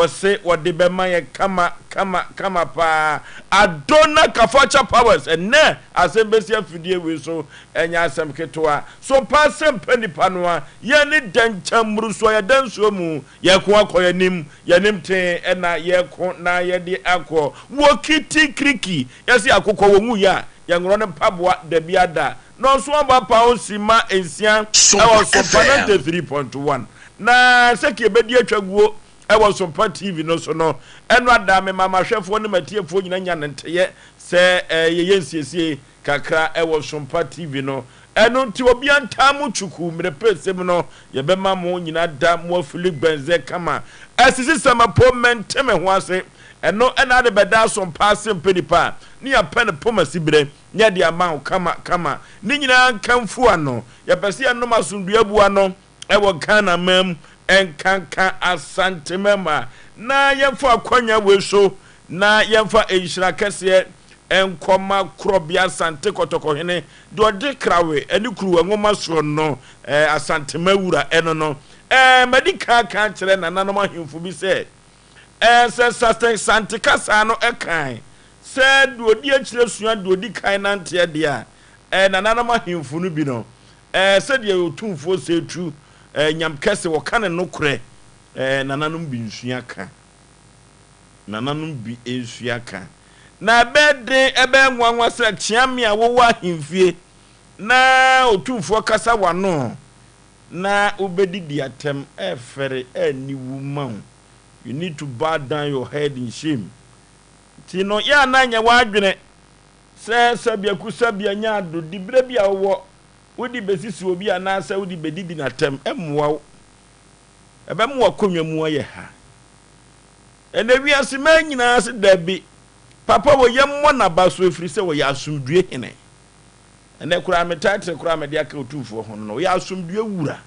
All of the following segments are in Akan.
Wɔse wɔde bɛma yɛn kama kama kama paa. Adona Kafacha Powers, ɛnnɛ asɛm bɛsi afidie wei so, ɛnyɛ asɛm ketewa. So paa sɛ mpɛ nipa no a, yɛn ne dɛnkyɛm mmorosoɔ, yɛda nsuo mu, yɛko akɔ yɛn anim, yɛn anim tee ɛna yɛko na yɛde akɔ. Wɔ kiti kiriki, yɛse akokɔ wɔnwuiɛ a, yɛnworɔ ne mpaboa dabiada. Nɔnso aba paon simma nsia Sompa ɛwɔ Sompa FM. 93.1. Na sɛdeɛ yɛbɛdi atwa guo wɔ Sompa TV no so no, ɛno ada mema m'ahwɛfoɔ ne m'atiefoɔ nyina nya no nteyɛ sɛ yɛyɛ nsiesie kakra wɔ Sompa TV no. Ɛno nti obia ntaa mo twuku mmerɛ pɛsɛ mu no, yɛbɛma mo nyina da mo afili gbɛnzɛ kama. Asisi sɛmɛpo mente me ho ase, ɛno na ade bɛda Sompa ase mpɛ nipa a ne yɛapɛ no poma siberɛ ne yɛde ama wo kama kama. Ne nyinaa nkamfo ano. Yɛpɛ sɛ yɛnom asomdwoeɛ abu ano wɔ Ghana man mu, nkanka Asante mmarima, na yɛmfa akwanya wei so na yɛmfa nhyira kɛseɛ nkɔma Korɔbea Asante Kɔtɔkɔhene, deɛ ɔde krawe ne kuruwa nwoma soɔ no, Asantema wura ɛno no. Madi kan aka akyerɛ nananom ahemfo bi sɛ, sɛ Sante kasa no kan sɛ deɛ ɔdi akyire sua deɛ ɔdi kan nanteɛ deɛ a, nananom ahemfo no bi no, Ɛɛ sɛdeɛ Otumfoɔ Setu ɛɛ Nyamkɛse wɔka ne nokorɛ ɛɛ nananom bi nsua ka nananom bi nsua ka na ɛbɛyɛ den ɛbɛyɛ nwanwa sɛ Kyeame a wowɔ ahemfie na Otumfoɔ kasa w'ano na wobɛdidi atɛm ɛɛfɛre ɛɛniwu ma wo you need to bow down your head in shame nti no yɛ a na nyɛ w'adwene Sɛ sɛbiakusɛbia nya ado diberɛ bi a wowɔ, wode bɛsisi obi anaasɛ wode bɛdidi no atɛm, ɛmmoa wo. Ɛbɛma w'akonnwa mu ayɛ ha. Ɛnnɛ wiase mmaa nyinaa se dabi, papa wɔ yɛmmɔ n'aba so ɛfiri sɛ ɔyɛ asomdwoeɛ hene. Ɛnnɛ koraa me title koraa a mede aka Otumfoɔ ho no no, ɔyɛ asomdwoeɛ wura.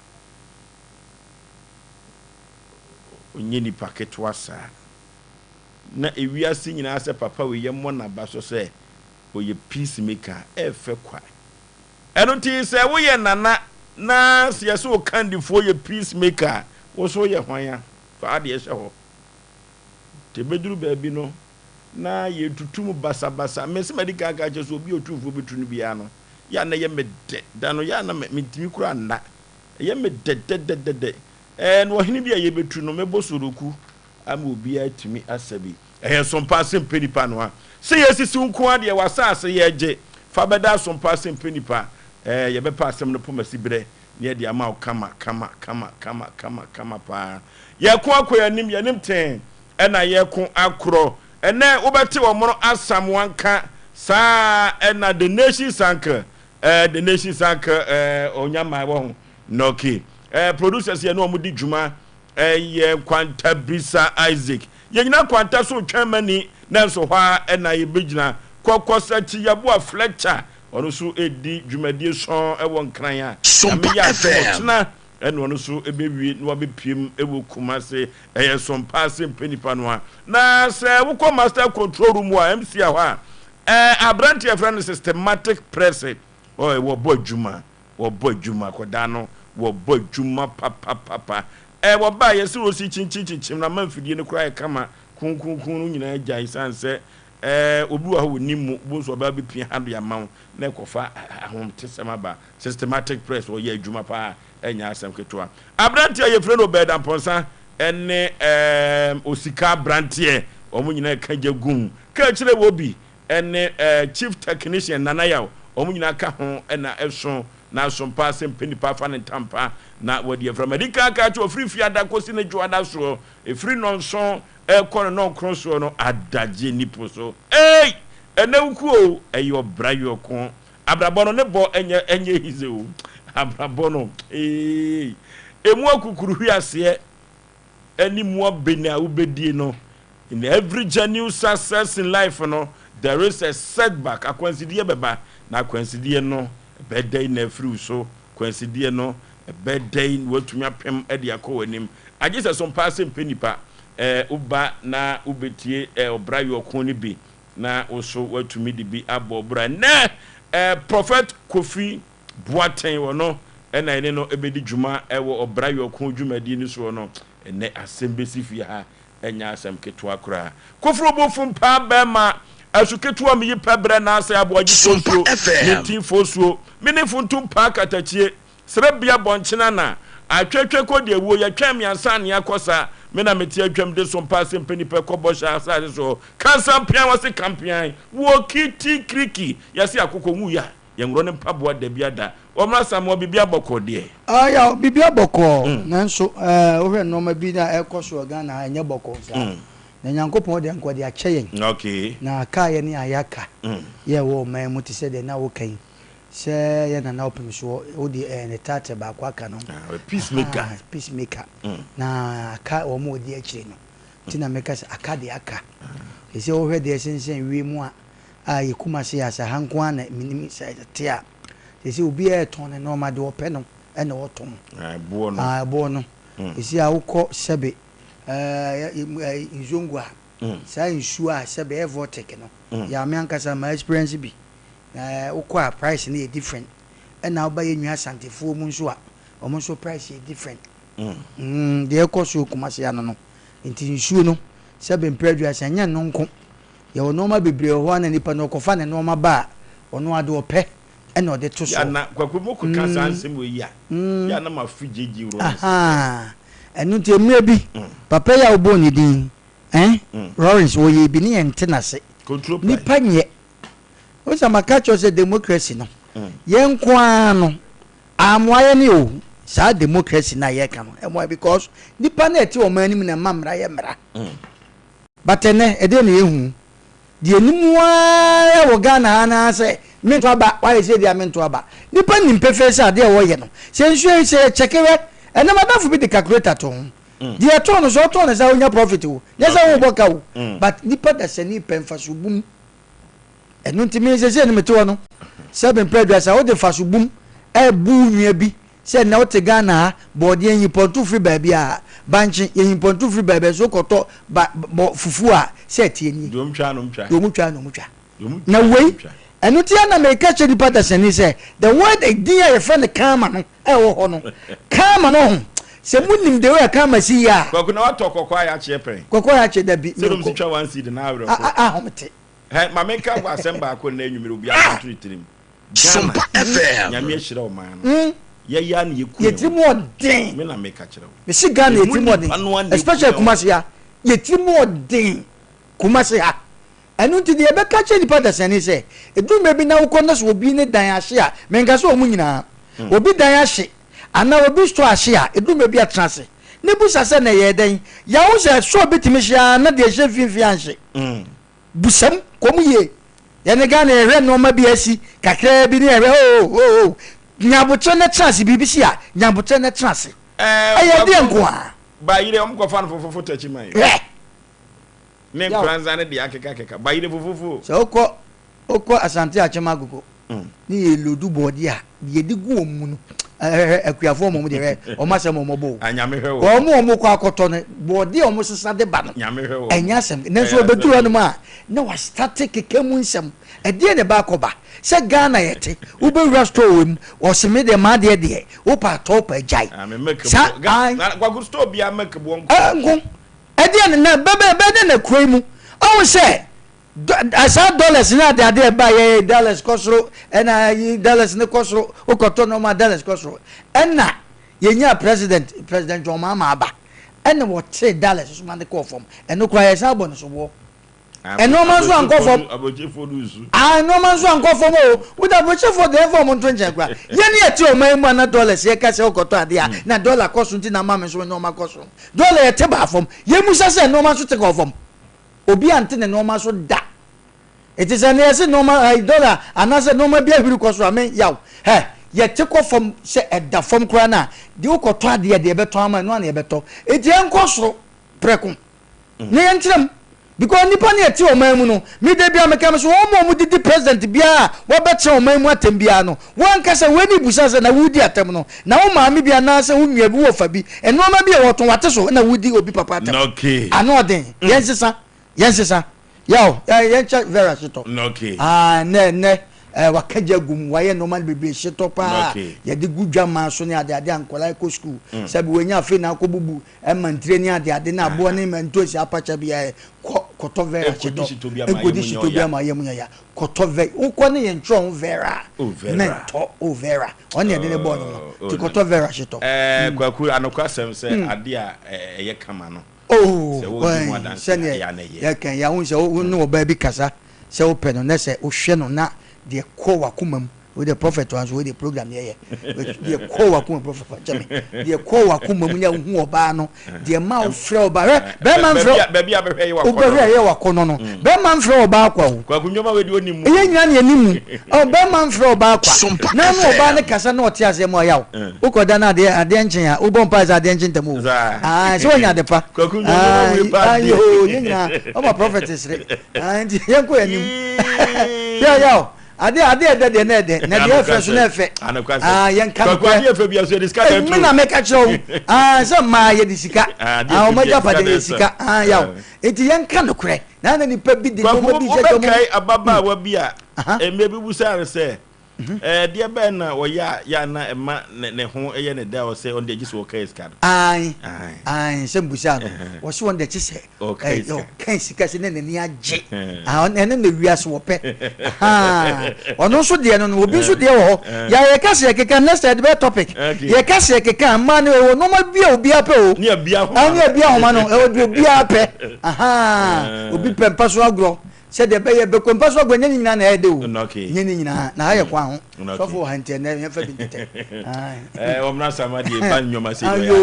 Ɔnyɛ nipa ketewa saa. Na ewiase nyinaa sɛ papa wei yɛmmɔ naba so sɛ ɔyɛ peace maker a, ɛfɛ kwa. Ɛno nti sɛ woyɛ nana na sɛ yɛsɛ wo kandifoɔ yɛ peace maker a, wo nso woyɛ hwan a? Fa adeɛ hyɛ hɔ. Nti ɛbɛduru baabi no na yɛtutu mu basabasa. Me sɛ madi kan aka akyerɛ sɛ obi a otumfoɔ bɛtu no biara no, yɛ a na ɛyɛ me dɛ. Da no yɛ a na mentumi koraa nna. Ɛyɛ me dɛdɛdɛdɛdɛ. Ɛɛ na ɔhene bi a yɛbɛtu no, mɛbɔ soroku ama obiara atumi asa bi. Ɛyɛ sompa ase mpɛ nipa no a. Sɛ yɛsisi wo nko ara deɛ w'asaase yɛgye fa bɛda asompa ase mpɛ nipa ɛɛ yɛbɛpɛ asɛm no pomasi berɛ na yɛde ama wo kama kama kama kama kama kama paa. Yɛko akɔ yɛn anim yɛn anim tee ɛna yɛko akorɔ ɛnɛ wobɛte ɔmono Asamoah nka saa ɛna the nation's uncle ɛɛ the nation's uncle ɛɛ ɔnya mmaa wɔ ho nɔke ɛɛ producers yɛ ne wɔn di dwuma Ɛyɛ nkwanta bisa Isaac. Yɛnyina nkwanta so retwɛn mani nanso hɔ ara na yɛbɛgyina. Kɔkɔsakyi Yeboah Fletcher ɔno nso redi dwumadie sɔnn wɔ Nkran a Nyame Sompa yɛ adom FM. ɔkyena na ɔno nso bɛwie na wabɛpiem wɔ Kumase. Ɛyɛ Sompa ase mpɛ nipa no a. Na sɛ wokɔ Master Control Room hɔ a, MC hɔ a, ɛɛ aberanteɛ a yɛfrɛ no Systematic Press ɔɔ wɔbɔ adwuma. Wɔbɔ adwuma akwadaa no wɔbɔ adwuma papapapa ɛɛ wɔbaa yɛse wɔsi kyinkyin kyinkyim na ama mfidie no koraa ayɛ kama kunkunkun no nyinaa gyae sane sɛ ɛɛ obi wɔ ha wɔnim mu wobɛhu sɛ ɔbaa bɛpia ha de ama wo na ɛkɔfa ahomtesɛm aba systematic press wɔyɛ adwuma paa ɛnyɛ asɛm ketewa aberanteɛ a yɛfrɛ no Obed Amponsah ɛne ɛɛ osika aberanteɛ wɔn nyinaa ɛka gya gum ka akyire wɔ bi ne Chief Technician Nana Yaw, wɔn nyinaa ka ho na ɛso na asompa sɛ mpɛ nipa afa ne ntampa na wadi afra. Madi kan aka akyerɛ ɔfiri Fiada kɔsi ne Dwoada soɔ, ɛfiri nnɔnson ɛrekɔ ne nnɔnkron soɔ no, adagye nni po so. Ei! Ɛnɛ wo kuo o, ɛyɛ ɔbra yɔko. Abrabɔ no ne bɔ ɛnyɛ ɛnyɛ easy o. Abrabɔ no, eei! Emu akukuruhweaseɛ ɛne mu abene a wobɛdie no, In every genuine success in life no, there is a setback, akwansideɛ bɛba, na akwansideɛ no ɛbɛyɛ dɛn na afiri wo so, akwansideɛ no ɛbɛyɛ dɛn na woatumi apem de akɔ w'anim, agye sɛ so mpaa sɛ mpɛ nipa, eh, woba na wobɛtie eh, ɔbra yɔko no bi, na wo so woatumi de bi abɔ ɔbra. Nnɛ, eh, Prophet Kofi Boateng, ɔno na yɛne no bɛdi dwuma wɔ ɔbra yɔko dwumadie no soɔ no, ɛnnɛ asɛm bɛsi fie ha. Ɛnyɛ asɛm ketewa koraa. Koforo bo fum paa bɛɛma asu ketewa meyi pɛ brɛ naasɛ aboagye Sompa fosuo FM. mintin fosuo mene funtum paa katakyie srɛ bia bɔnkyena na atwetwe kɔ deɛ wuo yɛtwɛn me ansa nea kɔ sa me na mete atwam de sompa ase mpɛ nipa kɔ bɔhyɛ asase soɔ kansa mpean wɔse kampean wɔ kiti kiriki yɛse akokɔ nwuiɛ a Yɛnworɔ ne mpaboa dabia da. Wɔmmra Samoa biribi abɔkɔɔ deɛ. Ah yaw, biribi abɔkɔɔ nanso eh, wohwɛ nnoɔma bi na ɛrekɔ so wɔ Ghana ha ɛnyɛ bɔkɔɔ saa. Na Nyankopɔn deɛ nka ɔde akyɛ yɛn. Na aka yɛne a yɛaka yɛ ɛwɔ ɔman mu te sɛ deɛ na woka yi sɛ yɛn Nana Ɔpem soɔ wo deɛ ɛɛ ne title baako aka no. Ah, peace maker. Ahaa, peace maker. Na aka wɔn a wɔdi akyire no. Nti na meka sɛ aka deɛ aka. Seesei wohwɛ deɛ ɛsensɛn wiem a a yɛ Kumasi ase ha nko ara na menim sɛ ɛte a, seesei obiara retɔn ne nnoɔma, deɛ ɔpɛ no na ɔtɔn. Ɛboɔ no. Ah, ɛboɔ no. Seesei a wokɔ sɛbe ɛɛ Nzongo a, saa nsuo a sɛbe ɛyɛ vortic no, yɛ a me ankasa ma experience bi. Na wokɔ a price no yɛ different. Ɛna woba yɛn nua Asantefoɔ mu nso a, wɔn nso price yɛ different. Mm, deɛ ɛkɔ so Kumasi ano no. Nti nsuo no, sɛbe mprɛ aduasa, ɛnyɛ ɛno nko. Yɛwɔ nnoɔma bebree wɔ hɔ a na nipa no ɔkɔfa ne nnoɔma ba a, ɔno ara deɛ ɔpɛ na ɔde to Ya soɔ. na Kwaku mo keka saa nsɛm wei yi a, ya na mafe JJ Rawlings sɛ. Ahaa, ɛno nti mmerɛ bi, papa yi a wobɔɔ ne din eh, Rawlings, ɔyɛɛ bi ne yɛnte n'ase. Control price. Nipa nyɛ. Wohu sɛ maka akyerɛ wo sɛ democracy no, yɛn nko ara no, ammoa yɛn o, saa democracy no a yɛreka no, ɛmmoa yɛn because nipa no a ɛte ɔman no mu na ɛma mmara yɛ mmara. But ɛnɛ ɛdeɛn na yɛhu? Deɛ ɛnim ara wɔ Ghana ha no ara sɛ mento aba, woayɛ sei deɛ a mento aba. Nnipa nim pefee sɛ adeɛ a wɔyɛ no, sɛ nsuo yi sɛ yɛkyɛke hwɛ, ɛnɛ m'adamfo bi de calculator to ho, deɛ ɛtɔn no sɛ ɔtɔn no saa ɔnya profit o, nyɛ sɛ wobɔ ka o, but nnipa dasani pɛ mfaso bum. Ɛno nti me sɛsei no mete hɔ no, sɛ mempɛ aduasa wode mfaso bum ɛbu wo nua bi Sɛ nnɛ wote Ghana ha, bɔɔdeɛ nyimpɔntu firi baabi a, bankye yɛ nyimpɔntu firi baabi a, nso wokɔtɔ ba bɔ fufuo a, sɛ ɛteɛ nie. Deɛ ɔmtwa na ɔmtwa. Deɛ ɔmutwa na ɔmutwa. Deɛ ɔmutwa Na na wei, ɔmutwa. ɛno nti ara na meka kyerɛ nipa dasani sɛ, the word edin a yɛfrɛ no karma no a ɛwɔ hɔ no, karma no ho, sɛ monim the way a karma si yɛ a. Kwaku na watɔ kɔkɔɔ a yɛakyeɛ pɛn? Kɔkɔɔ a yɛakyeɛ dabi, Sɛ nom si menkɔ. twa one cedi na awerɛho. A, a, ahomete. Hɛ, ma menka asɛm baako nnɛ anwummere obiara Ah! nto ne tirim. Sompa Ghana, FM. Nyame ahyira ɔman no. Yɛyɛ a na yɛku Yɛ yɛn tirim ho. ɔden. Me na meka kyerɛ wo. Mese Ghana yɛ Emu tirim nipa no ara ɔden na ɛku especially yɛn ho. Kumasi ha yɛ tirim ɔden Kumasi ha. Ɛno nti deɛ yɛbɛka kyerɛ nipa dasani sɛ ɛduru mmerɛ bi na wokɔ na sɛ obi ne dan ahye a menka sɛ wɔn nyinaa obi dan ahye anaa obi store ahye a ɛduru mmerɛ bi a tena ase na busa sɛ na ɛyɛɛ dɛn yawo sɛ store bi tumi hye ara na deɛ ɛhyɛ mfimfini anhye. Busam kɔ mu yie. Yɛne Ghana yɛhwɛ nnoɔma bi asi kakraa bi ne yɛhwɛ oh oh oh nya aboterɛ na tena ase biribi si a nya aboterɛ na tena ase Ɛɛ ɛyɛ deɛ kwaku nko ara. Bayerɛ ɔmo kɔfa no fofofo takyi man. Hwɛ. Ne Yaw. nkoranza ne deɛ akeka keka bayerɛ fofofo. Sɛ wokɔ wokɔ Asante Akyem Agogo ne yɛ lodu bɔɔdeɛ a deɛ yɛde gu wɔn mu no hwɛ akuafoɔ wɔn deɛ hwɛ wɔn asɛm wɔn bɔ o Nyame hwɛ wɔn. Wɔn a wɔkɔ akɔtɔ no bɔɔdeɛ a wɔsesa de ba no Nyame hwɛ wɔn. ɛnyɛ asɛm nanso Ɛyɛ wɔbɛduru asɛm. hɔnom a na wɔastate keka mu nsɛm ɛdeɛn na ɛba akɔba sɛ Ghana yɛte wobɛwura store wɔ mu wɔse me deɛ m'adeɛ deɛ wopɛ atɔ wopɛ agyae Ah, me milk saa boɔ. Ga ae na kwaku store biara milk boɔ nko. Ɛ nko ɛdeɛn na bɛbɛ bɛdɛn na kuro yi mu ɔhu sɛ Dɔ saa dollars ne ade ade a ɛba yɛ dollars kɔ soro ɛna ayi dollars ne kɔ soro wokɔtɔ nneɛma a dollars kɔ soro ɛna yɛnyaa president president John Mahama aba ɛna wɔtee dollars so ma ne kɔɔ fam ɛno koraa yɛsan bɔ ne soboɔ nneɛma nso ankɔ fam ah nneɛma nso ankɔ fam o wode aburokyefoɔ deɛ ɛmfa wɔn nto nkyɛn koraa yɛn ne yɛte ɔman yi mu a na dollars yɛka sɛ wokɔtɔ adeɛ a na dollar kɔ so nti na ama me nso nneɛma kɔ so dollar yɛte baa fam yɛmusa sɛ nneɛma nso te kɔɔ fam Obi ante ne nnoɔma so da. Enti sɛ ɛnnɛ yɛse nnoɔma ɛɛ dɔla anaasɛ nnoɔma bi ahwiri kɔ soro a, me yaw. Hɛ, yɛte kɔ fam sɛ ɛda fam koraa no a, deɛ wokɔtɔ adeɛ a, deɛ yɛbɛtɔn ama ɛno ara na yɛbɛtɔ. Enti ɛnkɔ soro prɛko na yɛntra mu. Because nnipa no yɛte ɔman mu no, me da biara meka me so wɔn a wɔdidi president biara a wabɛtena ɔman mu atɛm biara no, Wo ankasa w'ani bisa sɛ na woredi atɛm no, na wo maame bi anaasɛ wo nua bi, wo wɔfa bi, nnoɔma bi a wɔtɔn wate so na woredi obi papa atɛm. Ano ɔden. Yɛnsesa. Yɛnsesa. Yaw, yɛnkyɛ Vera Hyetɔ. Ah, nnɛ, nnɛ, Ɛɛ waka gya gu mu, wayɛ nnoɔma no bebree, hyetɔ paa a yɛde gu dwaman so ne adeade a nkwadaa kɔ sukuu. Sɛbi wanya afei na akɔbubu mmantire ne adeade na aboɔ ne ntoosi apakya biara kɔ kɔtɔ Vera hyetɔ. Nkɔdi hyetɔ bi ama yam nyɛ ya. Kɔtɔ Vera, wokɔ ne yɛntwerɛ ho Vera a, mɛntɔ o Vera. Ɔno na yɛde ne bɔɔ no no. Nti kɔtɔ Vera hyetɔ. Ɛɛ Kwaku, anokwasɛm sɛ adeɛ a ɛyɛ kama no, Oh, sɛ wodi ho adanseɛ a, sɛdeɛ ɛyɛ a na ɛyɛ. yɛka yi, wohu sɛ wo ne ɔbaa bi kasa Sɛ wo pɛ no nɛ sɛ wo hwɛ no na deɛ kɔ wakoma mu wei deɛ prophet wa nso wei deɛ program yɛ yɛ deɛ kɔ wakoma mu prophet fa kyɛ me deɛ kɔ wakoma mu na wohu ɔbaa no deɛ ma wo frɛ ɔbaa hwɛ bɛrima mfrɛ baabi a bɛhwɛ yɛ wakɔ wobɛhwɛ yɛ wakɔ no no bɛrima mfrɛ ɔbaa kwa o kwaku nneɛma wei deɛ ɔnim mu ɛyɛ nyina ne anim mu ɔ bɛrima mfrɛ ɔbaa kwa na no ɔbaa ne kasa na ɔte aseɛ mu ɔyaw wokɔda no adeɛ adeɛ nkyen a wobɔ mpae sɛ adeɛ nkye ntɛm o sɛ wanya ade pa kwaku nneɛma wei pa ayo yɛ nyinaa ɔma prophet sere Ah, nti yɛnkɔ yɛn anim. Yɛ yɛ o. Ade ade ɛdɛ deɛ na ɛdɛ na deɛ ɛfɛ so na ɛfɛ. Ah, yɛnka no korɛ. Adeɛ fɛ bi aso yɛde sika na ɛto. Emi na mɛka kyerɛ wo. Ah, sɛ mmaa yɛde sika. Ah, wɔn agya pa deɛ yɛ sika. Ah, yaw. Nti yɛnka no korɛ. Na na nipa bi de nneɛma bi hyɛ dɔm. Wobɛkae ababaawa bi a mmerɛ bi busaa no sɛ Ɛdeɛ bɛn na ɔyɛ a yɛ a na ɛma ne ho yɛ no dɛ a ɔsɛ ɔno deɛ gye sɛ ɔkae sika no? Aane, aane, sɛ mbusaa no, ɔse ɔno deɛ kyesɛ ɔkae sika sɛ na n'ani agye, ɛno na wiase wɔpɛ, ahaa, ɔno nso deɛ no no, obi nso deɛ wɔ hɔ, yɛ a yɛka sɛ yɛkeka, next time yɛde bɛyɛ topic, yɛka sɛ yɛkeka a, mmaa no ɛwɔ nnoɔma bi a obiara pɛ o, Ne abia ahoma no. Ne abia ahoma no, ɛwɔ deɛ obiara pɛ, ahaa, obi pɛ mpa so agorɔ, Sɛdeɛ ɛbɛyɛ bɛkɔ mpa so agua nyɛ ne nyinaa na ɛyɛ dɛ o nyɛ ne nyinaa na ha yɛ kwan ho sɔfo wɔ ha nti ɛnɛ yɛmfa bi ntetɛ ɔmra sama deɛ ba nnwoma sɛ ayo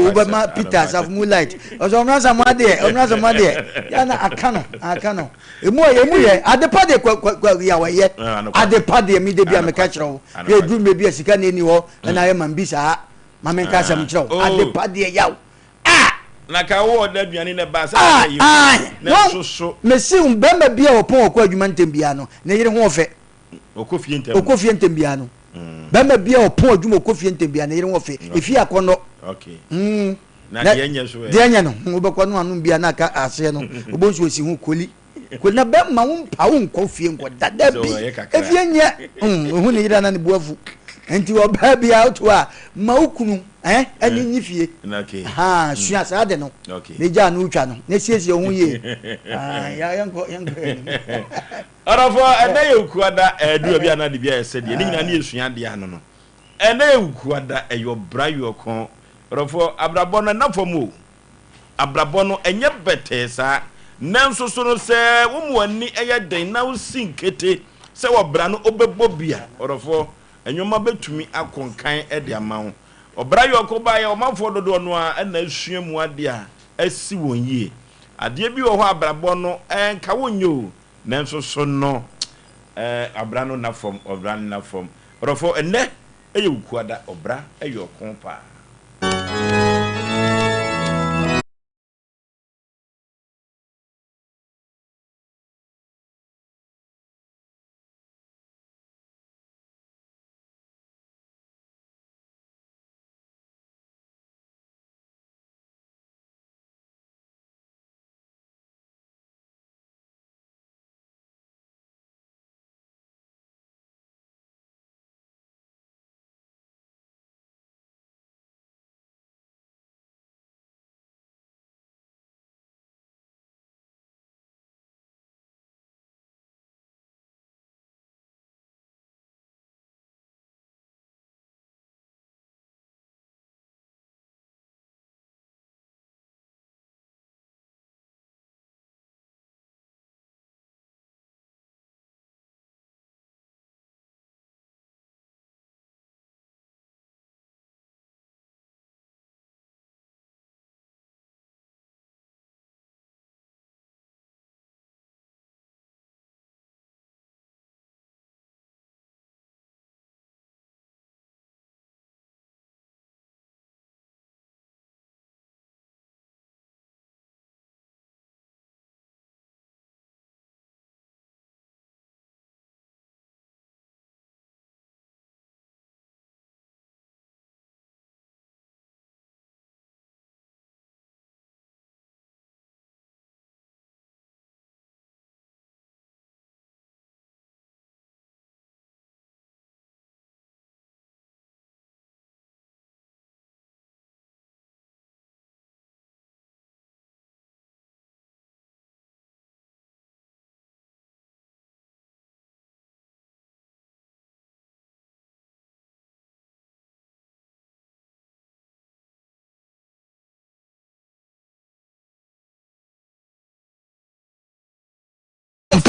wobɛma Peter asafo mu light ɔsɛ ɔmra sama deɛ ɔmra sama deɛ yɛ na aka no aka no emu yɛ emu yɛ adepa deɛ kwa kwa kwa yɛ wɔyɛ adepa deɛ mi de bi a meka kyerɛ wo yɛ duru mmerɛ bi a sika na ɛni hɔ ɛna ayɛ man bi saa ma menka asɛm kyerɛ wo adepa deɛ yaw Ah! Na ka wo ɔda aduane na ɛbaa sɛ na yɛ Ah! Na soso. Mesi bɛrima bi a ɔpɔn ɔkɔ adwuma ntɛm biara no, ne yere ho ɔfɛ. Ɔkɔ fie ntɛm. Ɔkɔ fie ntɛm biara no. Bɛrima bi a ɔpɔn adwuma ɔkɔ fie ntɛm biara ne yere ho ɔfɛ. Efie akɔnnɔ. Okay. Mm. Na deɛ nyɛ so ɛ. Deɛ nyɛ no, wobɛkɔ no anom bia na aka aseɛ no, wobɔ nso osi ho koli. Ko na bɛma wo mpa wo nkɔ fie nkɔ da da bi efie nyɛ mm ohu ne yere na ne bu afu nti ɔbaa bi a woto a ma wo kunu eh ɛne nyi fie ha sua saa de no ne gya no wotwa no ne siesie ho yie ah ya yɛnkɔ yɛnkɔ yɛn Ɔdɔfo ɛnɛ yɛ okuada ɛdu abi anaa de bi ayɛ sɛdeɛ ne nyinaa ne yɛsua adeɛ ano no ɛnɛ yɛ okuada ɛyɛ ɔbra yɔkɔn ɔdɔfo abrabɔ no ɛna fam o Abrabɔ no, ɛnyɛ bɛtɛɛ saa. Nanso so no, sɛ woma w'ani yɛ den na wusi nkete sɛ ɔbra no wobɛbɔ bi a, ɔdɔfoɔ, nneɛma bɛtumi akɔ nkan de ama wo. Ɔbra yɔnko baeɛ a, ɔmanfoɔ dodoɔ no ara na asua mu adeɛ a asi wɔn yie. Adeɛ bi wɔ hɔ a abrabɔ no, ɛnka wonyɛ o, nanso so no, abra no nna fam, ɔbra no nna fam. Ɔdɔfoɔ, ɛnnɛ yɛ Wukuada, ɔbra yɛ ɔko paa.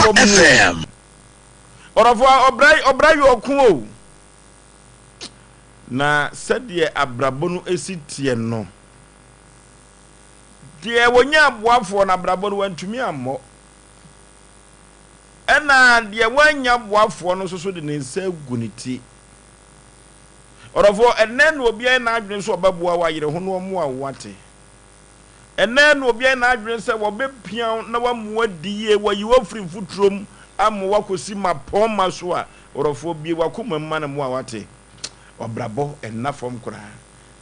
fam FM. o. Ɔdɔfoɔ, ɔbra ɔbra yɛ ɔko o. Na sɛdeɛ abrabɔ no si teɛ no, deɛ wɔnya aboafoɔ no abrabɔ no wantumi ammɔ. Ɛna deɛ wannya boafoɔ no nso so de ne nsa agu ne ti. Ɔdɔfoɔ, ɛnnɛ na obi ayɛ n'adwene sɛ ɔbɛboa wo ayere ho na ɔmmoa wo wate. Ɛnnɛ na obi ayɛ n'adwene sɛ wɔbɛpia wo na wama woadi yie, wayi wo afiri mfuturo mu ama woakɔsi mmapɔmma so a, ɔdɔfoɔ, bue w'akoma mu ma no mmoa wo wate. Ɔbrabɔ nna fam koraa.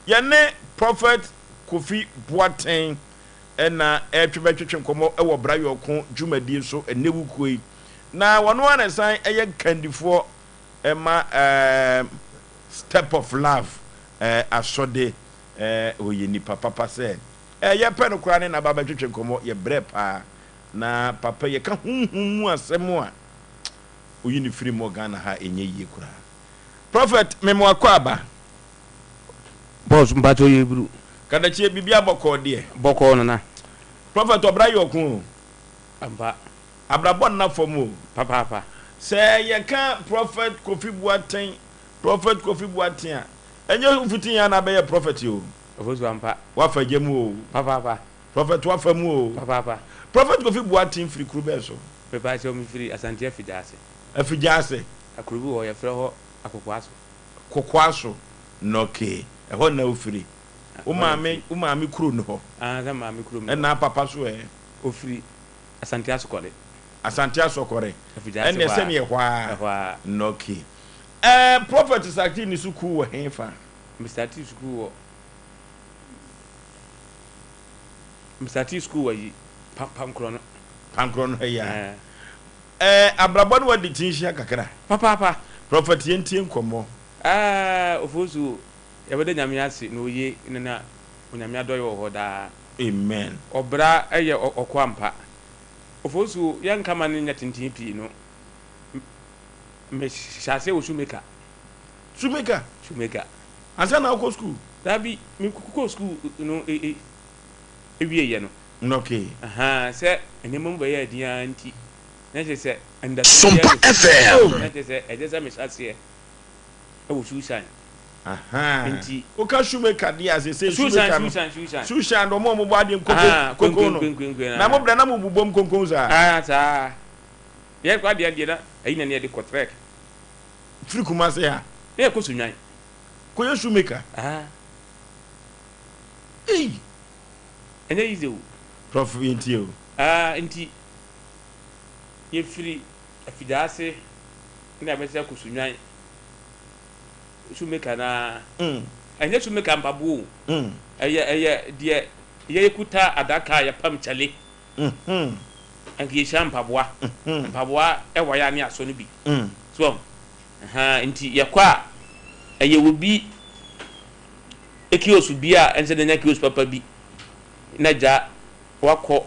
Yɛne Prophet Kofi Boateng na ɛretwe bɛtwetwe nkɔmmɔ wɔ Bra Yɔko dwumadie so ɛnnɛ wukuo yi. Na wɔn ara na ɛsan yɛ kandifoɔ ma Step of Love asɔde. Ɔyɛ nipa papa sɛ yɛpɛ no koraa ne n'aba bɛtwetwe nkɔmmɔ. Yɛbrɛ paa na papa yi yɛka honhom mu asɛm a oyi ne firi mu wɔ Ghana ha ɛnyɛ yie koraa. Prophet mema wakɔ aba. Boss mpakyɛw yɛ bru. Kadakyie biribiara bɔkɔɔ deɛ. Bɔkɔɔ nana. Prophet ɔbra yɛ ɔko o. Ampa. Abrabɔ nna fam o. Papaapa. Sɛ yɛka Prophet Kofi Boateng, Prophet Kofi Boateng a, ɛnyɛ wo fiti yɛn na abɛyɛ prophet o. Ofosu ampa. Wafa gya mu o. Papaapa. Prophet wafa mu o. Papaapa. Prophet Kofi Boateng firi kuro bɛn so? Mepakyɛw me firi Asante Afigyaase. Afigyaase. Kuro bi wɔ hɔ yɛfrɛ hɔ Akokoaso. Kokoaso, Nɔkee, ɛhɔ na wofiri? Wo maame, wo maame kuro no hɔ? Aah, sɛ maame kurom no hɔ. Ɛna papa so ɛ? Ofiri Asante Asokɔre. Asante Asokɔre. Afigya ase Ɛnneɛ hɔ ara. sɛneɛ ɛhɔ ara. Ɛhɔ ara. Nɔkee. Ɛɛ, Prɔfɛt startee ne sukuu wɔ hefa? Me startee sukuu wɔ, me startee sukuu wɔ yi, Pa, Pankorɔ no. Pankorɔ no ha yi ara. Ɛɛ. Ɛɛ, abrabɔ ne wadi kyinhyia kakra. Papaapa. Prɔfɛt yɛntie nkɔmmɔ. Ɛɛ, Ofosu, yɛbɛda Nyame ase na oye na na Onyame adɔyɛ wɔ hɔ daa. Amen. Ɔbra yɛ ɔko ampa. Ofosu, yɛnka ma no nyɛ tenten pii no, me hyɛ aseɛ wɔ shoemaker. Shoemaker? Shoemaker. Ansa na wokɔ school? Dabi, me kɔɔ school no wieɛ no. Okay. Ahaa, sɛ nneɛma mu bɛyɛɛ den ara nti, na kyerɛ sɛ anidasoɔ biara Sompa nni so. FM. Na kyerɛ sɛ ɛsɛ sɛ mehyɛ aseɛ wɔ shoe shine. Ahaa. Nti. Woka shoemaker deɛ a, seesei Shoe shine, shoemaker no. shoe shine, shoe shine. Shoe shine no, wɔn a wɔbɔ adeɛ nkoko, Ahaa, nkonko no. kwenkwenkwenkwen Na mo ahaa. brɛ na mobobom nkonko saa. Ahaa, saa. Yɛn koraa deɛ deɛ na ɛyi na ne yɛde kɔ trek. Firi Kumasi ha. Na yɛkɔ Sunyani. Kɔyɛ shoemaker. Ahaa. Ei! Ɛnyɛ easy o. Prof yɛntie o. Aah nti yɛfiri Afidaase na yɛabɛsɛ akɔ Sunyani shoemaker no ara. Ɛnyɛ shoemaker mpaboa o. Ɛyɛ ɛyɛ deɛ yɛkuta adaka a yɛpam kyale. Anka yɛhyia mpaboa. Mpaboa ɛwɔ yɛ a ne yɛasɔ no bi. So wahu? Ahaa nti yɛkɔ a ɛyɛ obi kiosk bi a ɛnsɛ dɛ nya kiosk papa bi na gya wakɔ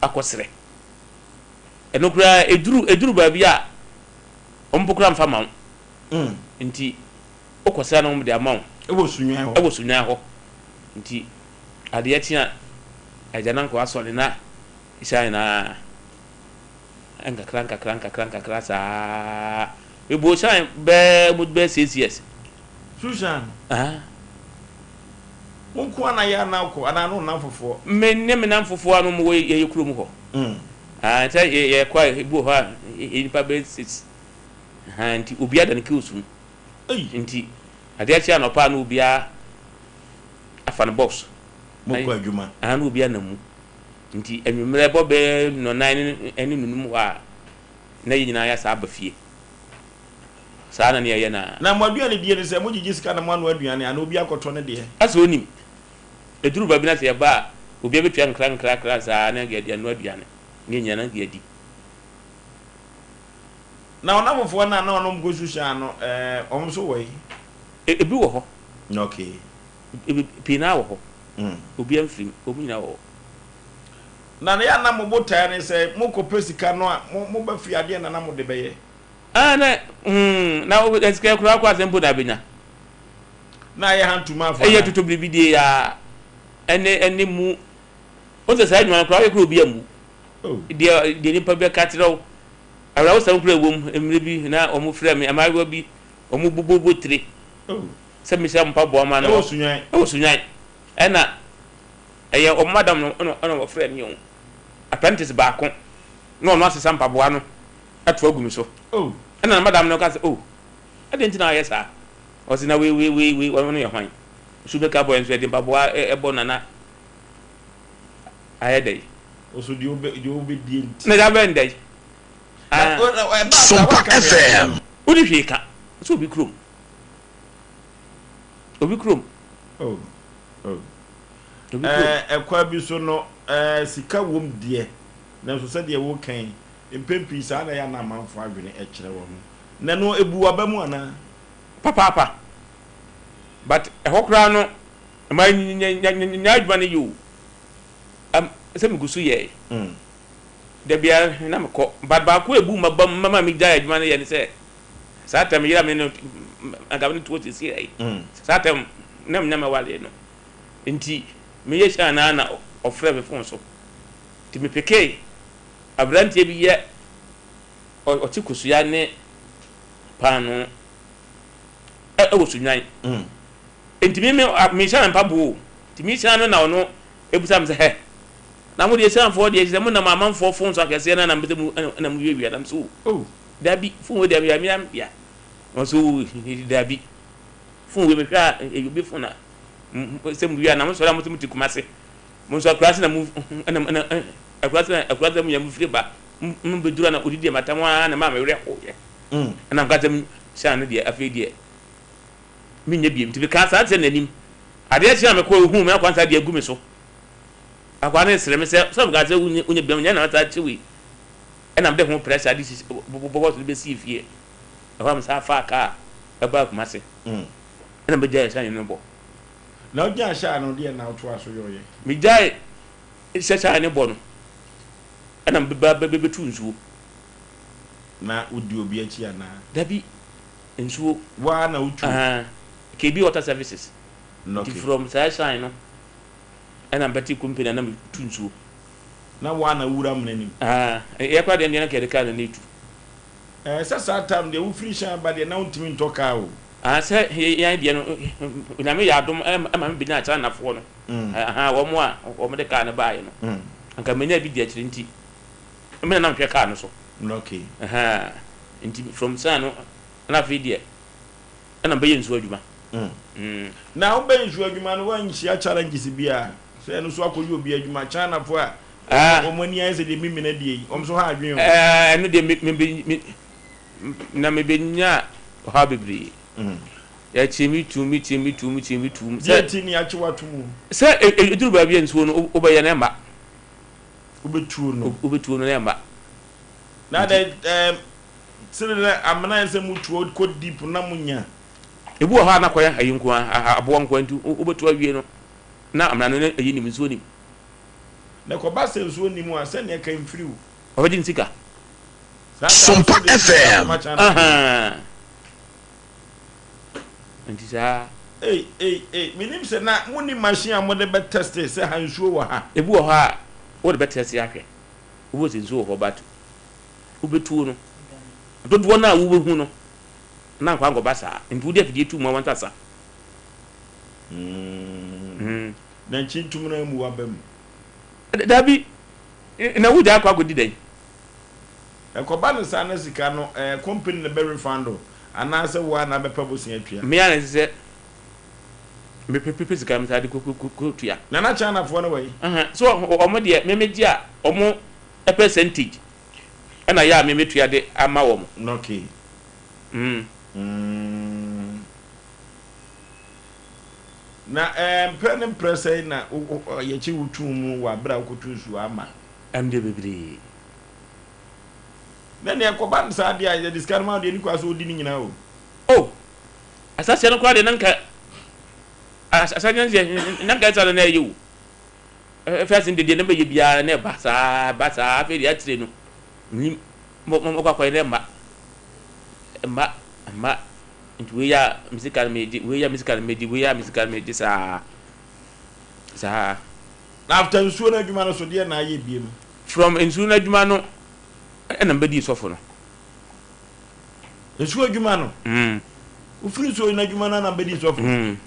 akɔsrɛ. Ɛno koraa ɛduru ɛduru baabi a wɔn mpo koraa mfa ma wo. Nti wokɔsrɛ na wɔn de ama wo. Ɛwɔ Sunyani hɔ. Ɛwɔ Sunyani hɔ. Nti adeɛ kye a agya na nka wasɔre na hyɛ nyinaa nkakra nkakra nkakra nkakra saa. Mebɔɔ hyɛn bɛɛ mu bɛyɛ 6 years. Susan. Ah. Wo nko ara na yɛ anaa wokɔ anaa ne wo nnamfofoɔ? Me ne me nnamfofoɔ a na wɔwɔ yɛn kurom hɔ. Ah, sɛ yɛkɔ a, ebi wɔ hɔ a, nnipa bɛyɛ six. Ahaa, nti obiara da ne kiosk mu. Nti adeɛ kye anɔpa a na obiara afa ne box. Mokɔ adwuma. Ahaa, na obiara nam mu. Nti anwummerɛ bɔ bɛyɛ nnɔnan ne nnunum hɔ a, na yɛn nyinaa yɛasan aba fie. Saa na ne yɛyɛ no ara. Na mo aduane die ne sɛ, mogyegye sika na moanoa aduane anaa obi akɔtɔ ne deɛ? Asɛ onim. Ɛduru baabi na sɛ yɛba a, obiara bɛtua nkra nkra saa na yɛde anoa aduane na yɛn nyinaa na yɛadi. Na wɔn afoforɔ no a na wɔnom kɔ Sushan no, ɛɛ, wɔn nso wɔ he? Ebi wɔ hɔ. Okay. Ebi, pii no ara wɔ hɔ. Obiara mfiri mu, wɔn nyinaa wɔ hɔ. Na yɛ a na mo botaeɛ ne sɛ mokɔpɛ sika no a, mo, moba fie a, deɛn na na mode bɛyɛ? Ah, na, hmm, na wo, sika koraa kɔ asɛm mpo na abɛnya. Na ayɛ hantumaafo Ɛyɛ anaa? toto biribi die a, ɛne, ɛne mu, wohu sɛ saa adwuma no koraa woyɛ koraa obi ammu. Oh. Deɛ, deɛ nipa bɛka kyerɛ wo. Awerɛhosɛm koraa wom, mmerɛ bi na wɔfrɛɛ me, mmaayewa bi, wɔbobɔ tire sɛ mehyɛ mpaboa ma no. Ɛwɔ Sunyani. Ɛna ɛyɛ wɔn madam no ɛna wɔfrɛɛ me o. Apprentice baako na ɔno asesa mpaboa no ato agu me so. Ɛna madam no ka sɛ, oh, adɛn nti na ayɛ saa? Ɔse na wei wei wei wei ɔno yɛ hwan? Shoemaker boy nso yɛde mpaboa ɛbɔ nana ayɛ dɛn? Ɔso deɛ wobɛ deɛ wobɛdie nti. Na deɛ abɛn dɛn? Na ɛbaa saa Sompa wanka hwee ankyerɛ FM. no? Wode hwee ka sɛ obi kurom. Obi kurom. Oh, oh. Obi kurom. Ɛɛ ɛkwan bi so no ɛɛ sika wom deɛ, nanso sɛdeɛ woka yi, mpɛn pii saa na ɛyɛ a na amanfoɔ adwene kyerɛ wɔn. Na ɛno ɛbu w'aba mu anaa? Papaapa. But ɛhɔ koraa no, mannya adwuma no yɛ o. Am sɛ megu so yɛe. Da biara na mekɔ. But baako a ebu m'abam ma migyae adwuma no yɛ ne sɛ, saa tam yere a me ne no anka me ne to seesei yi, saa tam na menya mɛwalee no. Nti meyɛ hyɛn no ara na ɔfrɛ me fon so. Nti mepekee aberanteɛ bi yɛ ɔkye kosua ne paanoo wɔ Sunyani. Nti me me mehyɛ mpaboa o. Nti mehyɛn no na ɔno ebisa me sɛ, hɛ, na mo deɛ Suanfoɔ deɛ kyerɛ sɛ monam amanfoɔ fon so akɛseɛ no na mopɛ sɛ mo na mowiawia nam so o. Dabi, fon wei deɛ meyɛ mea mea. Ɔse o dabi, fon wei mehwɛ a ɛyɛ obi fon a sɛ mowia na mosɔre a mose mote Kumase. Mo nso akuraase na mo na na akuraase na akuraase na mo nyinaa mofiri ba. Mo bɛduru a na odidi matam ara na ɛmaa me werɛ hoeɛ. Ɛna meka sɛ hyɛn no deɛ afei deɛ menyɛ bio. Nti mekaa saa kyerɛɛ n'anim. Adeɛ kyee a mekɔɔ ohuu me akwan saa de agu me so. Akwaa no resere me sɛ, sɛ mekaa sɛ wonyɛ wonyɛ bio nyɛ na saa kyɛ wei. Ɛna mede ho pressure de sisi bɔbɔ so de bɛsii fie. Ɛhɔ a mesan faa kaa ɛbaa Kumase. Ɛna megyaee hyɛn no bɔ. Na wogyaa hyɛn no deɛ na wotoa so yɔeɛ? Megyaee hyɛn no bɔ no ɛna meba bɛbɛtu nsuo. Na wodi obi akyi anaa? Dabi. Nsuo. Wo ara na wotu? Ahaa, KB water services. Nti Okay. from saa shrine no ɛna mbɛte company a na metu nsuo. Na wo ara na wowura amena no mu? Ahaa, yɛ koraa deɛ ndeɛ na nka yɛde car na na etu. Ɛɛ sɛ saa time deɛ wofiri shrine ba deɛ na wontumi ntɔ car o. Ahaa, sɛ yɛn deɛ no Onyame yɛ adom ɛma me benyaa Chinafoɔ no, ahaa, wɔn a wɔn de car no baeɛ no, anka menya bi di akyire nti me na na mehwɛ car no so. Okay. Ahaa, nti from saa no na afei deɛ ɛna mebɛyɛ nsuo adwuma. Mm. Na wobɛyɛ nsuo adwuma no woanhyia challenges biara sɛ ɛno nso akɔyɛ obi adwuma Chinafoɔ a Ah. wɔn ani ayɛ sɛ deɛ memina die yi wɔn nso ha adwene o. Ɛɛ, ɛno deɛ me me me na mebɛnya ɔhaw bebree. Yɛkye me tum, me kye me tum, me kye me tum. Deɛ Sɛ nti ne yɛakye wo ato mu? sɛ ɛduru baabi a nsuo no wobɛyɛ no ɛmma. Wobɛtuo no. Wobɛtuo no na ɛmma. Na dɛ ɛɛm sere dɛ amena ayɛ sɛ mo tuo kɔ deep na mo nya. Ebi wɔ hɔ a na kɔyɛ ayi nko ara, aboɔ nko ara nti wobɛtu awie no na amena no na ayi nim, nsuo nim. Na ɛkɔba sɛ nsuo nni mu a sɛnea ɛka mfiri wo. Ɔbɛgye ne sika. Saa nti a Sompa wosɔ deɛ sika FM. kɔma China foɔ. Ahaa. Nti saa. Ei ei ei menim sɛ na monni machine a mode bɛ test sɛ ha nsuo wɔ ha. Ebi wɔ hɔ a wode bɛ test ahwɛ. Wobɛhu sɛ nsuo wɔ hɔ but wobɛtuo no dodoɔ no a wobɛhu no na nkwa nkɔba saa nti wode afidie tu mu a wansasa. Mm. Na nkyintum no amu waba mu. Dabi, na wogyae akɔ akɔdi dɛn? Ɛkɔba no saa na sika no ɛɛ company na bɛ refund wo anaasɛ wo ara na abɛpɛ bosea atua? Me ara na ɛsɛ sɛ mepɛ sika no mesan de kɔtua. Nana China foɔ no wɔ he? So wɔn deɛ me megye a wɔn percentage ɛna yɛ a me metua de ama wɔn. Okay. Mm. Mm. Na ɛɛ mprɛ ne mprɛ sɛn na yɛkye wo tuu mu wɔ abere a wokɔtu nsuo ama? Ɛno deɛ bebree. Na nea ɛkɔba no saa deɛ a yɛde sika no ma wo deɛ ɛni kwan sɛ wodi ne nyinaa o. Oh! Asaseɛ no koraa deɛ na nka asaseɛ no deɛ na nka ɛsa no na ɛyɛ o. First no deɛ deɛ na bɛyɛ biara na ɛba saa ɛba saa afei deɛ akyire no menim mɔkɔ akɔyɛ na ɛmma ɛmma ɛmma nti wei yɛ a me sika no megye wei yɛ a me sika no megye wei yɛ a me sika no megye saa saa. Na after nsuo no adwuma no so deɛ na ayɛ biem? From nsuo no adwuma no ɛna mebɛdii sɔfo no. Nsuo adwuma no? Mm. Wofiri nsuo no adwuma no na bɛdi sɔfo? Mm.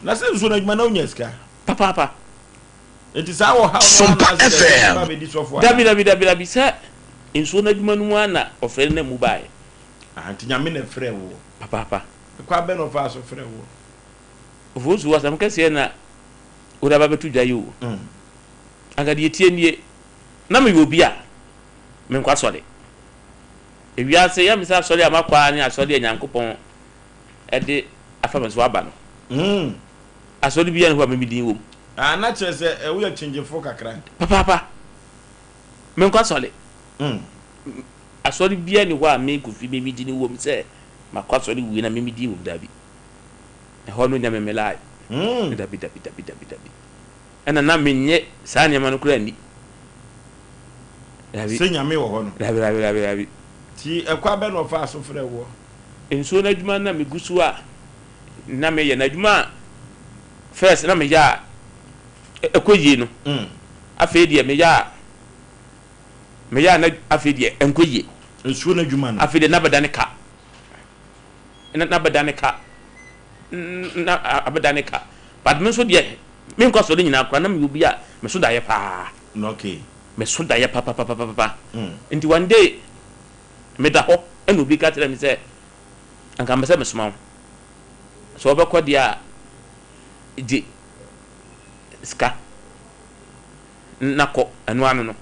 Na sɛ nsuo no adwuma na wonya sika? Papaapa. Nti saa wɔ haw no Sompa ana sɛ FM. ba bɛdi sɔfo ana? Dabi dabi dabi dabi sɛ nsuo no adwuma no mu ara na ɔfrɛ no na mu baeɛ. Ah, nti Nyame na ɛfrɛ woɔ? Papaapa. Kwan bɛn na ɔfaa so frɛ woɔ? Ofosu, asɛm kɛseɛ na wode aba bɛto dwa yi o. Anka deɛ ɛteɛ nie, na meyɛ obi a menkɔ asɔre. Ewiase yɛ me sɛ asɔre a makɔ ara ne asɔre a Nyankopɔn de afa me so aba no. Asɔre biara nni hɔ a me me din wɔ mu. Ah, na kyerɛ sɛ woyɛ kyengyefo kakra. Papaapa. Menkɔ asɔre. Asɔre biara nni hɔ a me Kofi me me din wɔ mu sɛ makɔ asɔre wei na me me din wɔ mu, dabi. Ɛhɔ no nyɛ me me lie. Dabi, dabi, dabi, dabi, dabi. Ɛna na mennye saa nneɛma no koraa nni. Dabi. Sɛ Nyame wɔ hɔ no. Dabi, dabi, dabi, dabi. Nti ɛkwan bɛn na ɔfaa so frɛɛ woɔ? Nsuo no adwuma no na megu so a na meyɛ no. Adwuma a first na meyɛ a ɛkɔ yie no, afei deɛ meyɛ a meyɛ a na afei deɛ ɛnkɔ yie. Nsuo no adwuma no. Afei deɛ na abɛdane ka. Na na abɛdane ka. Na abɛdane ka. But me nso deɛ menkɔ asɔre nyinaa koraa na meyɛ obi a meso daeɛ paa. Okay. Meso daeɛ papapapapa. Nti one day meda hɔ ɛna obi ka kyerɛ me sɛ anka mepɛ sɛ mesoma wo. Sɛ wobɛkɔ deɛ a gye sika na kɔ ɛno ano no.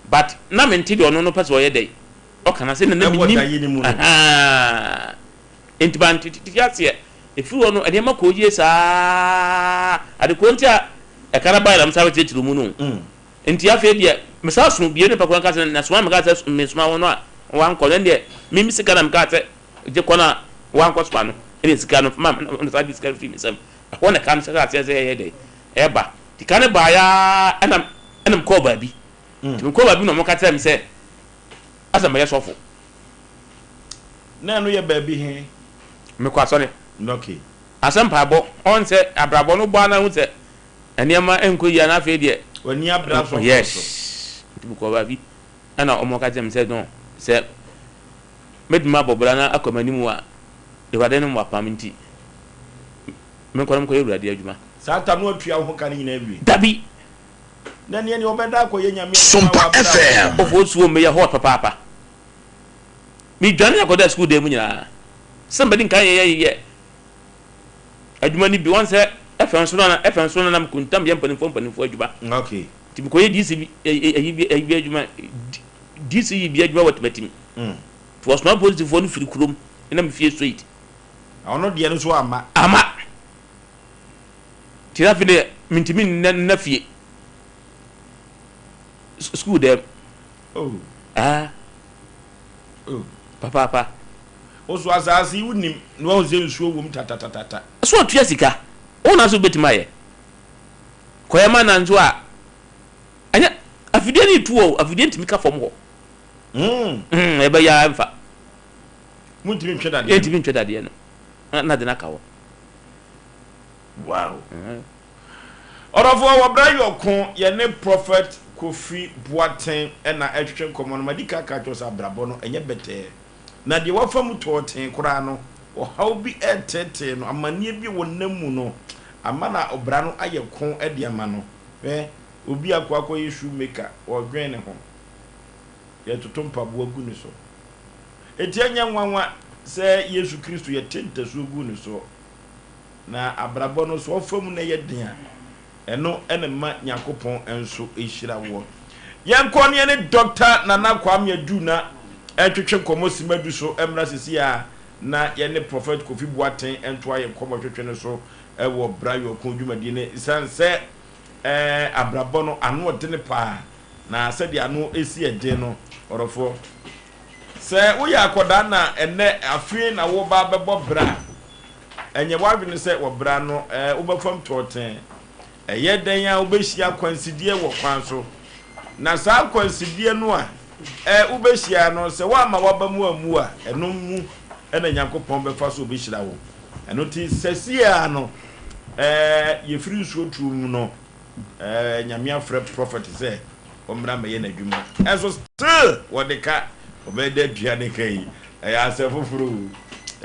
But na mente deɛ ɔno no pɛ sɛ ɔyɛ dɛn ɔka no ase na na Ɛwɔ mennim. daeɛ no mu no. Ahaa. Enti mante aseɛ. Ɛfiri hɔ no, nneɛma kɔɔ yie saa ara. Ade korɔ nti a ɛka no baeɛ na mesan bɛkyerɛkyerɛ mu no. Enti afei deɛ, mesan so bio. Nipa korɔ no kaa sɛ, na soma a mekaa sɛ mesoma wo no a woankɔ no, ɛnneɛ me me sika na mekaa sɛ gye kɔ no a woankɔ soma no, ɛnneɛ sika no fa ma me. Na ɔsan gyee sika no firii me nsam. Ɛhɔ na ɛka no hyɛɛ aseɛ sɛ ɛyɛ dɛn? Ɛreba. Nti ka no baeɛ ara ɛna ɛna mekɔɔ baabi. Nti mekɔɔ baabi na wɔka kyerɛɛ me sɛ, asɛ mɛyɛ sɔfo. Na ɛno yɛ baabi he? Mekɔ asɔre. Okay. Asɛ mpaebɔ. Ɔn sɛ abrabɔ no bɔ a na ahu sɛ nneɛma nkɔ yie a na afei deɛ. W'ani abere asɔfoɔ so. Yes. Nti mekɔɔ baabi ɛna wɔn ka kyerɛ me sɛ no sɛ mɛtumi abɔ bra na akɔ m'anim a Awurade ne mo apam nti menkɔ na menkɔyɛ Awurade adwuma. Saa tam no watua wo ho ka no nyinaa awie? Dabi. Na neɛ neɛ ɔbɛda akɔyɛ Nyame adwuma wɔ Sompa abere a FM. ɔda. Ofosuo meyɛ hot papaapa. Me dwane akɔda sukuu dan mu nyinaa sɛ mɛdi nkan yɛ yɛ adwuma no bi wɔn sɛ ɛfɛ nso na ɛfɛ nso na nam kuntam yɛ mpanimfoɔ mpanimfoɔ adwuma. Okay. Nti mekɔyɛ DC bi ɛyi bi ɛyi bi adwuma DC yi bi adwuma wɔ Timatim. Nti wɔsoma polisifoɔ no firi kurom na me fie straight. Ɔno deɛ no nso amma. Amma. Nti na afei deɛ mentumi nna nna fie. Sukuu dɛm. Oh. Ah. Oh. Papaapa. Wo so asaase yi wonim na wahu sɛ nsuo wom tatatatata. So ɔtua sika? Wo na so wobɛtumi ayɛ. Kɔyɛ ma na nso a ɛnyɛ afidie no retu o afidie ntumi ka fam hɔ. Mm. Mm, ɛbɛyɛ a ɛmfa. Montumi ntwe dadeɛ no. Yɛntumi ntwe dadeɛ no. Na de no aka hɔ. Wow. Ɔdɔfoɔ wɔ bra yɔko yɛne Prophet Kofi Boateng na ɛretwetwe nkɔmmɔ no madi kan aka akyerɛ wo sɛ abrabɔ no ɛnyɛ bɛtɛɛ na deɛ wafa mu tɔɔtee koraa no ɔhaw bi ɛreteetee no amanneɛ bi a wɔnam mu no ama na ɔbra no ayɛ ko de ama no hwɛ obi akɔ akɔyɛ shoe maker ɔredwen ne ho yɛtoto mpaboa gu ne so enti ɛnyɛ nwanwa sɛ Yesu Kristo yɛte ntasuo gu ne soɔ Na abrabɔ no sɛ ɔfa mu na ɛyɛ den a, ɛno na ɛma Nyankopɔn nso hyira woɔ. Yɛnkɔ ne yɛne Dɔkta Nana Kwame Adu na ɛntwetwe nkɔmmɔ simma du so mmra sisi a na yɛne Prɔfɛt Kofi Boateng ntoa yɛn nkɔmmɔtwetwe no so wɔ Bra Yɔko dwumadie no ɛsiane sɛ abrabɔ no ano ɔdene paa na sɛdeɛ ano si ɛden no ɔdɔfoɔ sɛ woyɛ akɔdaa na ɛnɛ afei na woba bɛbɔ bra Ɛnyɛ w'adwene sɛ wɔ bra no wobɛfam tɔɔtɛɛ. Ɛyɛ dɛn a wobɛhyia akwansideɛ wɔ kwan so. Na saa akwansideɛ no a wobɛhyia no, sɛ woamma w'aba mu ammu a, ɛno mu na Nyankopɔn bɛfa so ɔbɛhyira wo. Ɛno nti sɛsie ara no yɛfiri nsuo tuo mu no, Nyame afrɛ prophet sɛ ɔmmra mmɛyɛ n'adwuma. Ɛnso still wɔde ka, ɔbɛyɛ dɛ atua ne ka yi. Ɛyɛ asɛm foforɔ o.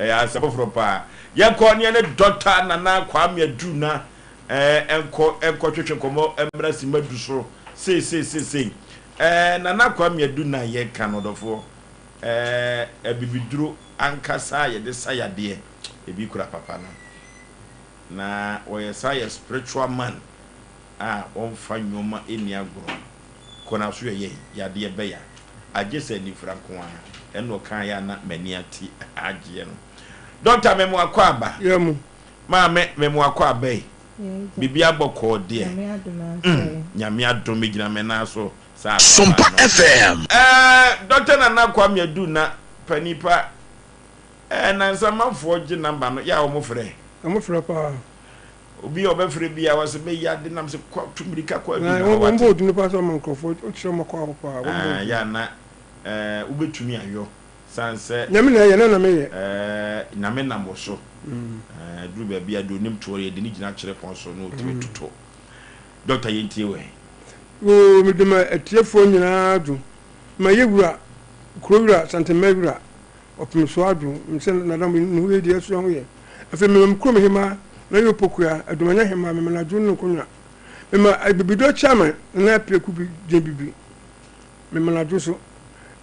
Ɛyɛ asɛm foforɔ paa. Yɛnkɔ ne yɛne Dɔkta Nana Kwame Adu na ɛɛ nkɔ nkɔtwetwe nkɔmmɔ mmra simma du so seesei seesei. Ɛɛ Nana Kwame Adu na yɛka no ɔdɔfoɔ. Ɛɛ abibiduro ankasa a yɛde sa yadeɛ ebi kura papa no. Na ɔyɛ saa yɛ spiritual man a ɔmfa nnoɔma nni agorɔ. Kɔ na so yɛ yadeɛ bɛya agye sɛ anifira nko ara ɛna ɔkaeɛ a na m'ani ate agyeɛ no. Doctor me mo akɔ aba. Yɛ mo. Maame me mo akɔ aba yi. Biribi abɔ kɔɔ deɛ. Nyame adom me gyina me nan so saa akɔ aba Sompa no. FM. Ɛɛ Doctor Nana Kwame Adu na panin pa ɛɛ nansa manfoɔ gye number no yɛ a wɔn frɛ. Wɔn frɛ paa. Obi a ɔbɛfrɛ biara ɔse meyɛ ade nam se kɔ tu mirika kɔ adu na na hɔ Wɔn wate. bɔ odin paa sɛ ɔma nkurɔfoɔ wokyerɛ wɔn kɔ hɔ paa wɔn bɔ Aah odin. yɛ a na eh wobɛtumi ayɔ sane sɛ. Nyame na ɛyɛ na na meyɛ. Eh Nyame nam wo so eh duru baabi a deɛ onim toɔ yɛde no gyina kyerɛpɔn so na ɔtumi toto. Doctor yɛntie wo ɛ. Oo mede ma atiefoɔ nyinaa dwo ma yɛ wura kuro wura Santema wura Ɔpem so adwo me sɛ nadam ne ho yɛ di asua ho yɛ. Afei mema me kurom hemaa Nana Yopokua, Adomanya hemaa mema no adwo ne nkonwa. Mema Abibidɔ chairman Nana Apiaku bi gyina bibi mema no adwo so.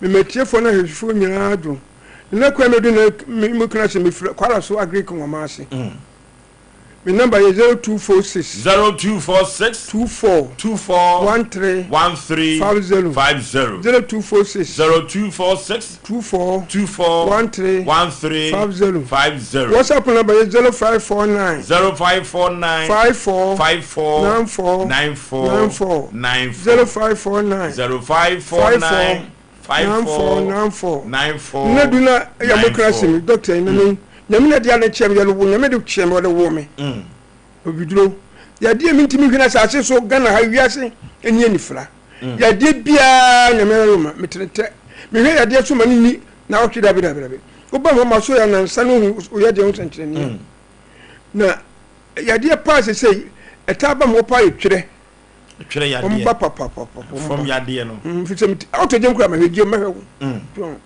Mema atiefoɔ ne ahwɛfoɔ nyinaa adwo. Nana Kwame Adu na me mu kana sɛ mefiri Kwara so Agric Nwoma ase. Me number yɛ 0246. 0246. 24. 24. 13. 13. 50. 50. 0246. 0246. 24. 24. 13. 13. 50. 50. WhatsApp number yɛ 0549. 0549. 54. 54. 94. 94. 94. 94. 0549. 0549. 94 54. 94. 94. Nna du na yɛ mo kra 94. sɛm dɔkta yi nanu nyame na de ade kyerɛ me yɛde wo nyame de kyerɛ me wɔde wo me obiduro yadeɛ mi ntumi hwene asase so Ghana ha wiase ɛni anifira yadeɛ biara nyame na ma metenetɛ mehwɛ yadeɛ so ma ne ni na ɔtwe dabi dabi dabi woba hɔ ma so yɛ nansa no hu yadeɛ ho sɛnkyerɛnneɛ na yadeɛ paa sesei ɛtaa ba ma wɔpaa yɛ twerɛ Twerɛ yadeɛ. Wɔn ba papapapa. Fam yadeɛ no. Fi sɛ ɔtɔ gyem kura mɛhwɛ gyem mɛhwɛ wo.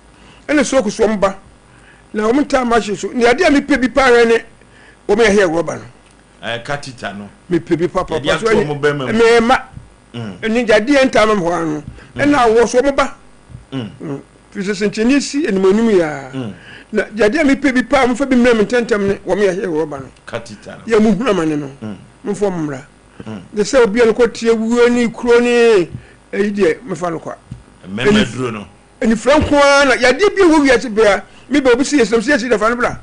Ɛna stroke so wɔn ba na wɔn ntaa machine so na yadeɛ a mepɛ bi paa hwɛ ne wɔn yɛ hair rɔba no. Ɛɛ katita no. Mepɛ bi papapa Yɛde ato wɔn bɛrima mu. Mɛɛma. Ɛne yadeɛ ntaa ma hɔ ano. Ɛna awɔ so wɔn ba. Fi sɛ sɛnkyɛnni si anim anim yaa. Na yadeɛ a mepɛ bi paa wɔn fa bi mmerɛ me ntɛntɛm ne wɔn yɛ hair rɔba no. Katita no. Yɛ mo hunu amane no. Mo fɔ mo mmra. Ne sɛ obi a no kɔtie wuo ne kuro ne ɛyi deɛ mefa no kwa. Mmarima duro no. Anifira nko ara na yadeɛ bi a ɛwɔ wiase bia me ba obi si yɛsi si yɛsi dafa no bra.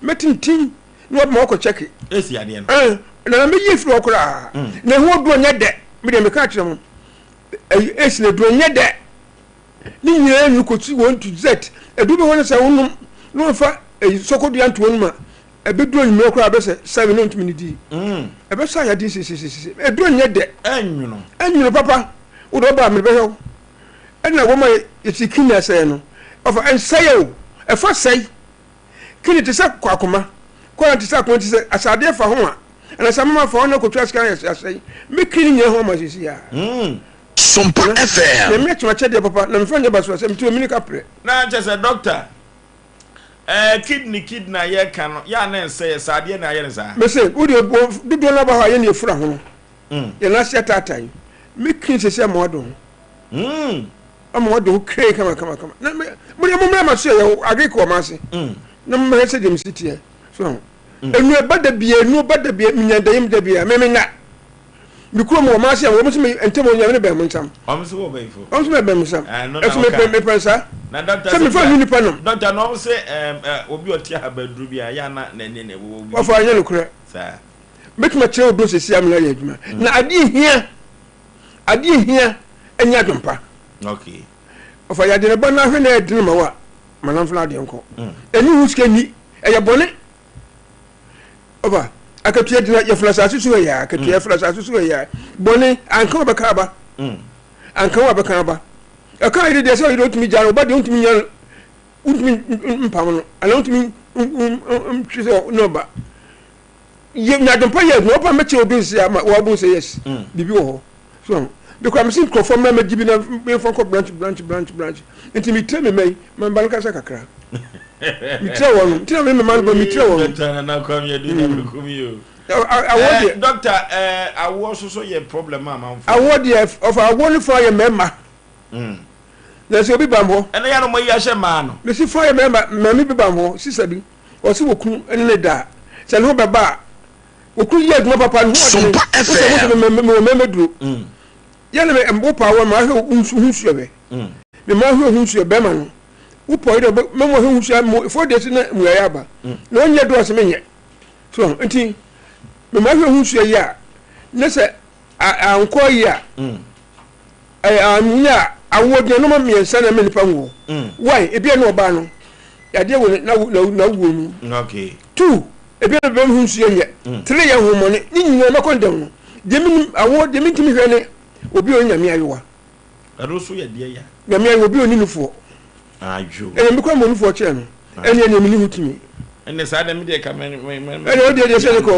Mɛtintim na wabɛma wakɔ kyɛke. Esi adeɛ no. Ɛn na na mɛyi efiri hɔ koraa. Na ɛho aduro nyɛ dɛ me deɛ meka akyerɛ mo. Ɛyi esi na aduro nyɛ dɛ. Ne nyinaa nu kɔsi wɔn to z. Aduro bi hɔ no sɛ wonom na wɔmfa ɛyi sɔkɔdua nto wɔn mu a Ɛbɛduru anwummerɛ koraa bɛsɛ sɛbe na ɔntumi nnidi. Ɛbɛsɔ ayadeɛ sesesese. Aduro nyɛ dɛ. Ɛnwono. Ɛnwono papa. Wode ɔba a mede bɛhwɛ wo. Ɛna wɔma yɛsi kidney asɛeɛ no. Ɔfa ɛnsɛeɛ o. Ɛfa sɛe. Kidney te sɛ akoma. Kɔla te sɛ akoma te sɛ asadeɛ fa ho a. Anasɛ amama fa ho na kɔtwa sika na asɛe. Me kidney nyina ho ama sisi a. Sompa FM. Nyame akyɛ m'akyɛdeɛ papa na mefa nyɛ basabasa mete omini kaprɛ. Na kyɛ sɛ doctor Ɛɛ kidney kidney a yɛka no yɛ a na ɛnsɛ yɛ saa adeɛ na ayɛ no saa. Mese wo deɛ dodoɔ no aba hɔ a yɛne yɛfura ho no yɛn ase ataatae me kini sɛ sɛ ama wado ho ama wado ho kree kama kama kama na me mo deɛ mo mmra ma so yɛ agric wɔ ma ase na mo mmɛhwɛ sɛ deɛ mesi teɛ so ho enu ɛba da bia enu ba da bia menya dayim da bia me menya Me kurom wɔ m'ase a wɔn nso me ntɛm wɔn nyame no bɛn mo nsam. Wɔn nso wɔ bɛyifo. Wɔn nso bɛn mo nsam. Ɛso me pɛ me pɛ nsa. Na dɔkta sɛ mefa nu nipa nom. Dɔkta na wɔn sɛ ɛɛm ɛ obi ɔte ahabaduro bi a yɛ ana n'ani na ɛwɔ obi. Wɔfa anyɛ nokorɛ. Saa. Mɛtumi akyerɛ wo duro sɛsi amena yɛ adwuma. Na adeɛ hia adeɛ hia ɛnyɛ adwempa. Okay. Ɔfa yɛ adeɛ na ba na ahwɛ na ɛdene ma wo a ma namfo adeɛ nkɔ. Ɛni ho sika ni ɛyɛ bɔne. Ɔba, akatua gyina yɛfunu asase so yɛ akatua mm. yɛfunu asase so yɛ bɔne anka wɔbɛka aba mm. anka wɔbɛka aba ɛka yere deɛ sɛ ɔyere ɔtumi gya no ɔba deɛ ɔntumi nya no wontumi mpam no anaa wontumi ntwe sɛ ne ɔba yɛ nyadwompa yɛ adwuma ɔba mɛkyɛ obi nse ama wɔabo sɛ yes mm. biribi wɔ hɔ so mekora mese nkurɔfoɔ mmra mɛgye bi na memfa nkɔ branch branch branch branch nti metie me mma yi ma mba no kasa kakra. Mekyerɛ wɔn no, nti na me mema no ba mekyerɛ wɔn. Dɔkta Nana Kwame Adu na mekum yi o. Awoɔ deɛ. Dɔkta, awoɔ soso yɛ problem amanfoɔ. Awoɔ deɛ, ɔfa awoɔ no fa yɛ mmarima. Na sɛ obi bam hɔ. Ɛna yɛ no mo yi ahyɛ mmaa no. Mesi fa yɛ mmarima, maame bi bam hɔ, sisa bi, ɔsi wɔ kunu ɛne ne da. Sɛ ne ho bɛba a, wɔ kunu yɛ adwuma papa, ne ho ɔdene. Wosɛ mo sɛ me wɔ mmarima duro. Yɛ ne me wo pa awɔ ma ahwɛ ho nsuo hwɛ. Me ma ahwɛ ho nsuo bɛrima no. Wo pɔ yi dɛ mɛ mo ahwɛ ho nsuo mo 4 days na mu yɛ aba. Na ɔnyɛ do ɔsɛ menyɛ. So nti me ma ahwɛ ho nsuo yi a ne sɛ ankɔ yi a anyɛ a awoɔ gyina nneɛma mmiɛnsa na ɛma nipa nwoɔ. One, ebi a ne ɔbaa no yadeɛ wɔ n'awuo mu. Two, ebi a ne bɛrima ho nsuo nyɛ. Three, yɛ ahommɔne. Ne nyinaa mɛkɔ ndɛm no. Deɛ menim awoɔ deɛ mentumi hwɛ ne obi a ɔyɛ nyame ayewa. Ɛno nso yɛ deɛ ya. Nyame ayewa obi a ɔni nufoɔ. Adwo. Ɛnna mekɔ mmɔ nufoɔ kyerɛ no. Ɛnna ɛnna meni ho tumi. Ɛnna saa deɛ medeɛ ka mɛ mɛ mɛ. Ɛnna ɔdeɛ deɛ sɛ ne kɔ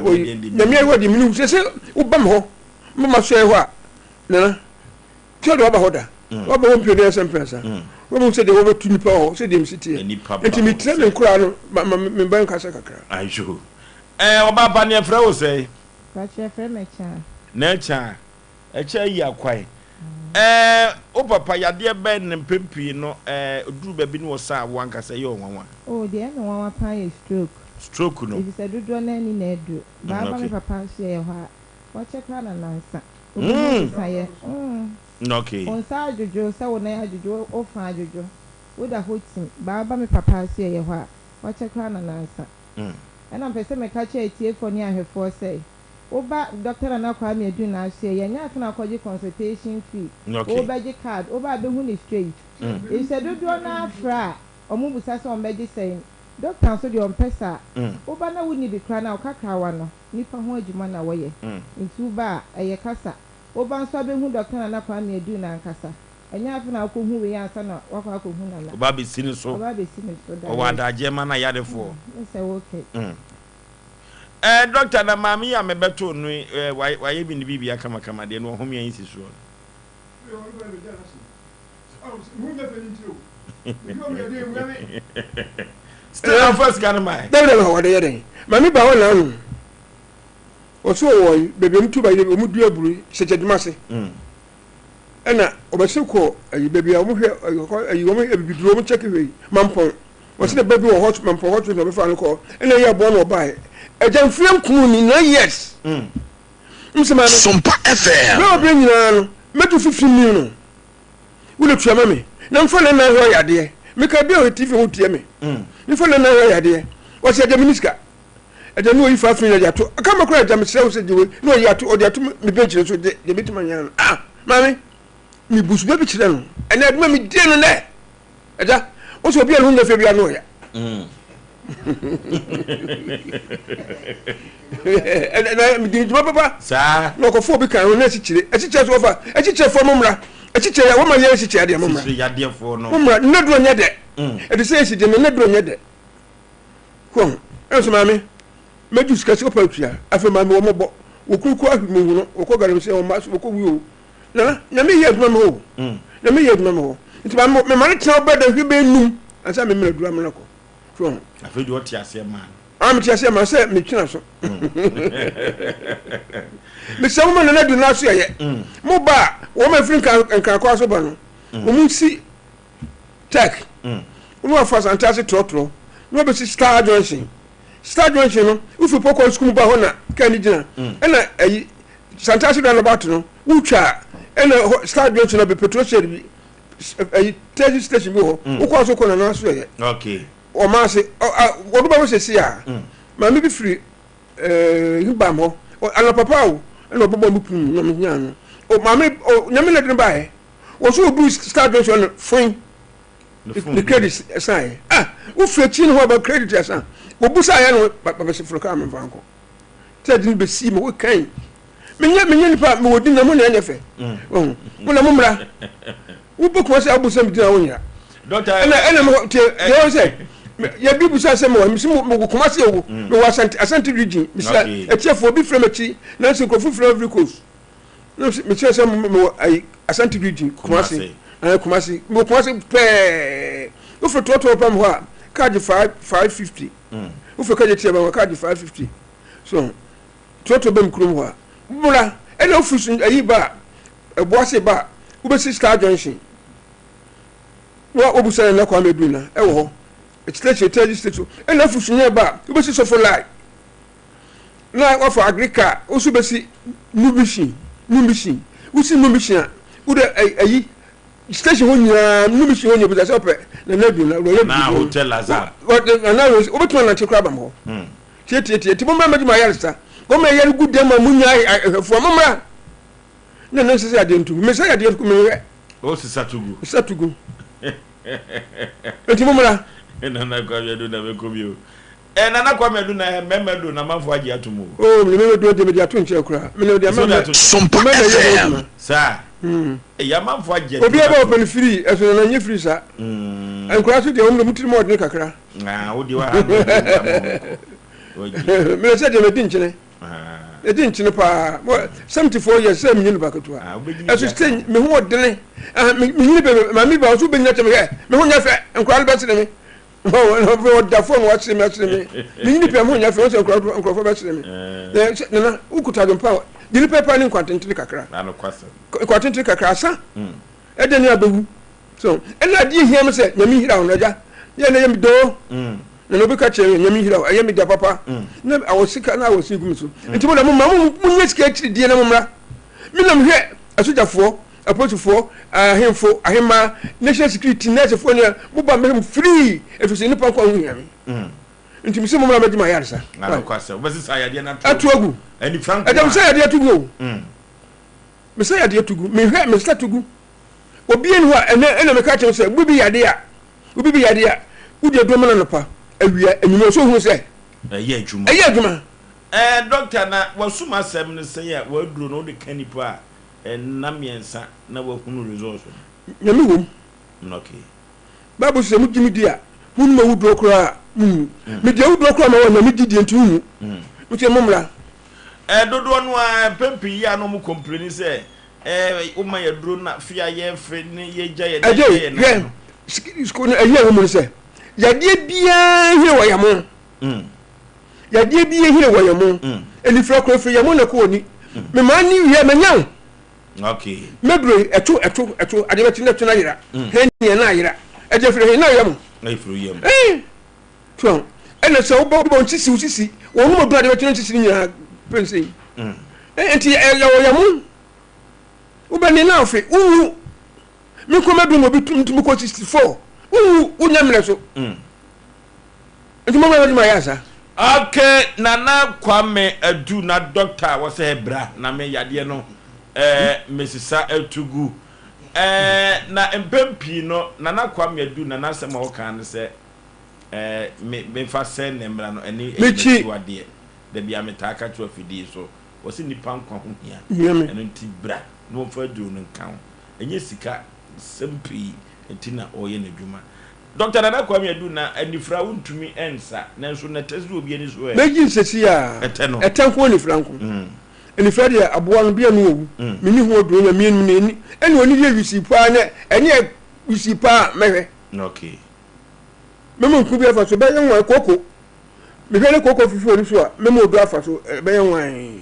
ɔyi nyame ayewa deɛ meni ho sɛ sɛ woba me hɔ mama sɔɛ hɔ a nana tí ɔde waba hɔ da waba hɔ mpɛ bɛyɛ sɛ mprɛnsa wɔn sɛ deɛ wɔbɛtu nipa hɔ sɛ deɛ mesi teɛ nti mekyerɛ me nkoraa no ma ma me ba nkasa kakra. Ayo ɛɛ ɔbaa pa ne ɛfrɛ wo sɛn. Pakyɛ yɛfrɛ me Ɛkyaa. Na Ɛkyaa Ɛkyaa yi akwae ɛɛ wo papa yadeɛ bɛn na mpɛn pii no ɛɛ oduru baabi no ɔsa a wo ankasa ɛyɛ wo nwanwa. Oh deɛ ɛyɛ me nwanwa paa yɛ stroke. Stroke no. Efisɛ dodoɔ no ara nni na aduro. Baa ba me papa nso yɛyɛ hɔ a wakyɛ koraa na nansa. Obi ho sesa yɛ mm. Okay. Wo nsa adwodwo sɛ wo nan adwodwo wo fa adwodwo wo da hɔ tim baa ba me papa nso yɛyɛ hɔ a wakyɛ koraa na nansa. Ɛna mpɛ sɛ meka kyerɛ atiefoɔ ne ahwɛfoɔ sɛ wo ba Doctor Nana Kwame Adu Naasoɛ yɛnyɛ afe na akɔgye consultation fee wo bɛgye card wo ba a bɛhu no straight efisɛ dodoɔ no ara frɛ a ɔmo busa sɛ ɔmo bɛgye sɛn Doctor nso deɛ ɔmpɛ saa wo ba na wo nni bi koraa no a wo kakrawa no nipa ho adwuma na wɔyɛ nti wo ba a ɛyɛ kasa wo ba nso abɛhu Doctor Nana Kwame Adu no ankasa ɛnyɛ afe na wokɔhu wei ansa na wakɔ akɔhu Nana Ɔba abɛsi ne so. Ɔba abɛsi ne so Ɔwɔ direct. adagyeɛ ma no ayarefoɔ. Ne sɛ wokɛ. Eh, doctor, na maame yi a mebɛtoo no yi, eh, wayɛ bi ne biribia kamakama deɛ, na ɔhome ayi si soɔ no. Still amfa sika no mae. Dabi dabi wɔde yɛ dɛn? Maame ba hɔ naanu. Ɔso wɔ yi baabi ɔmo tu ba yi ɔmo dua aburo sɛkyɛdwuma ase. Ɛna ɔbɛsi kɔ ayi baabi a ɔmo hwɛ ayi ɔmo abibiduro ɔmo kyɛke hwɛ yi mampɔn. Ɔsi ne ba bi wɔ hɔ mampɔn hɔ na ɔbɛfa no kɔ ɛna ɛyɛ aboa na ɔbaeɛ. Ɛgya mfie nkunu ni 9 years. Msɛ maame. Sompa FM. Bɛrɛ ɔbɛrɛ nyinaa no mɛtu fifi mi no. Wode tua ma me na mfa ne nan hɔ yadeɛ. Meka bi a ɔyɛ TV ho tie me. Mfa ne nan hɔ yadeɛ. Ɔsɛ agya me ni sika. Agya ne ɔyi fa afei de ato. Aka ma koraa agya mesrɛ wo sɛ gye wei na ɔyi ato ɔde ato me bench no so de deɛ bɛtumi anyɛ no. Ah maame me busu bɛ bi kyerɛ no. Ɛnɛ adwuma me die no nɛ. Agya wo sɛ obi a ne ho nyɛ fɛ bi ano ɔya. Ɛnɛ medi dwuma papa. Saa. Na ɔkɔfo obi kan ho na asikyire. Asikyire so wɔfa. Asikyire fo mo mmra. Asikyire ya wɔma yɛ asikyire adeɛ mo mmra. Asikyire yadeɛfoɔ no. Mo mmra ne duro nyɛ dɛ. Ɛde sɛ esi deɛ ne duro nyɛ dɛ. Kɔn ɛnso maame mɛdu sika sɛ ɔpa atua afei maame wɔn bɔ wɔkuruku ahwe mu hunu wɔkɔ galamsey wɔn mma so wɔkɔ wuo o nana nyame yɛ adwuma mi hɔ o nyame yɛ adwuma mi hɔ nti maame mema ne tena ɔbɛ da hwɛ bɛ num ansa me mmerɛ duro amena kɔ so ho. Afei deɛ ɔte aseɛ maa no. Ah mete aseɛ maa sɛ metwena so. Mesɛ mo ma nana du n'aso yɛyɛ. Mo ba a wɔn a efiri nkrankwaa so ba no wɔn si tech wɔn afa asante ase trɔtrɔ na wɔbɛsi star junction. Star junction no wofi pɔkɔ sukuu mu ba hɔ na kaa ni gyina ɛna ɛyi sante ase dan about no wotwa a ɛna hɔ star junction no bɛ petrol shed bi ɛyi taxi station bi wɔ hɔ wokɔ so kɔ nana so yɛ ɔma ase wɔde ba hɔ sɛsi a maame bi firi ɛɛ hibam hɔ anapapa o ɛna ɔbɛbɔ mi kunu na mi nya no o maame o nyame na de no baayɛ wɔso odu star junction no foin ne credit san yɛ ah wofiri akyi no hɔ aba credit asan obusa yɛ no babɛsi foro kaa mi nfa nkɔ tɛ de no bɛsi ma wokan menyɛ menyɛ nipa mewɔ din na mo na ɛnyɛ fɛ ɔho mo na mo mmra wobɛ kuma sɛ abu sɛ medina wo nyera ɛna ɛna mewɔ tie deɛ wɔn sɛ yɛbi busa sɛ mewɔ mesi mewɔ kuma sɛ owo mewɔ asante asante region mesi atiefoɔ obi frɛ m'akyi nanso nkurɔfo frɛ Ivory Coast na mekyerɛ sɛ mewɔ ayi asante region Kumasi ɛɛ Kumasi mewɔ Kumasi pɛɛ. Wofiri toɔtoɔ pam hɔ a, kaa gye 550. Wofiri kagye tia bam hɔ a, kaa gye 550. So toɔtoɔ bam kurom hɔ a, mmra. Ɛna wofiri so ayi ba a, ɛboase ba a, wobɛsi Star Junction. Na wobusa Nana Kwame Aduna ɛwɔ hɔ. Station, Tɛgye station. Ɛna wofiri so nyɛ ba a, wobɛsi Sɔfo Lai. Na wafa agric a, wo nso bɛsi New Mission, New Mission. Wosi New Mission a, wode ayi station hɔ nyinaa, New Mission hɔ nyinaa, bisa sɛ ɔpɛ Nana Aduna, wura yɛ Nana Hotel Lazar. Nana, wobɛtumi anante koraa aba hɔ. Tietietie, nti mommra mmɛgye mo ayaresa. Wɔn a yare gu dɛm a munya ahwɛfoɔ, mommra. Na na nsesa yadeɛ nto gu. Mesa yadeɛ to gu, menhwɛ. O sesa to gu. Sesa to gu. Nti mommra. Nana Kwame Adu na mɛkɔ bio. Eh, Nana Kwame Adu na eh, mɛmɛ do na manfo agye ato mu. O, mene mɛmɛ do deɛ mede ato nkyɛn koraa. Mene mede ama mɛ. Sompa FM. Saa. Ɛyɛ amanfo agye ato. Obiara bɛ ɔpɛ no firi, ɛso nana nyɛ firi saa. Nkwadaa so deɛ wɔn de wɔn tirim ɔdene kakra. Ah, wo deɛ wa ha no mmerɛ sɛ deɛ madi nkyene madi nkyene paa 74 years sɛ menye nipa ketewa ɛso sɛ me ho ɔdene menyini bɛ maame ba ɔso bɛnyina kyɛ me hwɛ me ho nyɛ fɛ nkora no bɛsere me ɔda fam wasere me asere me menyini pɛ me ho nyɛ fɛ ɔsɛ nkurɔfoɔ bɛsere me nana wokuta adwempa de nipa pa ne nkwatentene kakra nkwatentene kakra asa ɛdɛ ne abɛwu So ɛna adeɛ hia me sɛ Nyame nhyira wo no agya yɛ na ɛyɛ me doo mm. na na obi ka kyerɛ me Nyame nhyira wo ɛyɛ me da papa mm. na awɔ sika na awɔ si gu me so mm. nti mo na mo ma mo nyɛ sika akyiri die na mo mmra me nam hwɛ asogyafoɔ apolisifoɔ ahemfo ahemmaa national security nursefoɔ ne mo ba mbɛhwɛ mo free ɛfiri sɛ nnipa nkwa ho hia me nti mesɛ mo mmra mɛgye ma ayaresa ato agu ɛdam sɛ yadeɛ ato gu o mesɛ yadeɛ ato gu mehwɛ mesɛ to gu Obiara nni hɔ a ɛnnɛ ɛna meka kyerɛ wo sɛ obi bi yade a, obi bi yade a, wodi aduro ma no anɔpa, awia, anwummerɛ, so wohunu sɛ ɛyɛ adwuma. Ɛyɛ adwuma. Ɛɛ dɔkta na wasum asɛm no sɛn a waduro no wode ka nipa a nna miɛnsa na wahunu results no. Nyame wom. Okay. Bible sɛ mo gye me di a, mo num awuduro koraa a, mo nwu. Me di awuduro koraa ma wɔ Nyame gyidie nti wo nwu. Mo sɛ mo mmra. Ɛɛ dodoɔ no ara mpɛn pii yi a na wɔn complaini sɛ Ɛɛ woma yɛ aduro na fe a yɛfe ne yɛgya yɛ nan Ɛgye yɛ hwɛ nan no. sukuu no ɛyi a ɛwɔ mu no sɛ yadeɛ biara hene wɔ yamo yadeɛ biara hene wɔ yamo anifira koro firi yamo na ɛkɔ wɔ ni memaa ne wie manya wo Okay. mɛduro yi ɛto ɛto ɛto adeɛ bɛkye na ɛto no ayera hɛn neɛ na ayera ɛgye firi hene na yamo Ɛfiri yam. ɛɛ so ɛna sɛ wobɔ wobɔ nsisi wo sisi wɔn mu duro adeɛ bɛkye na nsisi no nyinaa pɛnsɛn nti ɛyɛ wɔ yamo Wobɛne na afe wowu me kɔ mɛdum obi tum tum kɔ 64 wowu wonya mmerɛ so mm. nti mo mmerɛ adwuma yɛ asa. Okay, Nana Kwame Adu na doctor wɔsɛ bra na me yadeɛ no eh, mesesa atugu eh, na mpɛn pii no Nana Kwame Adu na n'asɛm a ɔka ne sɛ eh, me mefa sɛ ne mmra no ɛne ɛyɛ m'akyiwadeɛ da bia metaa ka kyerɛ afidie so. Wɔse nnipa nkwa ho hia, ɛno nti bra na wɔmfa aduro no nka ho. Ɛnyɛ sika sɛm pii nti na ɔreyɛ n'adwuma. Dɔkta Nana Kwame Adu, na anifira wontumi nsa, nanso nɛtɛ so obi ani so ɛ? Mɛgye nsɛsi a, Ɛtɛ no. ɛtɛ nko anifira nko. Anifira deɛ aboa no bia no owu, menni ho aduro na mmienu no ɛni, ɛna ɔni deɛ wisii paa na ɛne ɛ wisii paa mɛhwɛ. Okay. Mɛma nku bi afa so, ɛbɛyɛ nwan, kooko. Mehwɛ ne kooko fifi wɔ ne so a, mɛma odu afa so, ɛbɛyɛ nwann.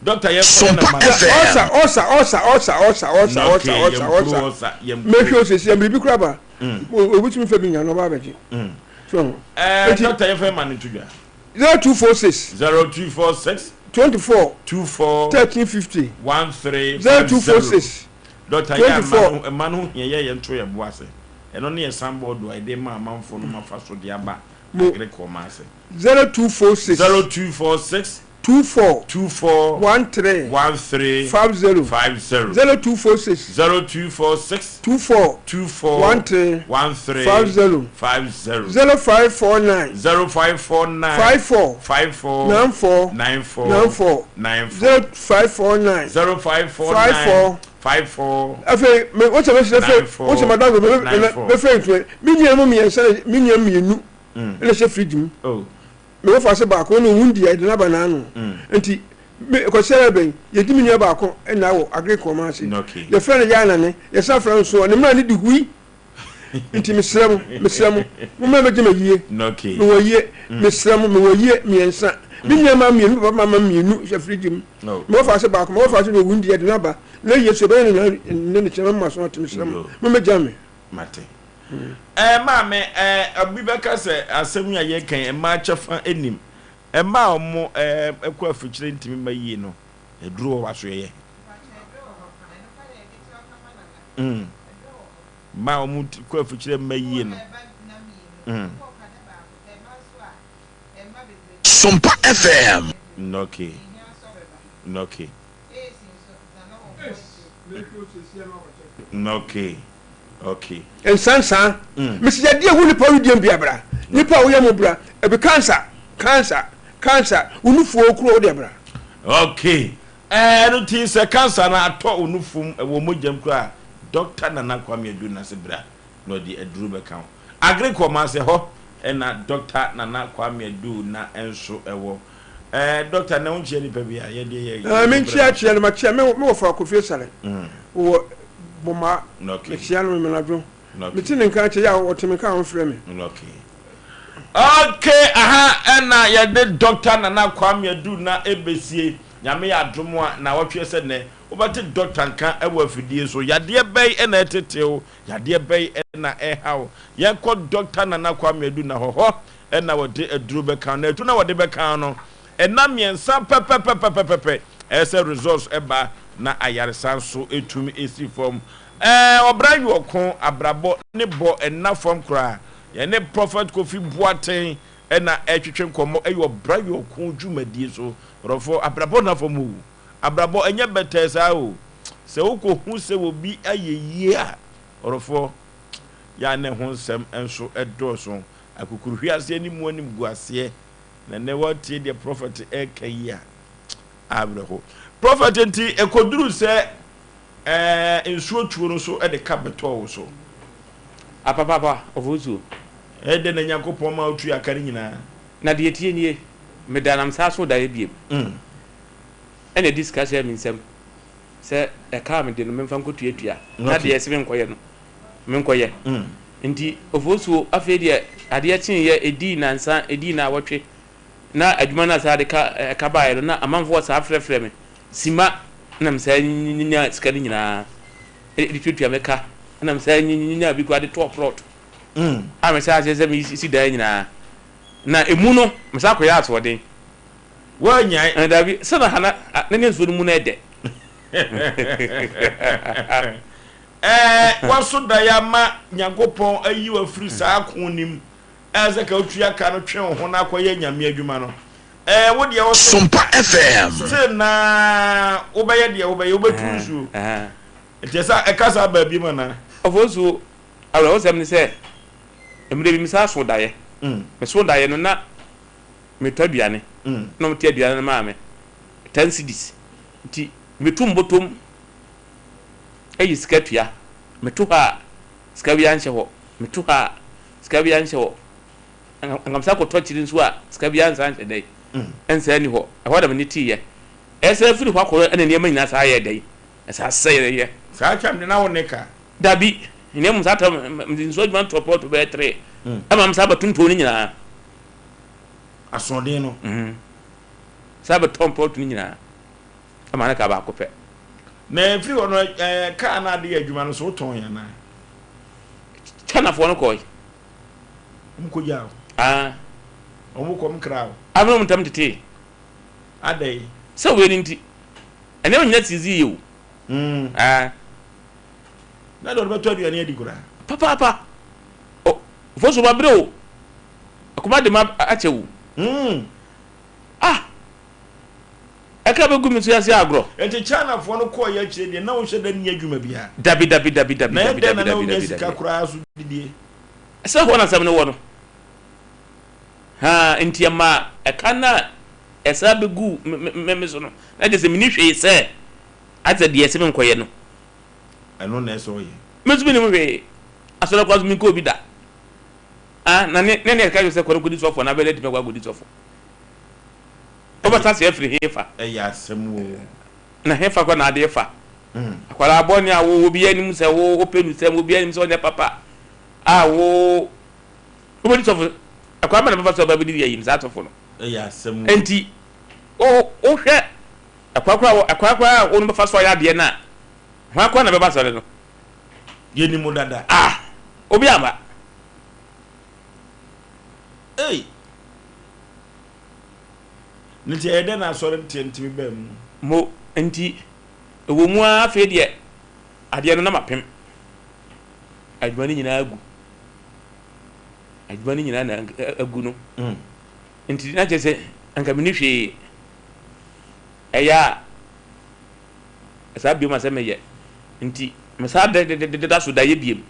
Doctor yɛn fɔ yɛn nama. Ɔsa ɔsa ɔsa ɔsa ɔsa ɔsa ɔsa ɔsa ɔsa. Mehwɛ osisi a biribi kura ba. Obi tumi fɛ bi nya na ɔba abɛgye. So. Ɛɛ doctor yɛn fɛ ma ne to dwa. 0246. 0246. 24. 24. 1350. 1350. 0246. Doctor yɛ ama no ɛma no hia yɛ yɛn to yɛ bo ase. Ɛno ne yɛ sanbɔɔdo a yɛde ma amanfoɔ no ma fa so de aba. Mo. Agric Kumasi. 0246. 0246. 24. 24. 13. 13. 50. 50. 0246. 0246. 24. 24. 13. 13. 50. 50. 0549. 0549. 54. 54. 94. 94. 94. 94. 0549. 0549. 54. 54. Afei, me wosɛ mɛsrɛ fɛ wosɛ madam mɛ mɛ mɛfrɛ ntua me nua mu mmiɛnsa me nua mmienu ɛna hyɛ fridge mu me wɔfa ase baako ɛna owu ndi ɛde n'aba n'ano nti me kɔsɛ bɛn yɛdi me nua baako ɛna wɔ agric wɔn ase yɛfrɛ no yɛ anane yɛsan frɛ nso ne mmerɛ ne di hui. Nti mesrɛ mo, mesrɛ mo, momma mɛgye m'ayie. Mewɔ ayie, mesrɛ mo, mewɔ ayie mmiɛnsa. Me nua mmaa mmienu, me papa mma mmienu hyɛ firigye mu. Me wɔfaase baako, m'awɔfaase deɛ ɔwu nti yɛde no aba. Na ayie so yɛbɛyɛ no nnɛ ne kyena, mɛma mo aso ate, mesrɛ mo, mommɛgya me. Mate. Ɛɛ maame, ɛɛ obi bɛka sɛ asɛm yi a yɛreka yi, mmaa kyɛfa nnim. Mmaa a wɔn ɛɛ kɔ afikyire ntumi mma yie no, aduro wɔ w'asoɛeɛ? Mm. Mmaa a wɔn kɔ afikyire mma yie no. Mm. Sompa FM. Okay. Okay. Okay. Okay. Nsansa. Mesi yadeɛ hu nipa wedeɛ bia bra. Nipa a woyɛ mo bra. Ebi cancer. Cancer. Cancer. Wo nufuo kuro wo deɛ bra. Okay. Ɛɛ ɛno nti sɛ cancer no atɔ wo nufu mu ɛwɔ mogya mu koraa a, Doctor Nana Kwame Adu Nase bra na ɔde aduro bɛka ho. Agric Ɔmanse hɔ na Doctor Nana Kwame Adu na nso ɛwɔ. Ɛɛ Doctor nɛ wo nkyea nipa bi a, yɛ deɛ yɛ. Ɛɛ me nkyea kyea no makyea me me wɔfa Kofi Asare wɔ Bomaa mekyea no memenadwo mete ne nka kyɛ yɛ a ɔte me nka a ɔmfrɛ me. Okay. Okay aha ɛna yɛde Doctor Nana Kwame Adu na ɛbɛsie. Nyame yɛ adom a naawɔtweɛ sɛ nnɛ wobɛte Doctor nka wɔ afidie so. Yadeɛ bɛn na ɛtete wo? Yadeɛ bɛn na ɛha wo? Yɛnkɔ Doctor Nana Kwame Adu na hɔ. Hɔ na wɔde aduro bɛka wo. Na aduro no a wɔde bɛka wo no, nna mmiɛnsa pɛpɛpɛpɛpɛpɛ ɛyɛ sɛ results ba na ayaresa nso tumi si fam. Ɛɛ ɔbra yɔɔko, abrabɔ ne bɔ nna fam koraa. Yɛne Prophet Kofi Boateng na ɛretwetwe nkɔmmɔ ɛyɛ ɔbra yɔɔko dwumadie so. Ɔdɔfoɔ, abrabɔ nna fam o. Abrabɔ ɛnyɛ bɛtɛɛ saa o. Sɛ wokɔhu sɛ obi ayɛ yie a, ɔdɔfoɔ, yɛ a na ɛho nsɛm nso dɔɔso. Akukuruhweaseɛ ne mu animguaseɛ. Na nnɛ woatie deɛ prɔfɛt reka yi a, awerɛho. Prɔfɛt, nti ɛkɔduruu sɛ ɛɛ nsuo tuo no so de ka bɛtɔɔ wo so? Apapaapa, ɔfosuo. Ɛyɛ dɛn na Nyankopɔn ma wotua ka no nyinaa? Na deɛ ɛteɛ nie, meda na mesan so daeɛ bio, ɛna ɛde sika hyɛɛ me nsam sɛ ɛka a mede no memfa nkɔtuatua, na deɛ ɛse menkɔyɛ no, menkɔyɛ. Nti Ofosuo, afei deɛ adeɛ kyeeɛ, ɛdii nnansa, ɛdii nnawɔtwe, na adwuma no a saa de ka ɛka baeɛ no, na amanfoɔ saa frɛfrɛ me sima, na mesaa nyaa sika no nyinaa de tuatua me ka, ɛna mesaa nyaa bi koraa de tɔɔ plot a mehyɛɛ aseɛ sɛ mesi dan nyinaa. Na emu no, mesan kɔyɛɛ asoɔden. Woannyae? Ɛɛ, dabi. Sɛ na Hana ne ne nsuo no mu no yɛ dɛ. Ɛɛ, woaso daeɛ ama Nyankopɔn ayi wo afiri saa ko no mu, ɛɛ sɛ ka wotua ka no twe wo ho na akɔyɛ Nyame adwuma no. Ɛɛ, wo deɛ wo se, Sompa FM. Still naa wobɛyɛ deɛ wobɛyɛ, wobɛtu nsuo. Nti ɛsɛ ɛka saa baa biom anaa? Ɔfosuo, awerɛhosɛm ne sɛ, Mmerɛ bi mesan soo daeɛ. Mesoo daeɛ no na metɔ aduane na wɔte aduane no maa me, ten cedis. Nti meto mbɔtɔm yi sika tua. Meto hɔ a sika biara nhyɛ hɔ, meto hɔ a sika biara nhyɛ hɔ. Anka mesan kɔtɔ akyiri nso a sika biara nsan nhyɛ dɛn? Nsan nni hɔ. Ɛhɔ na m'ani teeɛ. Ɛsan firi hɔ akɔ no na nneɛma nyinaa san yɛɛ dɛn? Ɛsan sɛeɛ. Saa time no na wo ne ka? Dabi, na mmom saa tam mede nsuo adwuma no tɔɔ plɔto bɛyɛ tere ɛma me saa bɛtontɔn no nyinaa. Asoɔden no. Saa bɛtɔn plɔto no nyinaa ɛma no kaa baako pɛ. Na ɛfiri hɔ no ɛɛ kaa no ade yɛ adwuma no so wotɔn yɛ anaa? Chinafoɔ no kɔe. Wɔn kɔ gyaa wo? Ah. Wɔn kɔ wɔn kra wo? Amene wɔn ntam tetee. Adɛn? Sɛ wei no nti, ɛnneɛma nyinaa sisi yie o. Ah. Na deɛ ɔde bɛtɔ aduane adi koraa. Papaapa. O, Fosu mabrɛ o. Akoma de ma akyɛ wo. Mm. Ah! Ɛka bɛgu me so ase agorɔ. Enti Chinafoɔ no kɔɔ yɛ akyire deɛ na wonhyɛ da nni adwuma biara. Dabi dabi dabi dabi Na dabi ɛdɛn dabi na na dabi wonya dabi sika dabi. koraa so didie? Sɛ hɔ na asɛm no wɔ no. Haa, enti ɛmaa ɛka no a ɛsan bɛguu me me me so no, na kyerɛ sɛ menni hwee sɛ asɛ deɛ ɛsɛ menkɔyɛ no. Ɛno na ɛsɛ ɔyɛ. Me nso mennim hwee. Asɔre koraa nso menkɔɔ bi da. Ah, na ne ne ne ɛka kyerɛ sɛ kɔ no kɔdi sɔfo anaa bɛyɛ dɛ atumi akɔ akɔdi sɔfo. Wobɛsa ase afiri hefa? Ɛyɛ asɛm o. Na hefa koraa na ade fa? Akwadaa bɔne a wo obiara nim sɛ wo wopɛ nusɛm, obiara nim sɛ ɔnyɛ papa. A wo wobɛdi sɔfo ɛkwan bɛ na bɛfa so aba bɛdi ayi no saa sɔfo no. Ɛyɛ asɛm o. Nti wo wohwɛ ɛkwan koraa ɛkwan koraa a wo no bɛfa so ayɛ adeɛ no a hwan koraa na bɛba asɔre no. Yɛnim wo dada. Ah obi amma. Ei! Ne nti ɛyɛ dɛn na asɔre nteɛ ntumi baa mu? Mo nti ɛwɔ mu ara afei deɛ adeɛ no na mapem adwuma no nyinaa agu. Adwuma no nyinaa na agu no. Nti na kyerɛ sɛ anka menni hwee. Ɛyɛ a saa biom a sɛ meyɛ. Nti mesaa deda so daeɛ biom.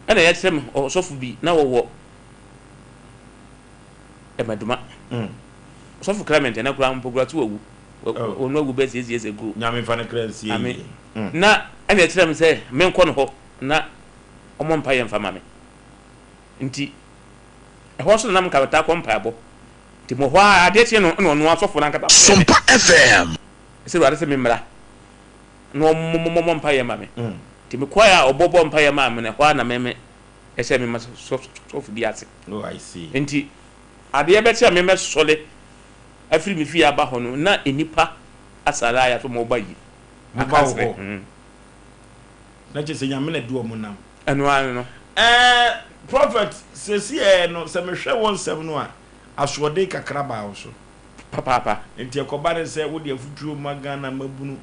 Ɛna yɛkyerɛ me ɔsɔfo bi na wɔwɔ Ɛmaduma. Ɔsɔfo Clement ɛnɛ koraa mpo koraa so wawu. Wɔn awu bɛyɛ six years ago. Nyame nfa ne kra nsie yie. Na ɛna ɛkyerɛ me sɛ menkɔ ne hɔ na ɔmmɔ mpaeɛ mfa ma me. Nti ɛhɔ nso na na nka metaa kɔ mpaebɔ. Nti mewɔ hɔ ara adeɛ kye no ɛna ɔno asɔfo no ankasa frɛɛ me. Sompa FM. Sɛ Awurade sɛ memmra na ɔmmɔ mpaeɛ ma me. Nti mekɔɛ a ɔbɔbɔɔ mpaeɛ maa me no ɛhɔ ara na me ɛhyɛ me ma sɔfo bi ase. Oh, I see. Nti adeɛ bɛkye a memmɛsɔre afiri me fie aba hɔ no na nnipa asare ayɛ so ma wɔba yi. Wɔba wo hɔ. Na kyerɛ sɛ Nyame na ɛde wɔn nam. Ɛno ara no. Ɛɛ Prophet, seesei ɛɛ no sɛ mehwɛ wo nsɛm no a, asoɔden kakra baa wo so. Papaapa. Nti ɛkɔba ne sɛ wode afutuo ma Ghana mmabunu,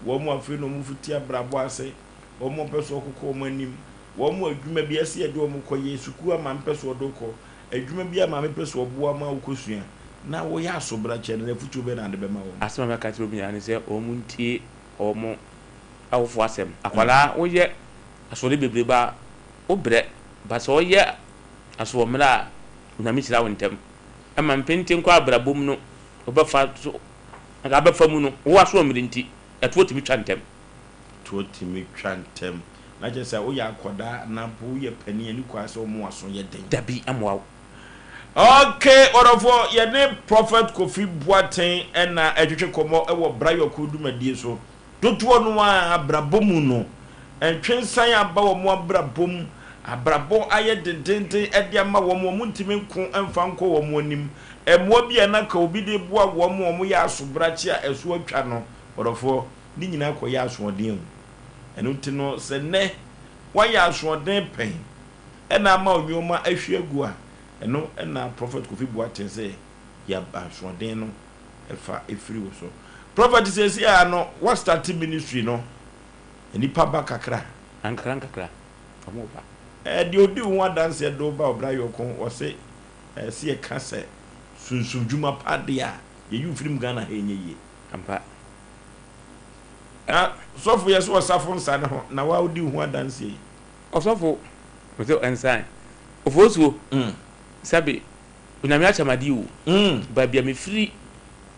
wɔn a afei na wɔfiti abrabɔ ase, wɔn a wɔpɛ sɛ wɔkokɔ wɔn anim, wɔn a adwuma bi ɛsɛ yɛde wɔn kɔ yɛ, sukuu a maame pɛ sɛ ɔde wo kɔ, adwuma bi a maame pɛ sɛ ɔboa ma wokɔsua, na woyɛ asobrakyɛ no, afutuo bɛn na wode bɛma wɔn? Asɛm a mɛka akyerɛ wɔn nyinaa ne sɛ wɔntie wɔn awofoɔ asɛm. Akwadaa woyɛ asoɔden bebrebe a, wobrɛ, but sɛ woyɛ asoɔmmerɛ a, Onyame hyira wo ntɛm. Ɛma mpentenkɔ abrabɔ mu no, wobɛfa so, anka abɛfa mu no, wo asoɔmmerɛ nti, ɛtoɔ tumi twa ntɛm. Toɔ tumi twa ntɛm. Na kyerɛ sɛ woyɛ akwadaa anaa mpo woyɛ panin a, ɛnni kwan sɛ woma w'aso yɛ den. Dabi, ɛmmoa wo. Ok, ɔdɔfoɔ, yɛne Prophet Kofi Boateng na ɛretwetwe kɔmmɔ wɔ Brayɔko dwumadie so. Dodoɔ no ara abrabɔ mu no, ntwensan aba wɔn abrabɔ mu, abrabɔ ayɛ dendenden de ama wɔn, wɔntumi nko mfa nkɔ wɔn anim. Mmoa bi a na anka obi de reboa wɔn ma wɔyɛ asobrakye a ɛso atwa no, ɔdɔfoɔ, ne nyinaa kɔyɛ asoɔden o. Ɛno nti no, sɛ nnɛ woayɛ asoɔden pɛn na ama wo nneɛma ahwie agu a, ɛno na Prɔfɛt Kofi Boateng sɛ yɛ asoɔden no fa firi wo so. Prɔfɛt seesei ara no woastarte ministry no, nnipa ba kakra. Nkakra nkakra, wɔn ba. Ɛɛ deɛ ɔdi wo ho adanseɛ de wo ba ɔbra yɔko, ɔse ɛɛ sɛ yɛka sɛ sunsum dwuma pa deɛ a, yɛyi wo firi mu Ghana ha ɛnyɛ yie. Ampa. Na sɔfo yɛ sɛ ɔsafo nsa ne ho na wa wodi wo ho adanseɛ yi. Ɔsɔfo mese ɛnsan. Ofosuo sɛbe Onyame akyɛ me adeɛ o baabi a mefiri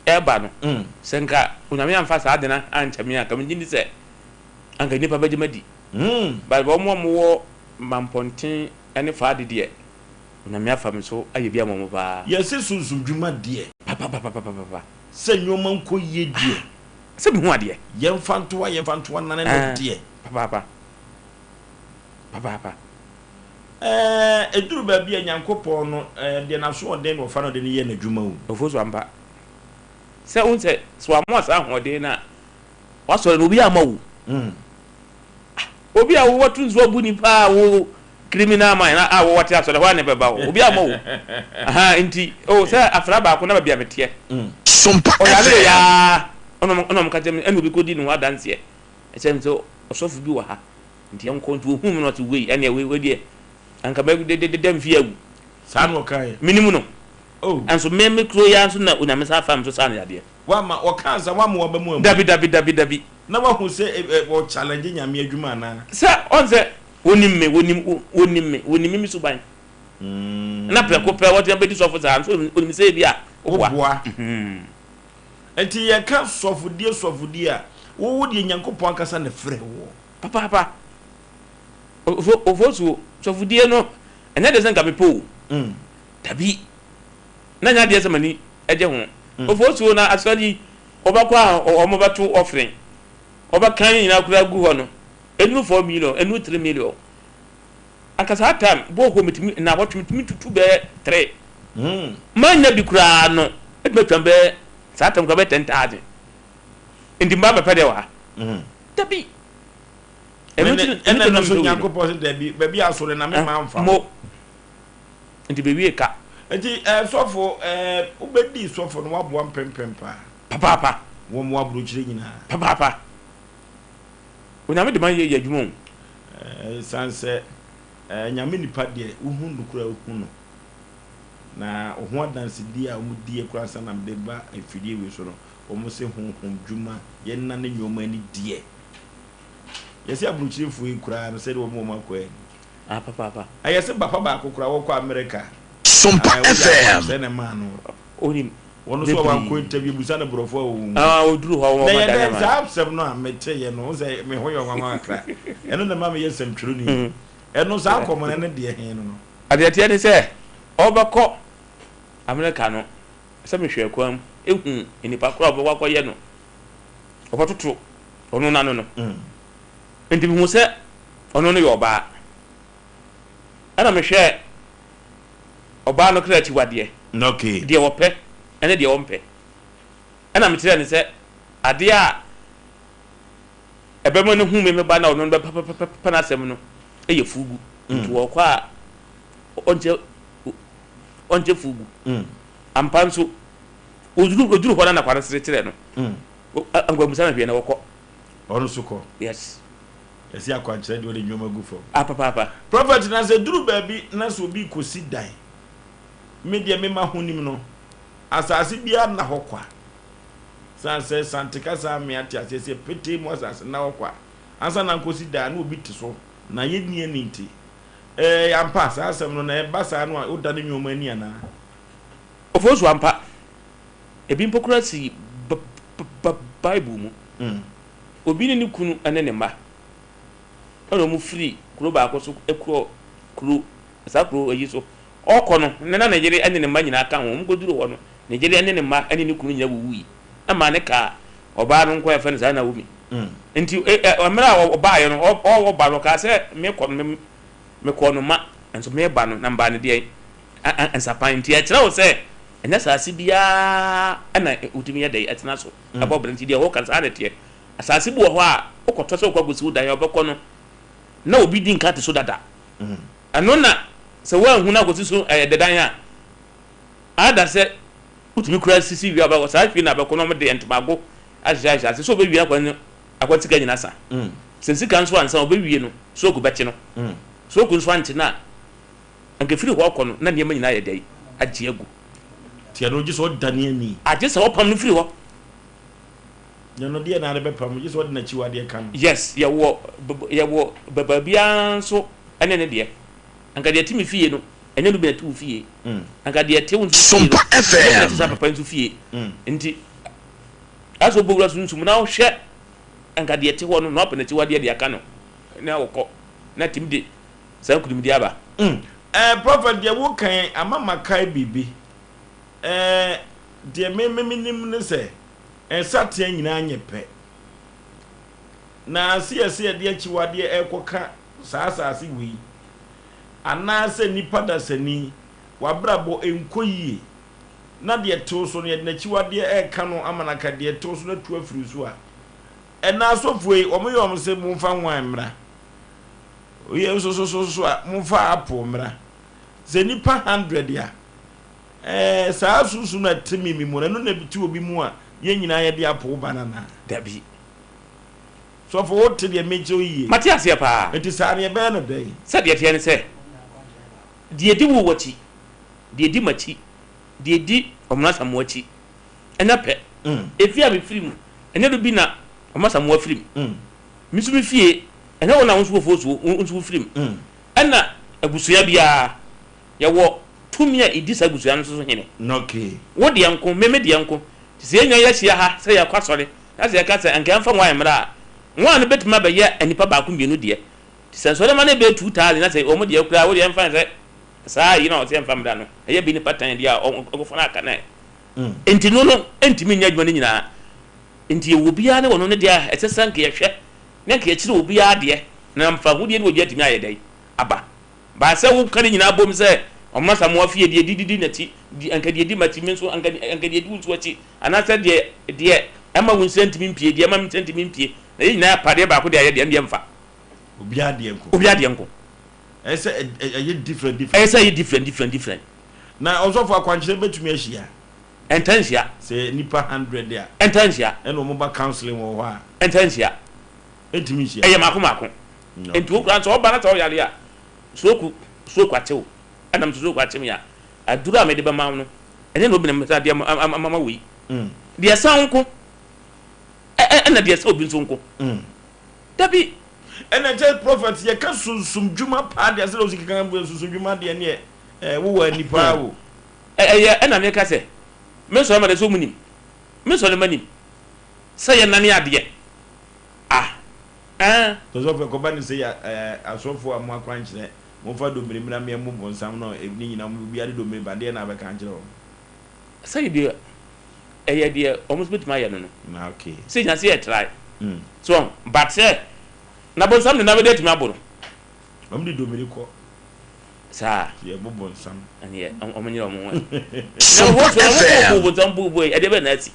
ɛɛba no sɛ nka Onyame amfa saa ade no ankyɛ me a nka megye ndi sɛ anka nnipa bɛgye madi but wɔn a wɔwɔ Mampɔnten ne Faade deɛ Onyame afa me so ayɛ bi ama wɔn paa. Yɛse sunsum dwuma deɛ. Papapapapapa. Sɛ nnoɔma nkɔ yie deɛ. Sɛ mehu adeɛ. Yɛmfa ntoa yɛmfa ntoa nane no deɛ. Papaapa. Papaapa. Ɛɛ, ɛduru baabi a Nyankopɔn no, ɛɛ, deɛ n'asoɔden na ɔfa no de no yɛ n'adwuma o. Ofosu ampa. Sɛ wohu sɛ, sɛ wammoa saa ahoɔden no a, w'asɔre no obi amma wo. Ah, obi a wowɔ to nsuo abu nipa a wo criminal mind a wowɔ te asɔre hɔ a na ɛbɛba wo. Obi amma wo. Aha, nti, oh, sɛ afra baako na baabi a meteɛ. Sompa Ɔyare FM. yaa, ɛna ɔmo ka kyerɛ me, ɛna obi kɔdi ne ho adanseɛ. Ɛkyerɛ me sɛ ɔsɔfo bi wɔ ha. Nti yɛnkɔ. Nti ohuu me no ɔse wei ɛneɛ wei wei deɛ anka mɛ de de deda mfie awu. Saa na ɔkaeɛ? Menim no. Oh. Nso me me kuro yi ara nso na Onyame san faa me so saa no yadeɛ. Wamma, ɔkaa saa wamma w'aba mu ammu? Dabi dabi dabi dabi. Na wahu sɛ ɛ ɛ ɔ challenge Nyame adwuma anaa? Sɛ ɔn sɛ wɔnim me wɔnim wɔnim me wɔnim me me suban. Na prɛko pɛ wɔte abɛdi sɔfo saa nso onim sɛ ebi a woboa. Woboa. Nti yɛka sɔfodie sɔfodie a, wo wo deɛ Nyankopɔn ankasa na ɛfrɛ woɔ. Papaapa. Ofo ofosuo, sɔfodie no, ɛnyɛ deɛ sɛ nka mepɛ o. Dabi. Na ɛnyɛ adeɛ sɛ m'ani gye ho. Ofosuo na asɔre yi, wɔbɛkɔ a wɔbɛto offering. Wɔbɛka ne nyinaa koraa agu hɔ no, ɛnuru 4 million, ɛnuru 3 million. Anka saa time borehole metumi nnawɔtwe metumi tutu bɛyɛ tre. Mannya bi koraa no mɛtumi atwa bɛyɛ saa time koraa bɛyɛ 10,000. Nti mba bɛpɛ deɛ wɔ ha? Dabi. Ɛno nti Ɛna ɛno nti ɛno na nso mepɛ wei no. Nyankopɔn sɛ dabi, baabi a asɔre na me ma mfa hɔ. Mo. Nti bɛwie ka. Nti eh, sɔfo eh, wobɛdii sɔfo no woaboa mpempem paa. Papaapa. Wɔn wɔ aburokyire nyinaa. Papaapa. Onyame de ma yɛ yɛ adwuma o. Ɛsiane sɛ Nyame nipa deɛ wohu no koraa wohu no na wo ho adansedie a wɔn diiɛ koraa ansa na mede ba mfidie wei so no wɔn se honhom dwuma yɛ nane nnoɔma ani deɛ yɛse aburokyirefoɔ yi koraa no sɛdeɛ wɔn wɔn akɔ ani Ah papaapa. Ɛyɛ se papa baako koraa wɔkɔ America Sompa ah woyɛ FM. akwankyerɛ na ɛmaa no. Onim. Wɔn nso a wankɔ Bebree. interview bisa no borɔfo a ɔwɔ mu. Ah oduru hɔ a Na wɔma ɛyɛ dane dɛn ama no. saa asɛm no a meteeɛ no, wohu sɛ me ho yɛ nwanwa kakra. Ɛno na ɛma meyɛ sɛmtwerɛni. Ɛno saa nkɔmmɔ no ɛno deɛ he no no. Adeɛ teɛ ne sɛ ɔrebɛkɔ Amerika no, sɛ mehwɛɛ kwan mu huu nnipa korɔ a ɔbɛkɔ akɔyɛ no, ɔbɛtoto ɔno no ano no. Nti mehuu sɛ ɔno no yɛ ɔbaa. Ɛna mehwɛɛ ɔbaa no kra akyiwadeɛ, deɛ ɔpɛ ne deɛ ɔmpɛ. Ɛna mekyerɛɛ no sɛ adeɛ a ɛbɛma no hu me me ba na ɔno no bɛpɛpɛpɛ n'asɛm no yɛ fugu. Nti ɔkɔ a ɔnkyɛ ɔnkyɛ fugu. Ampa nso ɔduru ɔduru hɔ na nakwa no sere kyerɛ no. Anka no hwee na wɔkɔ. Ɔno nso kɔ. Yes. Yɛsi akwankyerɛ deɛ ɔde nneɛma gu fam. Ah papaapa. Prophet na sɛ duru baabi na sɛ obi kɔsi dan me deɛ me mahonim no asase biara nna hɔ kwa sane sɛ sante kasa ame ate aseɛ sɛ petee mu asase nna hɔ kwa ansa na nkɔsi dan na obi te so na yɛnni ani nti ɛɛ ampa saa asɛm no na ɛba saa no a wodane nneɛma ani anaa? Ofosu ampa ebi mpo koraa si Bible mu. Obi ne ne kunu ne ne mma na wɔfiri kuro baako so kɔ kuro saa kuro yi so. Ɔrekɔ no, na na ne yere ne ne mma nyinaa ka ho. Wɔkɔduruu hɔ no, ne yere ne ne mma ne ne kunu nyinaa wuwui. Ɛmaa ne kaa ɔbaa no nko a yɛfrɛ no saa Naomi. Nti mmerɛ a ɔbaeɛ no, ɔreba no, ɔkaa sɛ, Mekɔ no, mekɔɔ no mma, nso mereba no, na mebaa no deɛn? Nsapan. Nti ɛkyerɛ wo sɛ, ɛnyɛ asase biara na wotumi yɛ dɛn tena so. Ɛbɔ bra. Nti deɛ wɔka no, saa na ɛteɛ. Asase bi wɔ hɔ a, wokɔtɔ sɛ wokɔ akɔsi wo dan a, wobɛkɔ no, na obi di nka te so dada. Ɛno na sɛ woanhu na akɔsi so ɛyɛ dan a, ada sɛ wotumi kura sisi wie a, wobɛkɔ saa fie no abɛkɔ na wɔde ntomago ahyehyɛ ahyɛ ase sɛ wobɛwie akwa no akwa sika nyina sa. Sɛ sika nso ansa a, wobɛwie no, stroke bɛkye no. Stroke nso ankye no a, anka ɛfiri hɔ rekɔ no, na nneɛma nyinaa ayɛ dɛn? Agye agu. Nti ɛno gye sɛ ɔdane ani. Agye sɛ wɔpam no firi hɔ. Na ɛno deɛ na ade bɛpam, gye sɛ ɔde n'akyiwadeɛ ka no. Yes, yɛwɔ yɛwɔ baabiara nso ɛne ne deɛ. Anka deɛ ɛte me fie no, ɛnyɛ no bi na ɛte wo fie. Anka deɛ ɛte wo nso fie no, Sompa ɛnyɛ bi na ɛte FM. saa papa nso fie. Nti, asɛ wobɔ wura sunsum na wohwɛ anka deɛ ɛte hɔ no, na wapɛ n'akyiwadeɛ de aka no, na wokɔ, na atumi de saa nkunimdie aba. Eh, Prophet, deɛ woka yi ama makae biribi. Eh, deɛ me me menim ne sɛ, nsateaa nyinaa nyɛ pɛ. Na se yɛse yɛde akyiwadeɛ rekɔka saa asase wei, anaasɛ nnipa dasani, w'abrabɔ nkɔ yie, na deɛ ɛtew so no yɛde n'akyiwadeɛ reka no ama no aka deɛ ɛtew so no atu afiri so a, ɛnna asɔfoɔ yi, wɔyɛ wɔn se momfa wine mmra. Oye nso so so so a, momfa apple mmra. Sɛ nnipa hundred a, ɛɛ saa sunsum no a ɛte me me mu no, ɛno na ɛte obi mu a yɛn nyinaa yɛde apple ba no anaa? Dabi. Sɔfo, wote deɛ mekyerɛ wo yie? Mate aseɛ paa. Enti saa no yɛbɛyɛ no dɛn? Sɛdeɛ ɛteɛ ne sɛ, deɛ ɛdi wo akyi, deɛ ɛdi m'akyi, deɛ ɛdi Ɔmena Asamoah akyi, ɛnyɛ pɛ. Efie a mefiri mu, ɛnyɛ do bi na Ɔmena Asamoah firi mu. Me nso me fie, ɛnyɛ wo na wo nso wɔ fo so, wo nso wofiri mu. Ɛna abusua biara, yɛwɔ tumi a ɛdi saa abusua no nso so hene. Wo deɛ nko, me me deɛ nko. Nti sɛ yɛn nyinaa yɛahyia ha sɛ yɛrekɔ asɔre, na sɛ yɛka sɛ anka yɛmfa wine mmra a, wine no bɛtumi abɛyɛ nnipa baako mmienu deɛ. Nti sɛ nsɔremma no bɛyɛ 2,000 na sɛ wɔn deɛ koraa, wo deɛ yɛmfa no sɛ saa ayi no a wɔsɛ yɛmfa mmra no, ɛyɛ bi nnipa tan deɛ a, wɔkɔfa no aka no ɛ. Nti no no ntumi nyɛ adwuma no nyinaa. Nti yɛwɔ obiara ne ɔno ne deɛ a ɛsɛ sɛ anka yɛhwɛ na anka yɛkyerɛ obiara adeɛ na mfahodie ne ogya atumi ayɛ dɛn aba. But sɛ woka ne nyinaa bom sɛ ɔma Asamoah fie deɛ di di n'akyi, di anka deɛ di m'akyi me nso anka anka deɛ di wo nso akyi anaasɛ deɛ deɛ ɛma wo nsa ntumi mpie deɛ ɛma me nsa ntumi mpie na yɛn nyinaa yɛapa adeɛ baako de ayɛ deɛ ɛndeɛ mfa. Obiara deɛ nko. Obiara deɛ nko. Ɛyɛ sɛ ɛyɛ different different. Ɛyɛ sɛ ɛyɛ different different different. Na ɔsɔfo akwankyerɛ bɛtumi ahyia? Ɛntaa nhyia. Sɛ nnipa hundred a. Ɛntaa nhyia. Ɛna wɔn ba counseling wɔ hɔ a. Ɛntaa nhyia. Ɛntumi nhyia. Ɛyɛ mako mako. Nti wo koraa sɛ ɔba na sɛ ɔyare a, stroke stroke akye wo, ɛna me nso stroke akye me a, aduro a mede bɛma wo no, ɛnyɛ na obi na mɛsa de ama wo yi. Deɛ ɛsa wo nko, ɛna deɛ ɛsa obi nso nko. Dabi. Ɛna kyɛ prophet yɛka sunsum dwuma paa deɛ sɛdeɛ wosi keka sunsum dwuma deɛ neɛ wowɔ ani paa o. Ɛyɛ ɛna meka sɛ me nsɔre ma deɛ sɛ ɔmu nim me nsɔre ma nim sɛ yɛ nane adeɛ ah ɛn. Ɔsɔfo ɛkɔba ne sei a ɛɛ asɔfo a mo akwankyerɛ momfa domire mmra mmea mo bonsam no ne nyina mo obiara de domire ba deɛ na abɛka akyerɛ wɔn. Sɛ deɛ ɛyɛ deɛ wɔn nso bɛtumi ayɛ no no. Na okay. Sɛ nya sɛ yɛ try. So wɔn but sɛ na bonsam de n'abɛde atumi abo no. Wɔn de domire kɔ. Saa. Yɛ bo bonsam. Ɛneɛ wɔn nyere wɔn ho ɛ. Na wɔn so na wɔn bo bonsam bo bo yi ɛdeɛ bɛn na asi.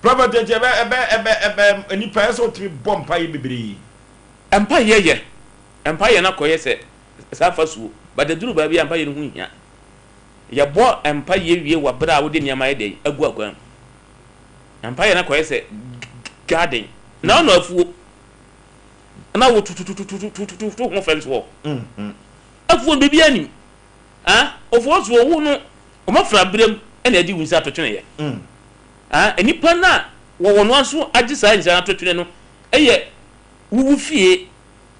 Prophet nti ɛbɛ ɛbɛ ɛbɛ ɛbɛ nipa ɛsɛ ɔtumi bɔ mpa yɛ bebree. Mpa yɛ yɛ mpa yɛ na kɔyɛ sɛ saa fa suo but ɛduru baabi a mpa yɛ no ho nhia yɛ bɔ mpa yɛ wie wɔ bere a wode nneɛma ayɛ dɛn agu akwan mu mpa yɛ na kɔyɛ sɛ garden na ɔnɔ afuo na wo tututututututu ho fɛn soɔ afuo no biribi anim ah ofuo soɔ wo no wɔn afra berem ɛna ɛde wo nsa ato twene yɛ ah nipa no a wɔwɔ no aso agye saa nsa ato twene no ɛyɛ wowu fie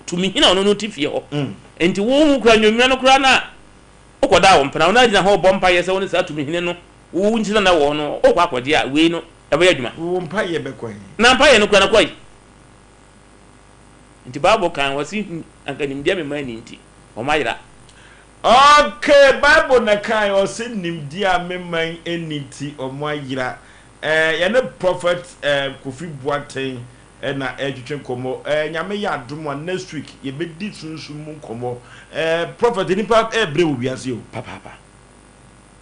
tumi hena ɔno no te fie hɔ nti wo ho kura nnwommerɛ no koraa na wokɔda wo mpena wo na gyina hɔ bɔ mpa yɛ sɛ wo ne saa tumi hene no wo nkyina na wɔ no wokɔ akɔgye a wei no ɛbɛyɛ adwuma wo mpa yɛ bɛkɔ he na mpa yɛ no kura no kɔ yi Nti Bible kan wɔse anka nimdeɛ mema ani nti wɔn ayera. Okay, Bible na kan ɔse nimdeɛ a mema ani nti wɔn ayera. Eh, yɛne Prophet eh, Kofi Boateng eh, na ɛretwetwe nkɔmmɔ. Eh, Nyame yɛ adom a next week yɛbɛdi sunsum mu nkɔmmɔ. Eh, Prophet, nnipa ɛrebrɛ wɔ wiase o. Papaapa.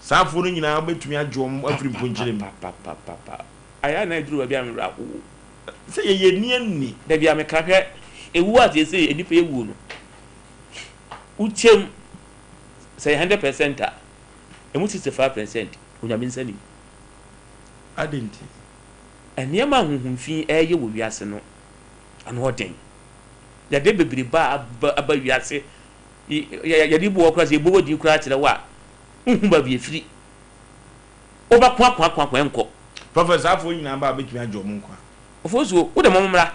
Saa afoɔ no nyinaa wobɛtumi agye wɔn afiri mponkyerɛ mu. Papapapapapa. Ayɛ a na ɛduru baabi a me werɛ ahow. Sɛ yɛyɛ ani anni. Dabi a meka hwɛ ewu a seesei nnipa ewuo no wokyɛm sɛ yɛ 100% a emu 65% Onyame nsa nim. Adɛn nti? Nneɛma a honhom fi reyɛ wɔ wiase no ano ɔden. Yadeɛ bebrebe a aba aba wiase yɛde bu wɔ koraa sɛ yɛbɔ wɔ din koraa kyerɛ wo a wonhu baabi efiri. Wobɛko ako ako ako ɛnkɔ. Prophet saa foɔ nyinaa ba a bɛtumi agye wɔn nkwa. Ofosuo wo de mom mmra.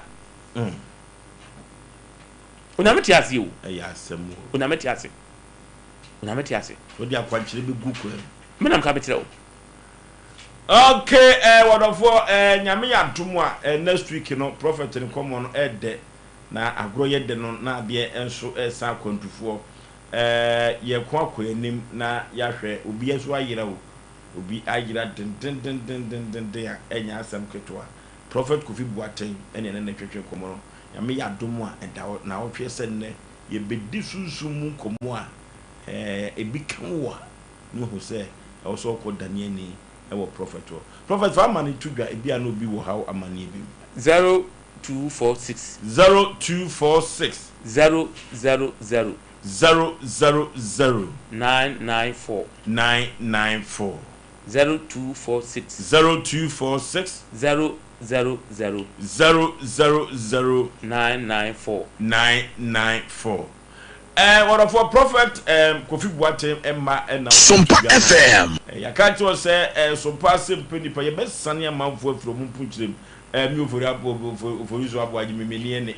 Onyame te ase o. Ɛyɛ asɛm o. Onyame te ase. Onyame te ase. Wode akwankyerɛ bɛgu kwan mu. Me na meka mekyerɛ wo. Ok eh wɔdɔfoɔ eh Nyame yɛ adom a eh next week no prophet nkɔmɔ no ɛɛdɛ na agorɔ yɛ dɛ no na adeɛ nso ɛɛsan akwantufoɔ eh yɛko akɔ anim na yɛahwɛ obi nso ayera o obi ayera dendendendendenden a ɛnyɛ asɛm ketewa Prophet Kofi Boateng ɛne ɛne no twetwe nkɔmɔ no Nyame yɛ adom a ɛda hɔ naawɔtweɛ sɛ nnɛ yɛbɛdi sunsum mu nkɔmɔ a eh ebi ka wo a na wahu sɛ ɛwɔ sɛ ɔkɔ dane ani wɔ Prophet hɔ. Prophet fa amane to dwa ebia na obi wɔ haw amaneɛ bi mu. 0246. 0246. 000. 000. 994. 994. 0246. 0246. 000. 000. 994. 994. Eh, wɔdɔfoɔ Prophet eh, Kofi Boateng mma na wɔde Sompa to dwa no. FM. Eh, yɛaka akyerɛ wo sɛ eh, Sompa ase mpɛ nnipa, yɛbɛsane amanfoɔ afiri wɔn mponkyerɛ mu. Eh, me Ofori Abo, Ofori, Ofori so Aboagye, me m'ani ɛne.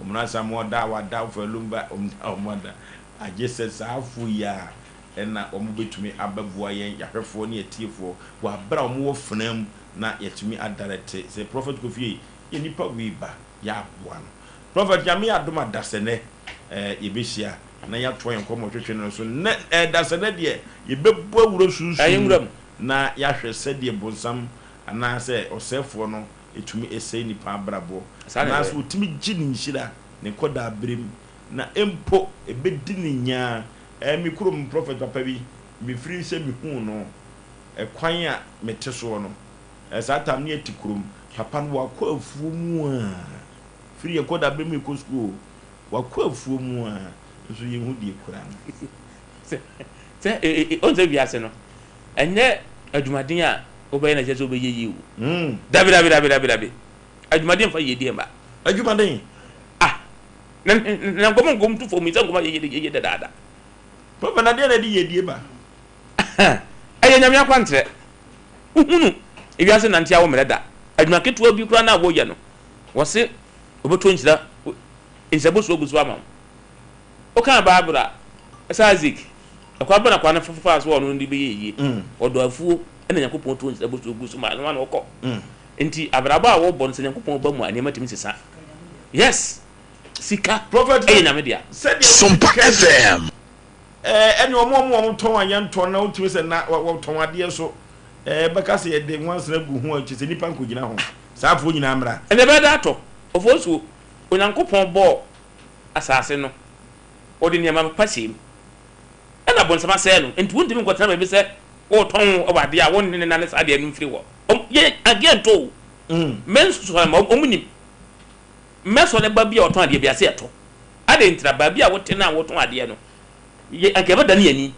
Wɔn asam wɔda a wɔada, wofa lumba, wɔn da a wɔada. Agye sɛ saa afoɔ yi ara na wɔbɛtumi abɛboa yɛn, yɛahwɛfoɔ ne atiefoɔ, wɔ aberɛ a wɔwɔ fena mu na yɛatumi adarɛte sɛ Prophet Kofi ei, yɛ nipa wei ba, yɛaboa no. Prophet Nyame yɛ adom a dasɛnɛ eh, yɛbɛhyia na yɛatoa yɛn nkɔmmɔ twetwe no so nnɛ eh, dasɛnɛ deɛ yɛbɛbɔ awura sunsum Ɛyɛ mu nwura mu. na yɛahwɛ sɛdeɛ bonsam anaasɛ ɔsɛefoɔ no tumi sɛe nipa abrabɔ Saa na anaasɛ ɛbɛyɛ. ɔtumi gye ne nhyira ne nkɔdaa berɛ mu. Na mpo ɛbɛdi no nyaa. Ɛɛ me kurom prɔfɛt papa bi, mefiri sɛ mehuu no, ɛkwan a mete soɔ no, ɛɛ saa tam no yɛte kurom, papa no wakɔ afuo mu a, firi yɛkɔ daberɛ mu yɛkɔ sukuu o, wakɔ afuo mu a, nso yɛnhu deɛ ɛkura no. Sɛ, sɛ, e, e, ɔn sɛ wiase no, ɛnyɛ adwumaden a wobɛyɛ na ɛkyerɛ sɛ wobɛyɛ yie o. Dabi, dabi, dabi, dabi, dabi. Adwumaden mfa yiedie mma. Adwumaden? Ah! Na, na nkɔm nkɔm tu fam yi sɛ nkɔm ayɛ yie yie dadaada. Papa, na deɛ na ɛde yiedie ba? Ɛyɛ Nyame akwankyerɛ. Wohunu ewiase nante a wommrɛ da. Adwuma ketewa bi koraa no a woyɛ no, wɔse wɔbɛtɔ nhyira, nhyira bosuo agu so ama wo. Wokaa Bible a, sɛ Isaac, ɛkwan bɛn na akoa no faa so a ɔno de bɛyɛɛ yie? Ɔdɔ afuo ɛna Nyankopɔn too nhyira bosuo gu so maa no ma no ɔkɔ. Nti abrabɔ a wobɔ no sɛ Nyankopɔn ba mu a nneɛma tumi sesa. Yes! Sika Prophet ɛyɛ Nyame dea. Sɛdeɛ Sompa wosi ka yi, FM. ɛɛ ɛne wɔn a wɔn tɔn a yɛntɔn na wotumi sɛ na wɔtɔn adeɛ so ɛɛ bɛka sɛ yɛde nwansena gu ho a kyerɛ sɛ nnipa nkɔgyina ho. Saa afoɔ nyinaa mmra. Ɛnna ɛbɛyɛ dɛ atɔ. Ofosuo, Onyankopɔn bɔɔ asase no, ɔde nneɛma pa hyɛɛ mu. Ɛnna abonsam asɛe no. Enti wontumi nkɔtena baabi sɛ woretɔn wɔ adeɛ a wo ne ne nane saa adeɛ no mfiri hɔ. Wɔn, yɛ adeɛ ntɔ o. Me nso ma wɔn nim. Mɛsɔ ne ba bi a ɔtɔn adeɛ bi ase ɛtɔ. Adɛn ntira? Baabi a wote no a wotɔn adeɛ no, yɛ anka yɛbɛdane yɛn ani.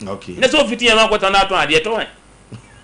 Okay. Nyɛ sɛ ofiti yɛn ho akɔtena na atɔn adeɛ, tɔn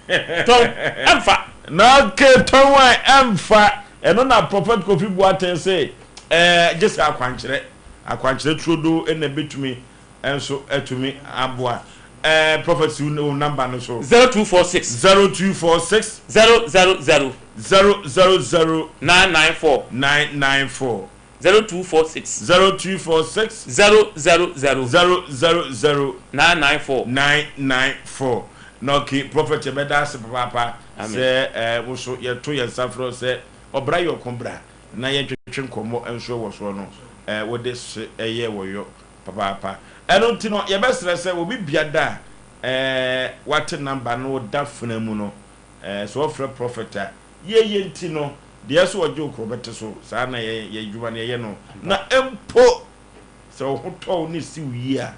ɛ. Tɔn, ɛmfa. Na okay, tɔn ɛ, ɛmfa. Ɛno na Prophet Kofi Boateng se, ɛɛ, gye sɛ akwankyerɛ. Akwankyerɛ turodoo na ɛbɛtumi nso atumi aboa. Ɛɛ, Prophet si wo number no so. 0246. 0246. 000. 000. 994. 994. 0246. 0246. 000. 000. 994. 994. Na okay, Prophet yɛbɛda ase papaapa sɛ ɛɛ wo so yɛto yɛn nsa frɛ wo sɛ ɔbra yɛ ɔko bra na yɛntwetwe nkɔmmɔ nso wɔ soɔ no ɛɛ wode se ɛyɛ wɔyɔ papaapa. Ɛno nti no yɛbɛsrɛ sɛ obi biada a ɛɛ wate number no da fena mu no ɛɛ sɛ ɔfrɛ Prophet a yɛyɛ nti no deɛ ɛsɛ ɔgye wo korɔ bɛte so saa na yɛ yɛ adwuma no yɛyɛ no na mpo sɛ wo ho tɔ wo ne si wo yie a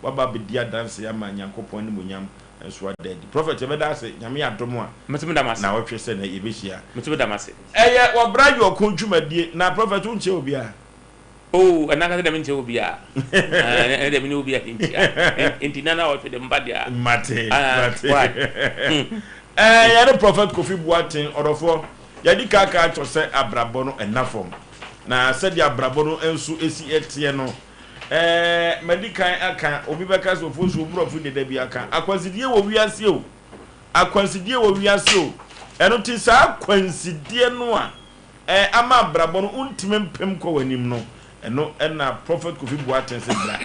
waba abɛdi adanse ama Nyankopɔn animuonyam nso ada adi. Prophet yɛbɛda ase, Nyame yɛ adom a Mete meda mo ase. naawɔtwe sɛ nɛ yɛbɛhyia. Mete meda mo ase. Ɛyɛ wɔbra yɔko dwumadie na Prophet wonkyia obiara? Oh, ɛno ankasa deɛ menkyia obiara. Ɛno deɛ mene obiara nkyia. Nti na naawɔtwe deɛ mba deɛ a. Mate, Ah, mate. why? Ɛɛ, yɛne Prophet Kofi Boateng, ɔdɔfoɔ, yɛadi kan aka akyerɛ sɛ abrabɔ no ɛnna fam. Na sɛdeɛ abrabɔ no nso si teɛ no, Ɛɛ, madi kan aka, obi bɛka sɛ Ofosu, wo borɔfo de da bi aka. Akwansideɛ wɔ wiase o. Akwansideɛ wɔ wiase o. Ɛno nti saa akwansideɛ no a ɛɛ ama abrabɔ no wontumi mpem kɔ w'anim no, ɛno ɛna Prophet Kofi Boateng se bra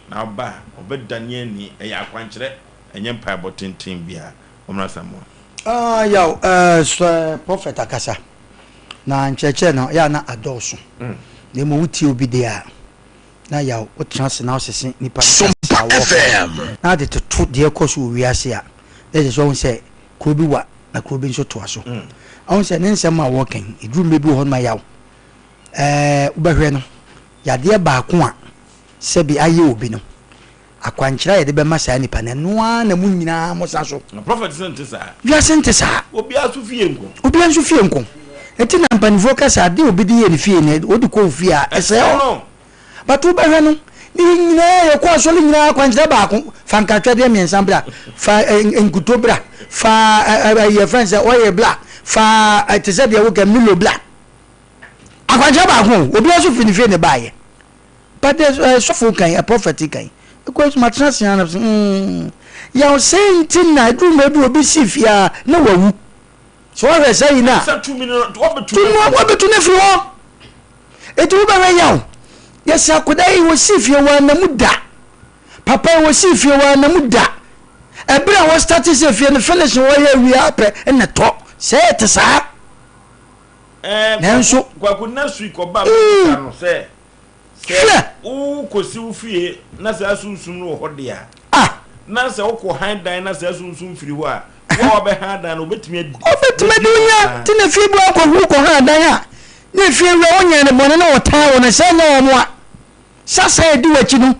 na ɔba a, ɔbɛdane ani. Ɛyɛ akwankyerɛ, ɛnyɛ mpaebɔ tenten biara. Ɔmmra Samoa. Ah, yaw, eh, sɛ Prophet akasa. Na nkyerɛkyerɛ no, yɛ a na adɔɔso. Na mmom wotie obi deɛ a, na yaw, wotena ase na wosese nnipa no kasa a wɔka no, na ade toto deɛ ɛkɔ so wɔ wiase a, na ɛsɛ sɛ wohu sɛ kuro bi wa na kuro bi nso toa so. Wohu sɛ ne nsɛm a wɔka yi, ɛduru mmerɛ bi wɔ hɔ no ma yaw. Ɛɛ, wobɛhwɛ no, yadeɛ baako a sɛbi ayɛ obi no, Akwankyerɛ a yɛde bɛma saa nipa no, ɛno ara na mo nyinaa mosa so. Na prɔfɛt nso nte saa. Wiase nte saa. Obiara nso fie nko. Obiara nso fie nko. Enti na mpanimfoɔ ka sɛ adeɛ a obi de yɛ ne fie no, wode kɔ wo fie a, ɛsɛe hɔ. But wobɛhwɛ no, ne yɛn nyinaa yɛkɔ asɔre nyinaa akwankyerɛ baako, fa nkatwadeɛ mmiɛnsa bra, fa nkuto bra, fa yɛfrɛ no sɛ oil bra, fa te sɛ deɛ woka Milo bra. Akwankyerɛ baako o, obiara nso firi ne fie na ɛbaeɛ. But the eh, sɔfo kan, a prophet kan. Because matena ase ara sɛ, mm, yaw sɛ nti na ɛduru mmerɛ bi obi si fie a na wawu. Sɛ wɔhwɛ sɛ yi na Sɛ tumi no wɔbɛtu tumi no wɔbɛtu no afiri hɔ. Eti wobɛhwɛ yaw. Yɛsɛ akoda yi wɔsi fie wɔ anamu da. Papa yi wɔsi fie wɔ anamu da. Ɛberɛ a wɔstate sɛ fie no finish wɔyɛ wie apɛ ɛna tɔ. Sɛ ɛte saa. Ɛɛ, Nanso. Kwaku next week ɔba mɛbisa no sɛ sɛ Hwɛ! wokɔsi wo fie na saa sunsum no wɔ hɔ deɛ a, Ah! na sɛ wokɔ han dan na saa sunsum firi hɔ a, wo a wabɛhan dan no, wobɛtumi adi Ɔbɛtumi adi bɛdi wo wo nya. anaa? Nti na fie bi wakɔhuru kɔhan dan a, na efie wura wonyɛɛ no bɔne na wɔtaa wo no, sɛ ɛnyɛ wɔn a. Sasa a ɛdi w'akyi no,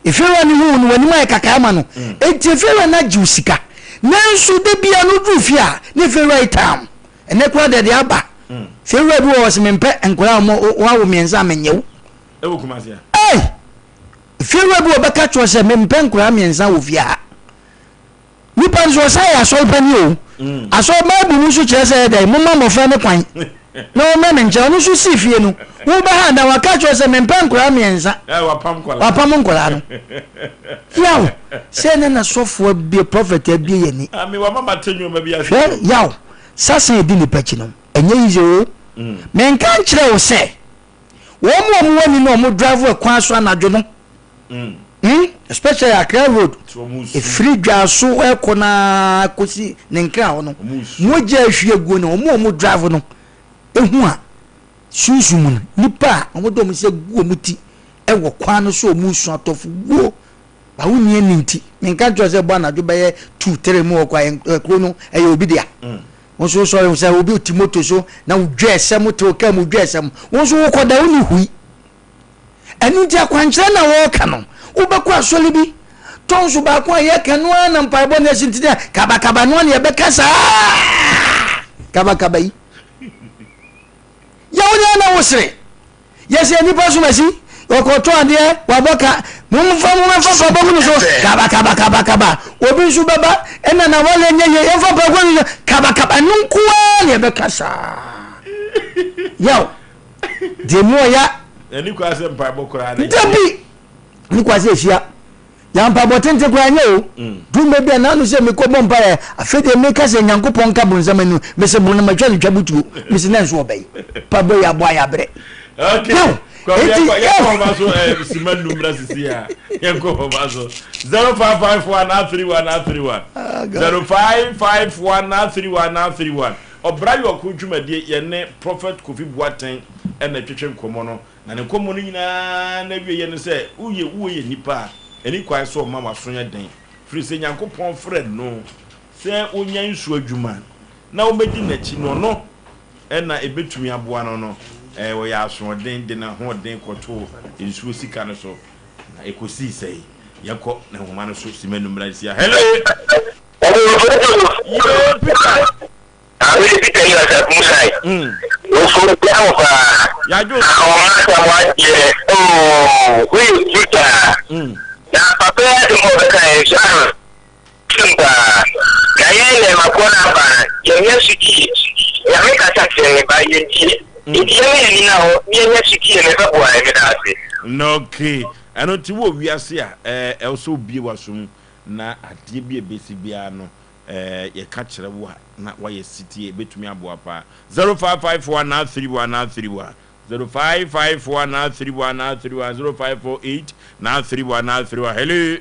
efiewura no hu wo no, w'anim ayɛ kakaa ma no. Enti efiewura no agye wo sika. Nanso da biara no woduru fie a, na efiewura yi taa wo. Ɛnnɛ koraa deɛ, deɛ aba, fiewura bi wɔ hɔ ɔse mempɛ nkwadaa a wɔawo mmiɛnsa a mennye wo. Ɛwɔ Kumasi a? Ei! Fiewura bi wɔ bɛka kyerɛ sɛ mempɛ nkwadaa mmiɛnsa wɔ fie ha. Nipa nso ɔsan yɛ asɔre panin o. Mm. Asɔre Bible mu nso kyerɛ sɛ ɛyɛ dɛn momma mmɔfra no kwan na wɔmmrɛ me nkyɛn. Ɔno nso sii fie no wobɛha na waka kyerɛ sɛ mempɛ nkwadaa mmiɛnsa. Wapam nkwadaa no. Yaw sɛ ne na sɔfo abie prɔfɛt abie yɛn ni. Hwɛ yaw sasa edi nipa akyi no ɛnyɛ easy o. Mm. Menka nkyerɛ wo sɛ wɔn a wɔn ani na wɔn drive ɛkwan so anadwo no. Mm. Hmm? Especially Accra road. Efiri dwaso ɛkɔ na kosi ne nkra hɔ no. Mogya ehwie guo no wɔn a wɔn drive no ehu a sunsun mu no nipa a wɔn de wɔn nsa gu wɔn ti ɛwɔ kwan no so wɔn resu atɔfo wuo. Ba wo ni ani nti menka nkyerɛ sɛ bɔ anadwo bɛyɛ 2 3 mu wɔ kwan kuro no ɛyɛ obi dea. Mm. Wo nso wosɔre sɛ obi ti moto so na wodwa ɛsɛm te wo kaa mu dwa ɛsɛm. Wo nso wokɔda wo ne hui. Ɛno nti akwankyerɛ na wɔreka no, wobɛkɔ asɔre bi, tɔnso baako a yɛka no ara na mpaebɔ no asi nti dɛ kabakaba no ara na yɛbɛka saa kabakaba yi. Yɛ wo nyɛ na wosere. Yɛsɛ nnipa som asi, ɔkɔtɔ adeɛ, wabɔ ka, momfa momfa mpaebɔ gu no so, kabakaba kabakaba. Obi nso bɛba, ɛna na wale nyɛ yie, yɛmfa mpaebɔ gu no so, kabakaba. Ɛno nko ara na yɛbɛka saa. Yaw. Deɛ mu ɔya. Ɛni kwa sɛ mpaebɔ koraa na. Dabi. Ɛni kwa sɛ ehyia. Yɛ mpaebɔ tenten koraa nyɛ o. Mm. Duru baabi a n'ano sɛ mekɔ bɔ mpaeɛ afei deɛ meka sɛ Nyankopɔn nka bonsam ani mese bo no matwa no twa butuo mese na nso ɔbɛyi mpaebɔ yi abɔ ayɛ abrɛ. Okay. Now, eti yɛkɔ hɔ so eh, sima num na sisi a yɛnkɔ hɔ so 0554 931 931 0554 931 931 Ɔbra Yɔko dwumadie yɛne Prophet Kofi Boateng na ɛtwetwe nkɔmmɔ no, na ne nkɔmmɔ no nyinaa n'awieɛ ne sɛ woyɛ woyɛ nipa a ɛni kwan sɛ ɔma w'aso yɛ den firi sɛ Nyankopɔn frɛ no sɛ ɔnya nsuo adwuma na ɔmmɛdi n'akyi no ɔno na ɛbɛtumi aboa no no ɔyɛ asoɔden de n'ahoɔden kɔtoo nsuo sika no so na ɛkɔsii sɛi yɛnkɔ ne nhoma no so simma num mmra nsia Hello! Yee Peter. Ame Peter yi ɔsɛ Musai. Ofu bia wo paa. Yadwo. Ɔma sɛ wadeɛ oo woyɛ Peter. Na papa yi asɛm a ɔbɛka yɛ nso ano tum paa. Na yɛn nnɛɛmafoɔ no aba no yɛnyɛ sotie. Nyame kasa kyerɛ yɛn but yɛntie. Nti yɛma yɛn ani nna hɔ na yɛnyɛ sotie no ɛbɛboa yɛn. Meda ase. Okay, ɛno nti wowɔ wiase a ɛwɔ sɛ wobue w'asom Na adeɛ bi a ɛbɛsi biara no, yɛka kyerɛ wo a, na woayɛ setie. Ɛbɛtumi aboa paa. 0554 931 931, 0554 931 931, 0548 931 931. Hello.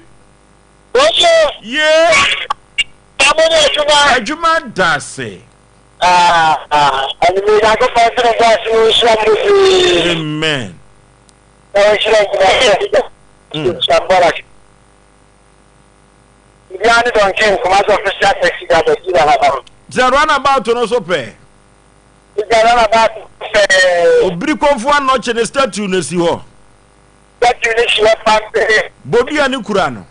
Bonjour. Ye. Amo ni adwuma. Adwuma da ase. Ah, anime Nyankopɔn sɛ ne ase no nhyira mo bebree. Amen. Na wɔnhyira adwuma. Nhyira mbɔra. Biribiara ne Don King, Kumasi official taxi driver, gyina ha ma me. Gyina runabout no so pɛɛ. Gyina runabout no so pɛɛ. Obiri Komfo Anokye ne statue no si hɔ. Statue no si hɔ pampee. Bodua no kura no.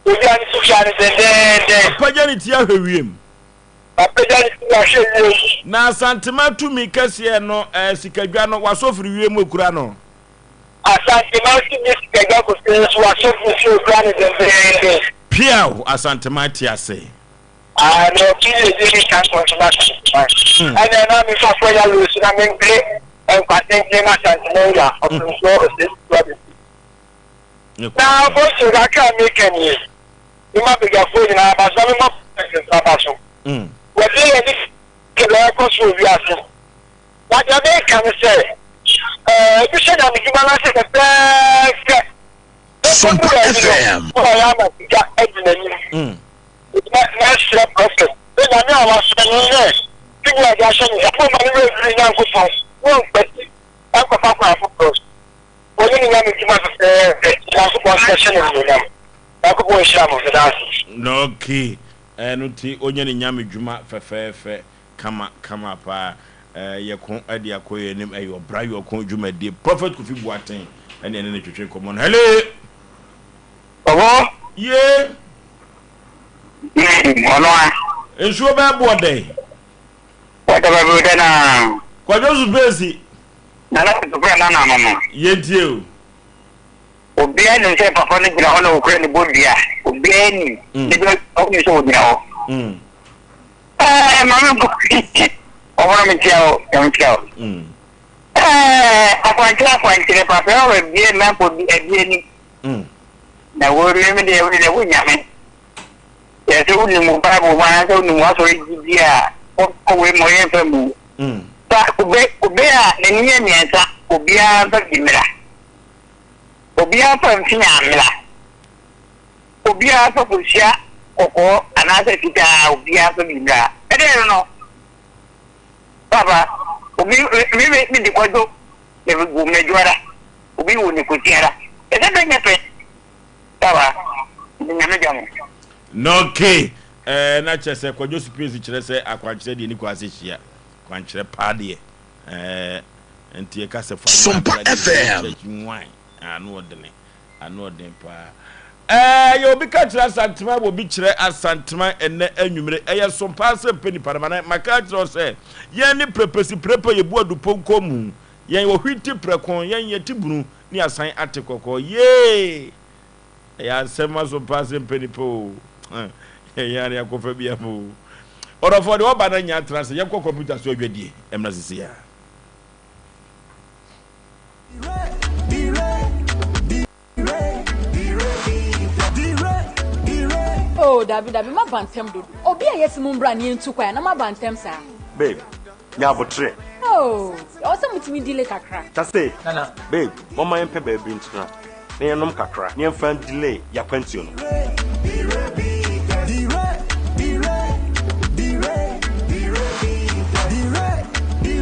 Bodua no si kura no dendeenden. Wapagya ne ti ahwɛ wiem. Wapagya ne ti ahwɛ wiem. Na Asantema tumi kɛseɛ no, eh, sikadwa no, wasɔ firi wiem ekura no. Asanteman so nye sikadwa kofie nso asɔfo nso ekura no dendenden. Piaw Asanteman te ase. Ah na ɔto yie die ne nka nkɔnso ma Asanteman. Ɛnɛ na me nfa fɔ ya wei so na me mpere nkwa tenten ma Asanteman wura ɔpemsoɔ Osei Tutu Abɛsi. Na Bosco kakra a meka nie, me ma badwafoɔ nyinaa aba so na me ma president nso aba so. Wɔde yɛn ani deɛ ɛrekɔ so wɔ wiase. Na deɛ mereka ne sɛ, ebi hyɛ nyamedwuma no ase fɛfɛɛfɛ, na ɛkɔdu baabi no, na wayɛ ama sika adi n'anim. Nti mɛsrɛ Prɔfɛt sɛ Nyame a wasoma no ne tumi a ɔde ahyɛ ne nsa no, ɔmma ne werɛ mfiri ne Nyankopɔn na ɔnkwati nkɔfa kwan foforɔ so. Ɔnyɛ ne nyamedwuma fɛfɛɛfɛ, Nyankopɔn nso bɛhyɛ no animuonyam. Nyankopɔn nhyira mo. Meda ase. Okay, ɛno nti ɔnyɛ ne nyamedwuma fɛfɛɛfɛ. Kama kama paa eh yɛko de akɔ yɛn anim ɛyɛ ɔbra yɔko dwumadie Prophet Kofi Boateng Ɛne ɛne ne twetwe nkɔmmɔ no. Hello! Ɔbɔ. Ye. Ɔno a. Nsuo bɛɛ boɔ dɛn? Wɔtɔ baabi o dɛ na. Kwadwo Supesi. Nana Kotokura nana no no. Yɛntie o. Obiara nim sɛ papa no gyina hɔ na okura ne bodua. Obiara nim. Ne bɛ ɔnim sɛ ogyina hɔ. Ɛɛ maame nko ɔbɔn mi tia o, nyame tia o. Ɛɛ akwankyerɛ akwankyerɛ papa ɛwɔ abie na nkɔ bi abie ni. Na wo me me deɛ wo deɛ wo nyame. Yɛ sɛ wonim wo Bible mu anaasɛ wonim w'asɔre gyidi a wɔkɔ wei ma ɔyɛ mfa mu. Fa kube kube a n'ani yɛ mmiɛnsa obiara mfa bi mmra. Obiara mfa mfea mmra. Obiara mfa kosua kɔkɔɔ anaasɛ fitaa obiara mfa bi mmra. Ɛdɛn no no? Papa, obi me me me di kwadwo me gu m'adwuara obi wɔ ne kosiara. Ɛsɛ bɛ nyɛ pɛ. Papa, nyame gya mo. Okay. Ɛɛ na kyerɛ sɛ Kwadwo Space kyerɛ sɛ akwankyerɛ deɛ ni kwan sɛ hyia. Kwankyerɛ paa deɛ. Ɛɛ nti ɛka sɛ fa Sompa FM. Church nwan. Ano ɔdene. Ano ɔden paa. Ɛɛ yɛ obi ka kyerɛ Asantema wɔ bi kyerɛ Asantema ɛnɛ anwummere. Ɛyɛ sompa sɛ mpɛ nipa no ma na maka akyerɛ wo sɛ yɛn ne prɛpɛsi prɛpɛ yɛbu adupɔnkɔ mu. Yɛn wɔ hwiti prɛko yɛn yɛte bunu ne asan ate kɔkɔɔ. Yee! Ɛyɛ asɛm aso paa sɛ mpɛ nipa o. Yɛn ara yɛakɔfa bi ama o. Ɔdɔfoɔ deɛ ɔba no nya atena ase. Yɛnkɔ kɔmputa so adwadie mmra sisi a. Oh, dabi dabi, maba ntɛm dodo. Obi a yɛsi mo mbra ne yɛntu kwan a na maba ntɛm saa. Babe, nya abotrɛ. Oh, ɛwɔ sɛ motumi delay kakra. Tase, babe, momma yɛmpɛ baabi ntena na yɛnnom kakra na yɛmfa ndelay yɛakwantuo no.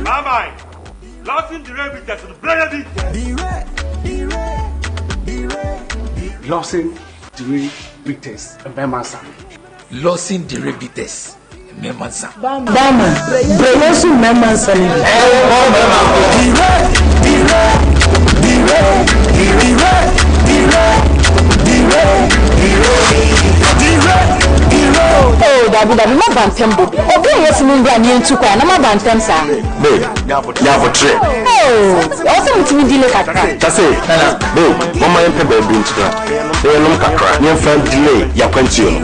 Bye bye. Lawson Dire Bitters no brɛ yɛ bi. Lawson Dire Bitters mmarima nsa. Lawson Dire Bitters mmarima nsa. Barima, brɛ yɛn nso mmarima nsa no bi. Oh, dabi dabi, maba ntɛm dodo. Obi a yɛsi mo mbra ne yɛntu kwan na maba ntɛm saa. Babe, nya abotrɛ. Oh, ɛwɔ sɛ motumi delay kakra. Tase, babe, momma yɛmpɛ baabi ntena na yɛnnom kakra na yɛmfa ndelay yɛakwantuo no.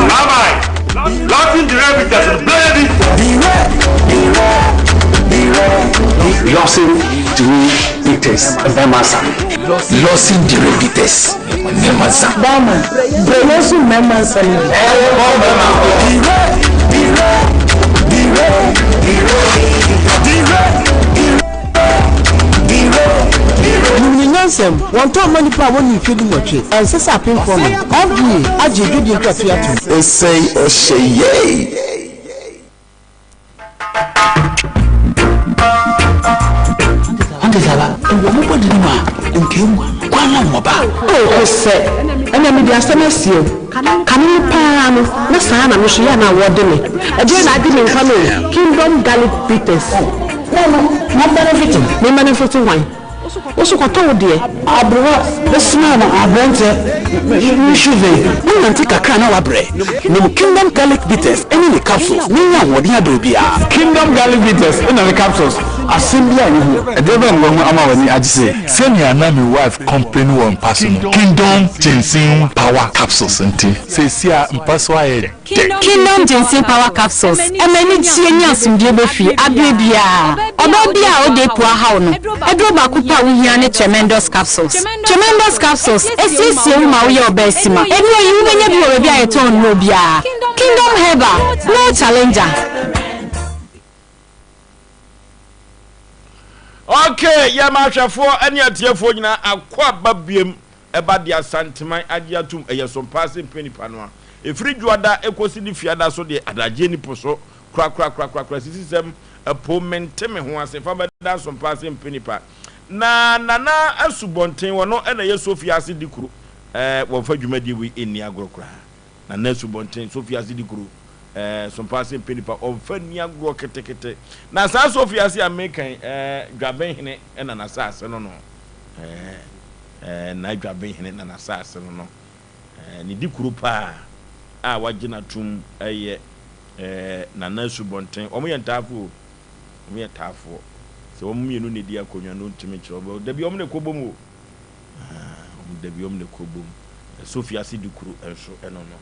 Bye bye. Lawson Dire Bitters no brɛ yɛ bi. Lawson Dire Bitters mmarima nsa. Lawson Dire Bitters mmarima nsa. Barima, brɛ yɛn nso mmarima nsa no bi. Nim ne nyansam, wɔntɔn mma nnipa a wɔnnii mfeɛ dunwɔtwe, ɛnsɛ sɛ apemfoɔ nom. FDA agye adwadie nkratoɔ atom. Ɔsɛe ɔhyɛ yei. Ɔnkasa ba, wɔ mo bɔde no mu a, nka emu kwan na wɔn ba. Oh, kosɛ, ɛnna mede asɛm asie wo. Kane no paa no, na saa na me nso yɛ a na wɔde me. Ɛdeɛn na agye me nkwa no o? Kingdom Garlic Bitters. Wo no, ma benefit. Me benefit hwan? Wo so kɔtɔ wo deɛ. Aberewa bɛsena no aberanteɛ me hweve. Wonante kakra na woabrɛ. Nom Kingdom Garlic Bitters ne ne capsules na nya ahoɔden aberɛ biara. Kingdom Garlic Bitters na ne capsules, Asɛm bi a wohu, ɛdeɛ bɛn na woahu ama w'ani agye sei? Sɛnea na me wife complain wɔ mpa so no, Kingdom Ginseng Power Capsules nti, seesei a mpa so ayɛ dɛ. Kingdom Ginseng Power Capsules ma anigyeɛ ne asomdwoeɛ ba fie aberɛ biara. Ɔbaa biara a ɔda apu ahaw no, aduro baako pɛ a wohia ne Tremendous Capsules. Tremendous Capsules siesie wo ma woyɛ ɔbaasima. Nnuro yi wobɛnya bi wɔ baabi a yɛtɔn nnuro biara. Kingdom Herbal, no challenger. Okay, yɛ ma ahwɛfoɔ ne atiefoɔ nyinaa akɔ aba biem ɛba de Asanteman agye atum ɛyɛ so mpaa sɛ mpɛ nipa no a ɛfiri dwoada ɛkɔsi ne fiada so deɛ adagyeɛ ni po so korakorakorakorakora sisisɛm ɛpo mente me ho ase fa bɛda so mpaa sɛ mpɛ nipa na Nana Asubɔnten wɔno ɛna ɛyɛ Sofia ase di kuro ɛɛ wɔmfa dwumadie wei ɛnni agorɔ koraa Nana Asubɔnten Sofia ase di kuro. Ɛɛ Sompa ase mpɛ nipa, ɔmfa nni agorɔ ketekete. Na saa Sophie ase a meka yi, ɛɛ Dwabenhene na n'asase no no. Ɛɛ ɛɛ na Dwabenhene na n'asase no no. Ɛɛ ne di kuro paa a wagye no atom yɛ ɛɛ Nana Asubɔnten. Wɔn yɛ ntaafoɔ o. Wɔn yɛ taafoɔ. Sɛ wɔn mmienu na ɛdi akonnwa no, ntumi nkyerɛ wɔn. Dabi wɔn na ɛkɔ bom o. Wɔn dabi wɔn na ɛkɔ bom. Sophie ase di kuro nso ɛno no.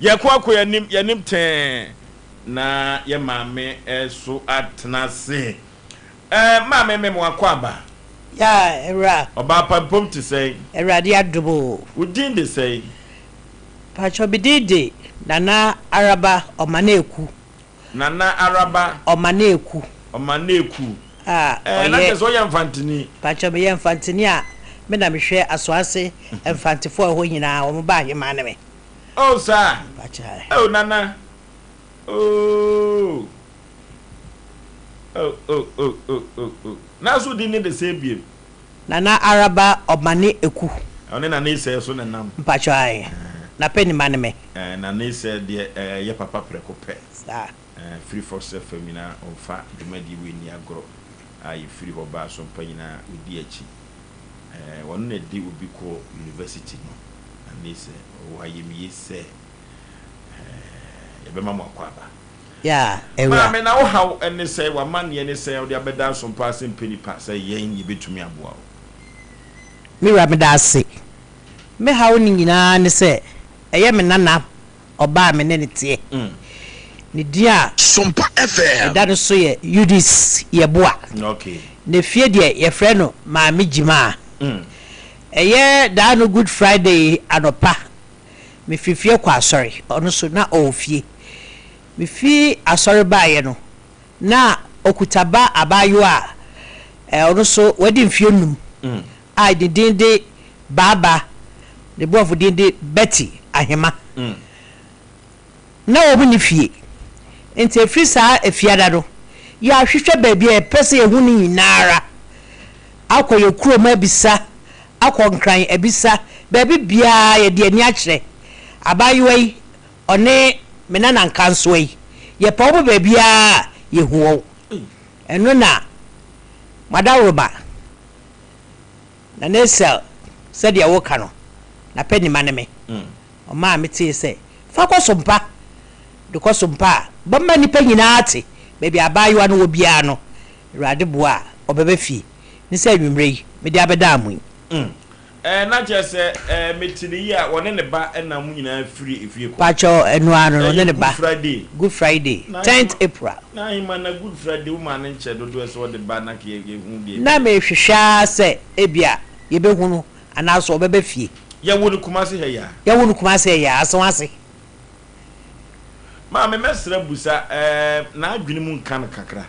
Yɛkɔ akɔ yɛn anim tɛɛ na yɛ maame nso atena ase. Ɛɛ maame me mo akɔ aba. Yaa awura. Ɔbaa pampom te sɛn? Awurade adom o. Wo din de sɛn? Pakyɛ me din de Nana Araba Ɔmaneku. Nana Araba. Ɔmaneku. Ɔmaneku. A ɔyɛ. Ɛɛ na kyerɛ sɛ ɔyɛ Mfanteni. Pakyɛ meyɛ Mfanteni a me na mehwɛ Asoase Mfantefoɔ a ɛhɔ nyinaa wɔn ba ahemaa ne me. Oh saa? Oh Nana oh oh oh oh oh oh oh Nanso wo din ne de sɛn biem? Nana Araba Ɔmane Eku. Ɔne Nana Isɛɛ so na ɛnam. Mpakyɛw ae. Na pɛ nima ne me. Eh, Nana Isɛɛ deɛ eh, yɛ papa prɛko pɛ. Saa. Eh, firi Fox FM nyinaa ɔmfa dwumadie wei nni agorɔ a yɛfiri hɔ ba Asompa nyinaa ɔdi akyi. Eh, ɔno na ɛde obi kɔ university no, ane sɛ ɔwɔ ayamye sɛ eh, yɛbɛma mo akwaaba. Yeah, Awura. Maame, na wo haw ne sɛn, w'amanneɛ ne sɛn a wode abɛda Asompa ase mpɛ nipa sɛ yɛn yɛbɛtumi aboa wo? Me wura, meda ase. Me haw no nyinaa ne sɛ ɛyɛ me nana ɔbaa a me ne no teɛ. Ne din a ɛda no so yɛ Eunice Yeboah. Ne fie deɛ yɛfrɛ no Maame Gyimaa. Ɛyɛ daa no Good Friday anɔpa, mefiri fie kɔ asɔre, ɔno nso na ɔwɔ fie. Mefi asɔre baeɛ no, na ɔkuta ba abaayewa a ɔno nso wadi mfeɛ num a ne din de Baaba, ne borɔfo din de Betty Ahema. Na wɔn nni fie. Enti ɛfiri saa Efiada no, yɛahwehwɛ baabi a yɛpɛ sɛ yɛhu no nyina ara, akɔ yɛn kurom abisa, akɔ Nkran abisa, baabi biara yɛde ani akyerɛ. Abaayewa yi, ɔne me nana nkansowa yi, yɛpɛ wɔn baabiara a, yɛhu wɔn. Ɛno na Madaworoba. Na Nesel, sɛdeɛ woka no, n'apɛnima ne me. Ɔmaa metee sɛ, Fa kɔ Sompa. De kɔ Sompa a, bɛma nnipa nyinaa ate, baabi a abaayewa no wɔ biara no, Awurade boa a, ɔbɛba fie. Ne sɛ anwummerɛ yi, mede abɛdaa mo yi. Ɛɛ, na kyerɛ sɛ, ɛɛ, mete ne yie a, ɔne ne ba na mo nyinaa firi efie kɔ. Pakyɛw, ɛno ara no, ɔne ne Ɛyɛ ba. Good Friday. Good Friday, Na tenth ahema, April. na ahema na Good Friday wo maa no nkyɛ dodoɔ sɛ ɔde ba na nka yɛhu deɛ Na ɛbɛyɛ. mehwehwɛ ara sɛ ebia yɛbɛhu no anaasɛ ɔbɛba fie. Yɛwoo no Kumasi ha yi ara. Yɛwoo no Kumasi ha yi ara, Asawase. Maame, mɛsrɛ busa, ɛɛ, n'adwene mu nka no kakra?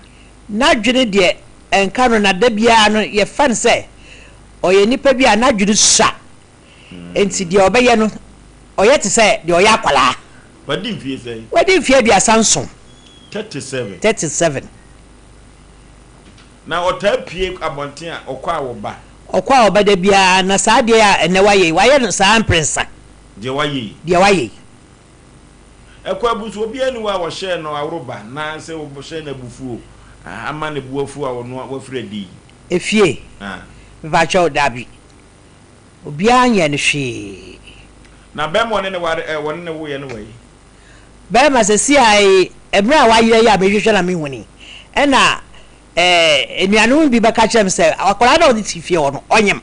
N'adwene deɛ, ɛnka no, na da biara no yɛfa no sɛ ɔyɛ nipa bi a n'adwene sua, enti deɛ ɔbɛyɛ no, ɔyɛ te sɛ deɛ ɔyɛ akwadaa. Wadi mfie sɛn? Wadi mfie 37. 37. 37. Na ɔtaa pue abɔnten a, ɔkɔ a ɔba? Ɔkɔ a ɔba da biara, na saa adeɛ a ɛnnɛ wayɛ yi, wayɛ no saa mprɛnsa. Deɛ wayɛ yi? Deɛ wayɛ yi. Ɛkɔ abu so, obiara nni hɔ a wɔhyɛɛ no aworoba anaasɛ wɔhyɛɛ no abufuo ama ne bo afu a ɔno wafiri adi yi. Efie? Mepakyɛw, dabi. Obiara nyɛɛ no hwee. Na bɛrima a ɔne no ware ɛ, wɔne no woeɛ no wɔ he? Bɛrima, seesei ara yi, mmerɛ a wayera yi a mehwehwɛ na menhu no yi, ɛna ɛɛ anuanom bi bɛka kyerɛɛ me sɛ akwadaa no a ɔde te fie hɔ no, ɔnyem.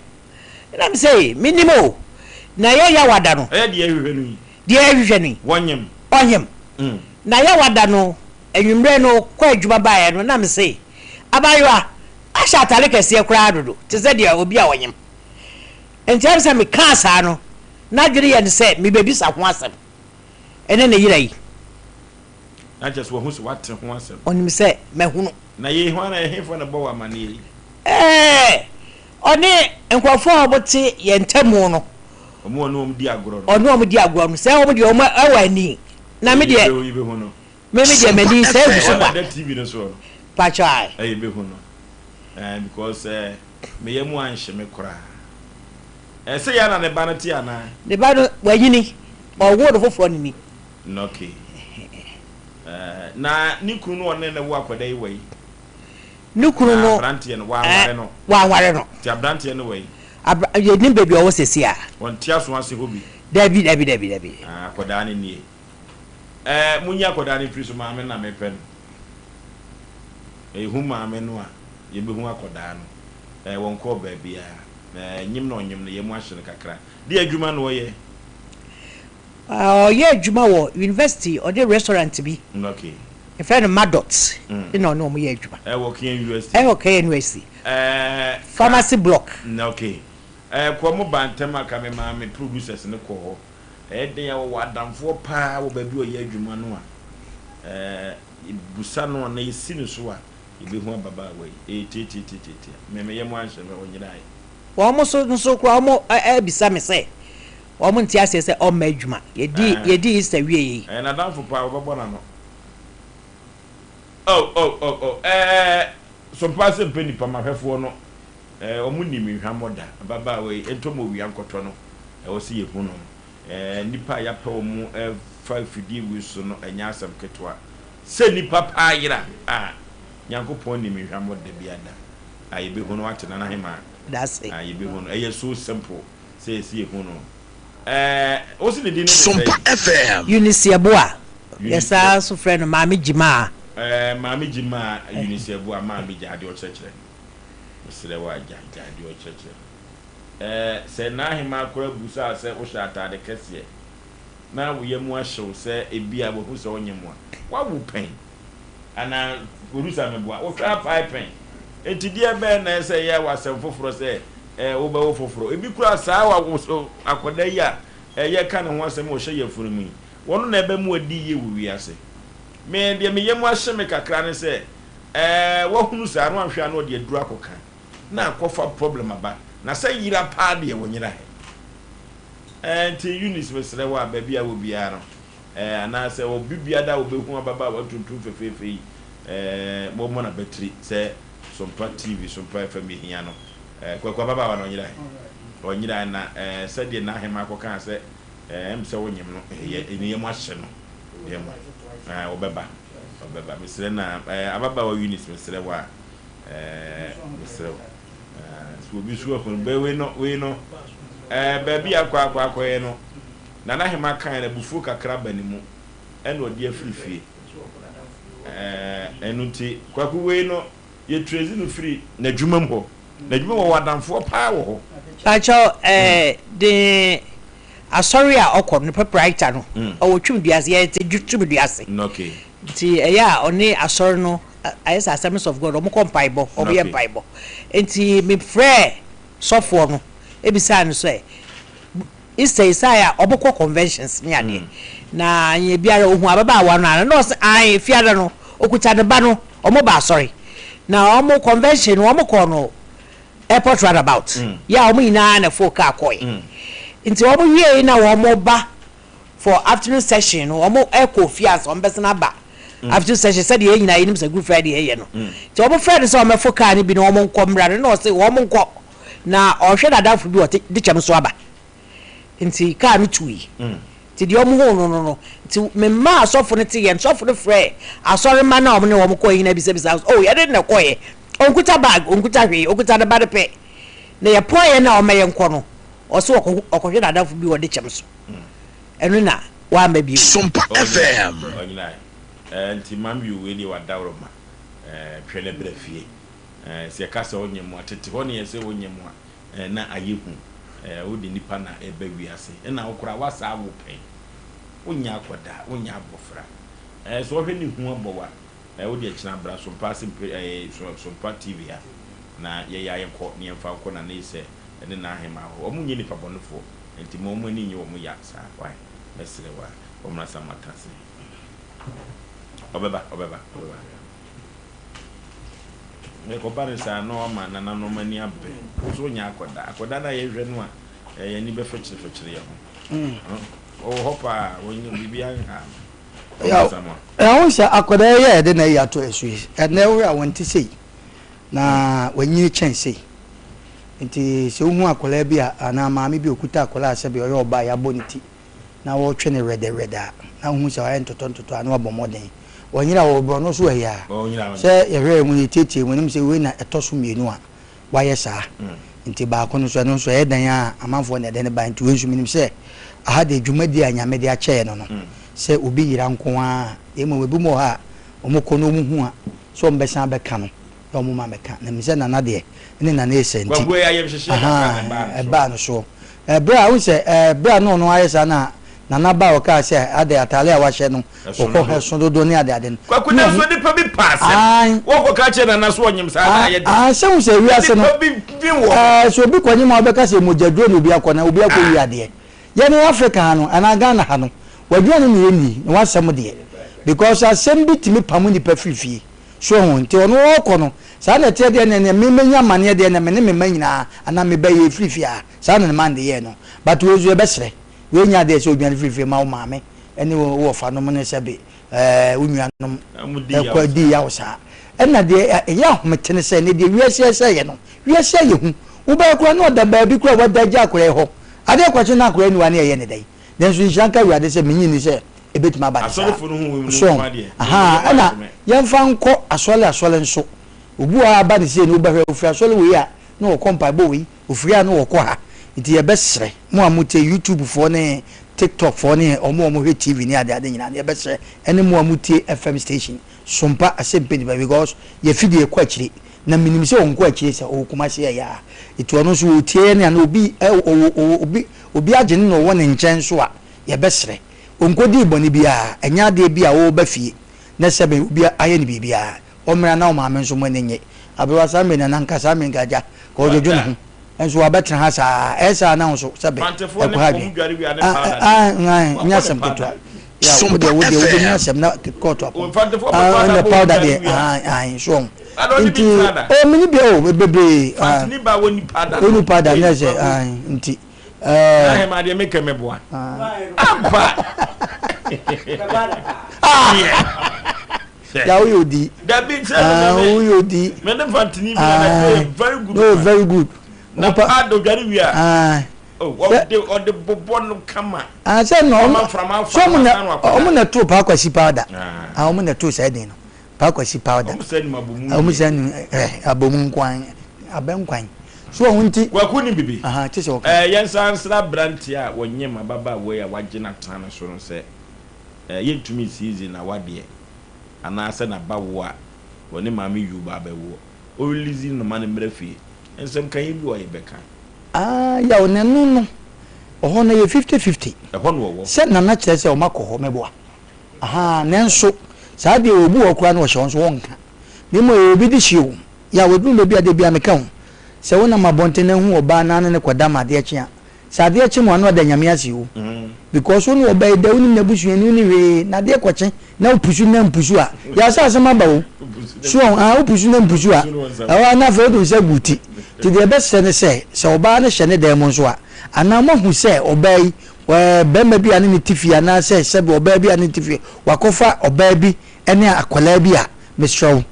Ɛna me sɛ, mennim o. Na ɛyɛ Yawada no. Ɛyɛ deɛ yɛhwehwɛ no yi. Deɛ yɛhwehwɛ no yi. Wɔnyem. Ɔnyem. Na Yawada no, anwummerɛ no, kɔ adwuma baeɛ no, na me se, abaayewa, ahyɛ atare kɛseɛ koraa dodo, te sɛ deɛ obi a ɔnyem. Nti ɛm sɛ mekaa saa no, n'adwene yɛ no sɛ mebɛbisa ho asɛm. Ɛne ne yera yi. Na kyerɛ sɛ wahu sɛ wate ho asɛm. Ɔnim sɛ mahunu. Na yei, hwan na ɛhefoɔ na ɛbɔ wo amaneɛ yi? Ɛɛ, ɔne nkurɔfoɔ a wɔte yɛn ntamu no. Wɔn a ɔne wɔn di agorɔ no. Ɔne wɔn di agorɔ no. Sɛ wɔn deɛ wɔn wɔ ani. Na me deɛ. Yɛbɛhu no. Me me deɛ m'ani sɛ egu so kwa. Ɔna da TV no soɔ no. Pakyɛ ae. Ɛyɛ bɛhu no. Ɛɛ because ɛɛ me yam anhye me koraa. Ɛɛ sɛ yɛ na ne ba no te anaa? Ne ba no wanyini. Ɔwoo no foforɔ no ni. Okay. Ɛɛ, na ne kunu no ɔne no wo akwadaa yi wɔ yi? Ne kunu no. Aberanteɛ no, wanware no. Wanware no. Nti aberanteɛ no wɔ yi? Abra, yɛnim baabi a ɔwɔ seesei a. Ɔnte aso ase hɔ bi? Dabi, dabi, dabi, dabi. Ah, akwadaa no nie. Ɛɛ, monyi akwadaa no mfiri so, maame no na mepɛ no. Yɛhu maame no a, yɛbɛhu akwadaa no. Ɛɛ, wɔnkɔɔ baabiara. Ɛɛ, nyem na ɔnyem no, yɛn mu ahye no kakra. Deɛ adwuma na ɔyɛ? Ɔyɛ adwuma wɔ university, ɔde restaurant bi. Okay. Yɛfrɛ no Madot. Ɛna ɔne wɔn yɛ adwuma. Ɛwɔ KNUST. Ɛwɔ KNUST. Ɛɛ. Pharmacy block. Okay. Ɛɛ kɔ mo ba ntɛm a ka me maame producers no kɔ hɔ. Ɛyɛ den a wɔwɔ adamfoɔ paa wɔ baabi a ɔyɛ adwuma no a, ɛɛ busa no a na yɛsi no so a, yɛbɛhu ababaawa yi. Ɛyɛ tiatiatiatia. Me me yam anhyɛ me, ɔnyeraeɛ. Wɔn nso nso koraa wɔn abisa me sɛ wɔn nte aseɛ sɛ ɔmma adwuma. Yɛdi yɛdi Easter wieɛ yi. Ɛyɛ n'adamfo paa, wɔbɛbɔ n'ano. Oh oh oh oh ɛɛ Sompa sɛ mpɛ nipa mahwɛfoɔ no ɛɛ wɔn nni me hwammɔ da. Ababaawa yi ntɔ ma owia nkɔtɔ no, ɛwɔ sɛ yɛhu no. Ɛɛ nnipa a yɛapɛ wɔn fa afidie wei so no ɛnyɛ asɛm ketewa. Sɛ nnipa paa yera a, Nyankopɔn nni me hwammɔ da biara da. A yɛbɛhu no wate Nana Hemaa? Dase. A yɛbɛhu no. Ɛyɛ so simple sɛ yɛsɛ yɛhu no. Ɛɛ wo se ne din ne de sɛn? Sompa FM. Eunice Yeboah. Eunice. Yɛsan nso frɛ no Maame Gyimaa. Ɛɛ Maame Gyimaa Eunice Yeboah Maame gya adeɛ ɔkyerɛkyerɛ. Mesrɛ wo a gya gya adeɛ ɔkyerɛkyerɛ. Ɛɛ, sɛ n'ahemaa koraa busaa sɛ wohyɛ atade kɛseɛ na wo yam ahye wo sɛ ebia wahu sɛ wonyem a, woawo pɛn? Anaa producer meboa, wo hwɛ apae pɛn? Enti deɛ bɛn na ɛsɛ yɛ wɔ asɛm foforɔ sɛ ɛɛ wobɛwo foforɔ? Ebi koraa saa akwadaa yi a yɛreka ne ho asɛm a ɔhyɛ yafunu mu yi, ɔno na ɛbɛma wadi yie wɔ wiase. Me deɛ me yam ahye me kakra ne sɛ ɛɛ wahunu saa na wanhwɛ a na ɔde aduru akɔka. na akɔfa problem aba na sɛ yera paa deɛ wɔnyera hɛ ɛɛ nti Eunice mesrɛ wo a baabi a wɔ biara no ɛɛ anaasɛ obi biada a wɔbɛhu ababaawa tuntum fɛfɛɛfɛ yi ɛɛ wɔmmɔ no abatiri sɛ Sompa TV Sompa FM yɛhia no ɛɛ Kwaku ababaawa no ɔnyera hɛ ɔnyera na ɛɛ sɛdeɛ n'ahema akɔkaa sɛ ɛɛ ɛm sɛ wonyem no ɛyɛ ne yam ahyɛ no ne yam ɛɛ wɔbɛba ɔbɛba mesrɛ na ɛɛ ababaawa Eunice mesrɛ wo a Ɛɛ mesrɛ wo. Ɛɛ sɛ obi so ahu no bɛ wei no wei no ɛɛ baabi akɔ akɔ akɔyɛ no Nana Hema kan no abufuo kakra ba ne mu ɛna ɔde afiri fie. Ɛɛ ɛno nti Kwaku wei no yɛ trace no firi n'adwuma mu hɔ. N'adwuma mu ɔwɔ adamfoɔ paa wɔ hɔ. Pakyɛw ɛɛ de asɔre a ɔkɔ no proprietor no ɔwɔ Twumduase yɛte Twumduase nti ɛyɛ a ɔne asɔre no ayɛ sɛ Assemblies of God, wɔn kɔ mpaebɔ, wɔn yɛ mpaebɔ. Nti me frɛɛ sɔfoɔ no ebisaa no sɛ Easter yi saa a wɔn kɔ conventions ne adeɛ na anyɛ biara ohun ababaawa no ara na ɔsɛ ae fiada no okuta ne ba no wɔn ba asɔre na wɔn convention no wɔn kɔɔ no airport roundabout yɛ a wɔn nyinaa na ɛfoo kaa kɔɛ nti wɔn wie na wɔn ba for afternoon session no wɔn kɔ fie ansa wɔn bɛsan aba afternoon session sɛdeɛ yɛn nyinaa yɛnim sɛ Good Friday yɛyɛ no nti wɔn frɛ no sɛ wɔn bɛfo kaa no bi na wɔn nkɔ mmra no na ɔse wɔn nkɔ na ɔhwɛ n'adamfo bi ɔte de kyɛm so aba nti kaa no tui nti deɛ wɔn hoo no no no nti me mma asɔfo no te yɛn sɔfo no frɛ asɔre mma no a wɔn ne wɔn kɔɛ nyinaa bisabisa oh yɛde na kɔɛ ɔnkuta bag ɔnkuta hwee ɔkuta ne ba no pɛ na yɛpɔn yɛn na wɔn yɛn kɔ no ɔse ɔkɔhwɛ n'adamfo bi ɔde kyɛm so ɛno na wamma bio. Sompa FM. Ɔnyina eh, nti mam you wei deɛ wadaworo ma eh, twɛ ne brɛ fie eh, sɛ yɛka sɛ ɔnyɛ mu a tete hɔ ne yɛ sɛ ɔnyɛ mu a eh, na ayɛ hu eh, wode nipa na ɛba wiase ɛna wo koraa wasa awo pɛn wonyɛ akɔdaa wonyɛ abɔfra eh, sɛ ɔhwɛ ne hu abɔ wa eh, wode akyina bra Sompa ase mpre eh, Sompa TV ha na yɛyɛ ayɛ nkɔ ne yɛmfa nkɔ na ne sɛ ɛne n'ahemaa hɔ wɔn nyɛ nipa bɔnefoɔ Nti mo ɔmo ani nnye wɔn ya saa why mɛsrɛ wo a wɔmmra sa mo atena ase ɔbɛba ɔbɛba ɔbɛba ɛkɔba no saa na wama nananom ani abere wo so wonya akɔda akɔda no a yɛhwɛ no a yɛn ani bɛfɛkyere fɛkyere yɛ ho ɔwɔ hɔ paa wɔnyɛ biribi anha no ɛho sɛ akɔda yɛ ɛde na ɛyɛ ato ɛso yi ɛnɛ wohwɛ a wɔn ti sei na wɔnyini kyɛn sei Nti sɛ wohu akwadaa bi a anaa maame bi a ɔkuta akwadaa a sɛbe ɔyɛ ɔbaa a yɛabɔ ne ti na wɔretwe no wɛdɛwɛdɛ a, na wohu sɛ wayɛ ntɔtɔntɔtɔ a na wabɔ mmɔden. Ɔnyera wɔ borɔno so ɛyɛ a, sɛ yɛhwɛ mu yɛtietie mu anim sɛ wei na ɛtɔ so mmienu a wayɛ saa. Nti baako no nso ɛno nso ɛyɛ dan a amanfoɔ na ɛde no bae. Nti wei nso menim sɛ aha deɛ dwumadie a Nyame de akyɛ yɛn no no, sɛ obi yera nko ara a, na mmom ebinom wɔ hɔ a wɔkɔ na wɔhu a, sɛ wɔbɛsan abɛka no, na wɔn ma mɛka. Na menim sɛ Nana deɛ ne Nana Esa nti, ahaa, ɛbaa no soɔ. Ɛberɛ a, wohu sɛ, ɛberɛ a na ɔno ayɛ saa na Nana ba a ɔkaa sɛ adɛn ataare a wahyɛ no ɔkɔ ɛso dodo ne adeade no. Kwaku nanso nipa bi pɛ asɛm. Wɔkɔ ka kyerɛ Nana so ɔnyem saa na ayɛ den. Aane sɛ wohu sɛ wiase no Nipa bi dwen wɔ ho. Ɛɛ sɛ obi kɔ nyem a wobɛka sɛ mogya duro na obi akɔ na obi akɔ wi adeɛ. Yɛne Africa ha no anaa Ghana ha no w'aduane na yɛnni na w'asɛm deɛ because asɛm bi tumi pamo nipa firi fie so ho nti ɔno ɔɔkɔ no saa na ɛteɛ deɛ neɛ me mɛnya amaneɛ deɛ na me ne me mma nyinaa anaa me ba yɛ firi fie a saa na ne man de yɛɛ no but wei nso yɛbɛsrɛ Wei nyɛ adeɛ sɛ odwane firi fie ma wo maame ne wo wɔfanom ne sɛbe wo nuanom kɔ di yaw saa. Ɛna deɛ ɛyɛ ahomete ne sɛ, ne deɛ wiase ɛsɛ yɛ no, wiase ayɛ hu. Wobɛyɛ koraa na ɔda baabi koraa wada agya akwadaa yi hɔ. Adeɛ kɔkye na akwadaa yi ni hɔ a ne yɛyɛ ne dɛn? Nanso nhyira nka Awurade sɛ menye nni sɛ ɛbɛtumi aba ne saa. So ahaa, ɛna yɛmfa nkɔ asɔre asɔre nso. Obi wɔ hɔ a aba ne sei no wobɛhwɛ ofiri asɔre wei a na ɔkɔ mpaebɔ wei. Ofiri a na wɔkɔ ha nti yɛbɛsrɛ mo a motie YouTube foɔ ne TikTok foɔ ne wɔn a wɔhwɛ TV ne ade ade nyinaa no yɛbɛsrɛ ɛne mo a motie FM station Sompa Asɛmpa Nipa because yɛfidie kɔ akyire na menim sɛ ɔnkɔ akyire sɛ ɔwɔ Kumasi ɛyɛ a nti ɔno nso ɔtie yɛn ana obi ɔwɔ ɔwɔ obi obi agye no na ɔwɔ ne nkyɛn nso a yɛbɛsrɛ ɔnkɔdii bɔne biara ɛnyɛ adeɛ bi a ɔreba fie na sɛbe obi ayɛ no biribiara Ɔmmra na ɔmaame nso mo ani nnye. Aberewa saa mmere nana nka saa mmere nka agya ka ɔdwodwo ne ho nso wabɛtena ha saa ɛyɛ saa na wo nso sɛbe ɛkɔ ha adwen ah ah nyɛ asɛm ketewa ya wo deɛ wo deɛ wobɛnya asɛm na kɔɔto apɔn ah ɛnna powder deɛ ah ah so ɔho nti oh mene bia oh bebree ah ɔni powder ne sɛ ah nti ɛɛ ahema deɛ mekɛ mɛboa ampa ah Ya woyɛ odi. Dabi sɛ ah, me woyɛ odi. Me ne fantini bi na yɛ very good. No very good. Na pa do dware wi a. Ah. Oh, ɔde ɔde bobɔ no kama. Ah, sɛ no ɔmo sɛ ɔmo na ɔmo na to pa akwasi powder. Ah, ɔmo na to sɛ den no. Pa akwasi powder. Ɔmo sɛ nim abomu. Ɔmo sɛ nim eh abomu nkwan abɛnkwan. So ɔho nti. Kwaku ni bibi. Aha, te sɛ ɔka. Eh, yɛn san sra aberanteɛ a wɔnyem ababaawa yi a wagye n'atena no so no sɛ eh yɛntumi nsiesie n'awadeɛ. anaasɛ n'aba wo a, ɔne maame yuu ba abɛwoɔ. O release no ma no mmra fie. Nsɛm ka yi bi wɔ yɛbɛka. Ah yaw na ɛno no ɔhɔ no ɛyɛ 50 50. Ɛhɔ na ɔwɔ. Sɛ nana kyerɛ sɛ ɔma kɔ hɔ mɛboa ahaa nanso saa deɛ obi wɔ hɔ koraa na ɔhyɛ hɔ nso ɔnka na mmom ɛyɛ obi de hye o yaw ɛduru baabi a da biara meka o sɛ wonam abɔnten na ahu ɔbaa na ne no kɔda ma adeɛ kye a Sɛ adeɛ kye mo a na ɔda Nyame ase o because wo ne ɔbaa yi da wonim n'abusuani wonni hwee na adeɛ kɔkye na wo pusu na mpusu a yɛ sɛ asɛm aba o so ɔho ah wo pusu na mpusu a ɛhɔ a na afei wode wo nsa gu ti nti deɛ ɛbɛsrɛ ne sɛ sɛ ɔbaa no hyɛ ne dan mu nso a anaa moahu sɛ ɔbaa yi ɛɛ bɛrima bi a ne ne te fie anaasɛ sɛbi ɔbaa bi a ne ne te fie wakɔfa ɔbaa bi ne akwadaa bi a mesrɛ wo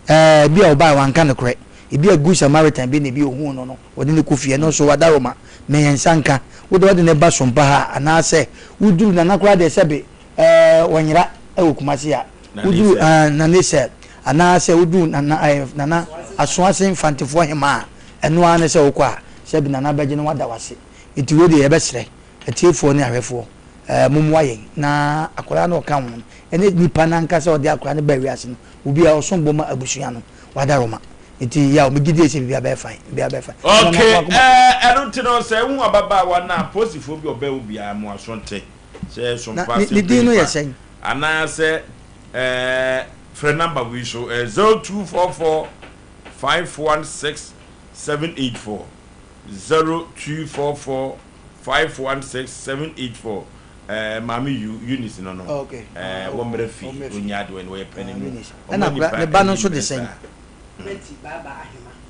ɛɛ bi a ɔbaa wanka nokorɛ ebi a good Samaritan bi na ebi ohuu no no Wɔde no kɔ fie, ɛno nso w'adaworoma, ma yɛn nsa nka. Wo deɛ wɔde no ba Sompa ha anaasɛ woduru Nana koraa deɛ sɛbe ɛɛ wɔnyera wɔ Kumasi a, woduru ɛɛ Nane sɛ anaasɛ woduru Nana ɛɛ Nana Asoase Mfantefoɔ Hemaa a, ɛno ara ne sɛ wokɔ a, sɛbe Nana bɛgye no wada wo ase. Nti wei deɛ yɛbɛsrɛ atiefoɔ ne ahwɛfoɔ ɛɛ mommoa yɛn na akwadaa no a ɔka ho no ɛne nipa no ankasa a ɔde akwadaa no baa wiase no, obiara ɔsom bo ma abusua no, w'adaworoma. Nti yaw megye die sɛ biribiara bɛyɛ fine, biribiara bɛyɛ fine. Ok ɛɛ ɛno nti no sɛ wohu ababaawa no a polisifoɔ bi a ɔbɛn wo biara mo aso nte sɛ Na sompa ne sɛ ne din no yɛ mpanyinfa sɛn? anaasɛ ɛɛ frɛ number wei so ɛɛ 0244 516 784 0244 516 784 ɛɛ maame Yu Eunice no no Ok, ɛɛ ah, wɔmmrɛ fie wɔmmrɛ fie. ɔnnya adeɛ wɔyɛ Ah, panin mu Eunice. ɔma Ɛna akora nipa ne ba no anim nso de brɛ sɛn? saa.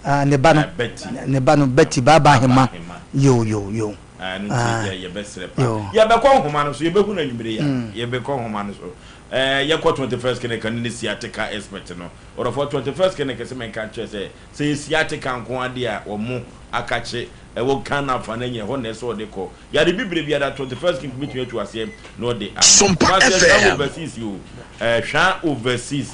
Ah, ne ba no, Betty. ne ba no Betty Baaba Baaba Ahema. Ahema. Yo yo yo. Ɛno nti yɛ yɛbɛsrɛ pa. Yɛbɛkɔ nhoma no so, yɛbɛhu no anwummere yi a. Yɛbɛkɔ nhoma no so. Ɛɛ yɛkɔ 21st Clinic ne ne sciatica expert no. Ɔdɔfoɔ 21st Clinic sɛ menka nkyerɛ sɛ, sɛ yɛ sciatica nko ara deɛ a wɔn akakye ɛwɔ Ghana afa no nyina ɛhɔ na ɛsɛ ɔde kɔ. Yare bibire biara 21st Clinic bɛtumi atu aseɛ na ɔde ama. Sompa Kumasi Hwaa FM. Overseas o, ɛɛ Hwaa Overseas.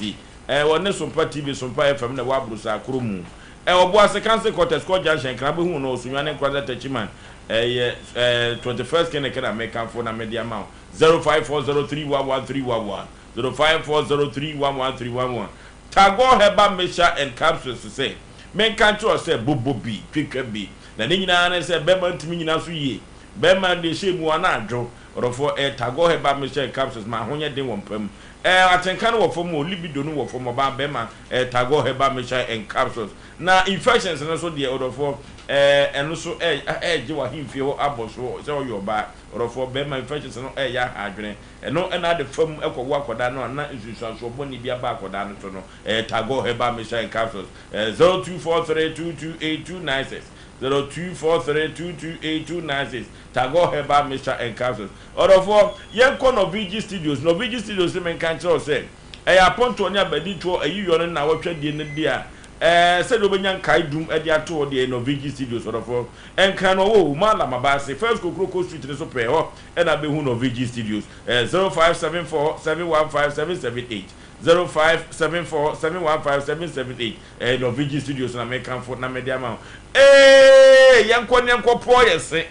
Ɛɛ wɔne Sompa TV, Sompa FM na ɛwɔ Abrosaa kuro mu. Ɛwɔ Boase Council Quarters, Court Junction, Nkran bɛhu no wɔ Sunyani Nkoranza Techiman. Ɛyɛ ɛɛ 21st Clinic na mekamfo na mede ama wo. 0540311311, 0540311311. Tagore Herbal Mixture and Capsules sɛ menka nkyerɛ wo sɛ bobɔ bi, twitwa bi. Na ne nyinaa ne sɛ bɛrima ntumi nyina so yie. Bɛrima deɛ hyɛ mu a na adwo. Ɔdɔfoɔ, ɛyɛ Tagore Herbal Mixture and Capsules ma ho nyɛ den wɔ mpa mu. Ɛɛ atenka no wɔ fam o, libido no wɔ fam, ɔbaa, bɛrima, ɛyɛ Tagore Herbal Mixture and Capsules. Na infections no nso deɛ, ɔdɔfoɔ, ɛɛ ɛno nso ɛɛ ɛɛgye w'ahemfie hɔ abɔ so sɛ ɔyɛ ɔbaa. Ɔdɔfoɔ, bɛrima, infections no ɛɛyɛ aha adwene. Ɛno na ade fam kɔwo akwadaa no a na nsunsuansoɔ bɔne bi aba akwadaa no so no. Ɛyɛ Tagore Herbal Mixture and Capsules. Ɛyɛ 0243228296, 0243228296, Tagore Herbal Mixture and Capsules. Ɔdɔfoɔ, yɛnkɔ Norvigi Studios. Norvigi Studios se menka nkyerɛ wo sɛ, ɛyɛ apontoɔ ne abaditoɔ ayiyɔ ne nnawɔtwe die no deɛ a, ɛɛ, sɛdeɛ wobɛnya nkae dum de ato hɔ deɛ, ɛyɛ Norvigi Studios, ɔdɔfoɔ. Nkran no ɔwɔ o, Mallam Abase, First Kokroko Street no so pɛɛ, hɔ na wobɛhu Norvigi Studios. Ɛyɛ 0574 715 778, 0574 715 778. Ɛyɛ Norvigi Studios na mekamfo na mede ama wo. Ee, yɛnkɔ ne yɛnkɔ pɔɔ yɛ se.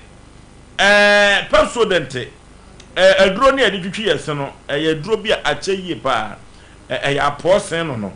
Ɛɛ, Pepsodent, ɛɛ, aduro ne yɛde twitwi yɛ se no, ɛyɛ aduro bi a akyɛ yie paa. Ɛyɛ apɔɔ sen no no.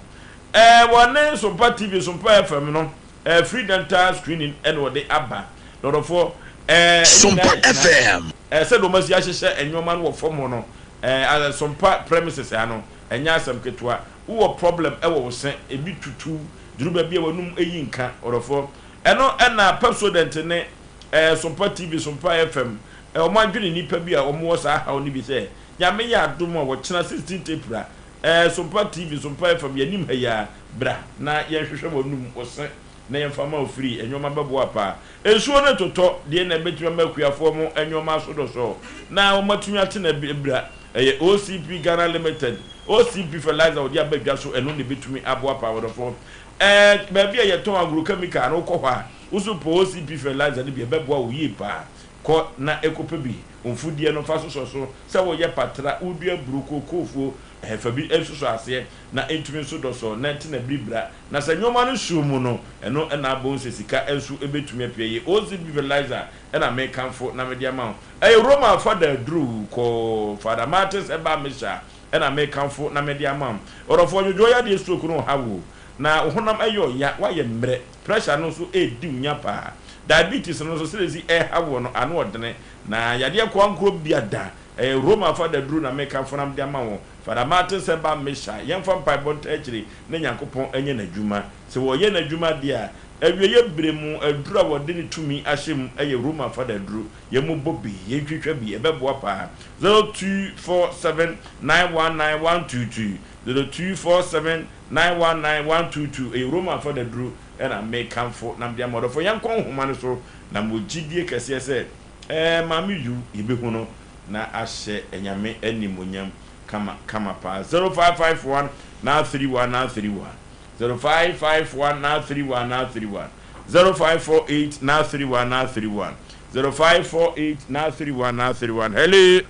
Ɛɛ, wɔne Sompa TV, Sompa FM no, ɛɛ, free dental screening ɛna wɔde aba. Dɔdɔfoɔ, ɛɛ, ɛne nyinaa Sompa yɛ tena. FM. Ɛɛ, sɛdeɛ wɔn asi ahyehyɛ nneɛma no wɔ fam hɔ no, ɛɛ, Sompa premises ha no, ɛnyɛ asɛm ketewa. Wowɔ problem ɛwɔ wo se, ebi tutu, duru baabi a w'anum yi nka, ɔdɔfoɔ. Ɛno ɛna Pepsodent ne ɛɛ Sompa TV, Sompa FM, ɛɛ wɔn adwene nnipa bi a wɔn wɔ saa haw no bi sɛ, Nyame yɛ adom a wɔkyena 16th April a, ɛɛ Sompa TV, Sompa FM, yɛn anim ha yi ara, bra na yɛnhwehwɛ w'anum, wo se, na yɛmfa ma wo free, nnoɔma bɛboa paa. Nsuo no retotɔ, deɛ na ɛbɛtumi ama akuafoɔ mo nnoɔma aso dɔsɔɔ na wɔn atumi ate no abira. Ɛyɛ OCP Ghana Limited, OCP fertilizer a wɔde aba dwa so, ɛno na ɛbɛtumi aboa paa ɔdɔfoɔ. Ɛɛ baabi a yɛtɔn agrochemical no wokɔ hɔ a, wo nso pɛ OCP fertilizer no bi, ɛbɛboa wo yie paa. Kɔ na kɔpɛ bi, wo mfudeɛ no fa sosɔ so, sɛ woyɛ patra, wodua aburo, kookoofuo, ɛɛ fa bi sosɔ aseɛ na ɛntumi nso dɔsɔ na ɛnte na biribira. Na sɛ nnoɔma no suo mu no, ɛno na abom sɛ sika nso bɛtumi apue yie. OCP fertilizer na mekamfo na mede ama wo. Ɛyɛ Roma fada aduru kɔ Father Martins Herbal Mixture na mekamfo na mede ama wo. Ɔdɔfoɔ, dwodwoɔ yadeɛ stroke no reha wo o, na wo honam yɛ ɔya, woayɛ mmerɛ, pressure no nso redi wo nya paa. Diabetes no nso sɛdeɛ ɛsi reha woɔ no ano ɔdene, na yadeɛ koankorɔ biada. Ɛyɛ Roma fada aduru na mekamfo na mede ama wo. Father Martins Herbal Mixture, yɛmfa mpaebɔ ntaa akyire na Nyankopɔn nyɛ n'adwuma. Sɛ wɔyɛ n'adwuma deɛ a, awieeɛ berɛ mu aduru a wɔde ne tumi ahyɛ mu yɛ Roma fada aduru. Yɛmmobɔ bi, yɛntwitwa bi, ɛbɛboa paa. 0247 919 122, 0247 919 122, ɛyɛ Roma fada aduru na mekamfo na mede ama ɔdɔfoɔ. Yɛnkɔ nhoma no so na mewɔ gyidie kɛseɛ sɛ ɛɛ Maame Yu yɛbɛhu no na ahyɛ Nyame animuonyam kama kama paa. 0551 931 931, 0551 931 931, 0548 931 931, 0548 931 931. Hello.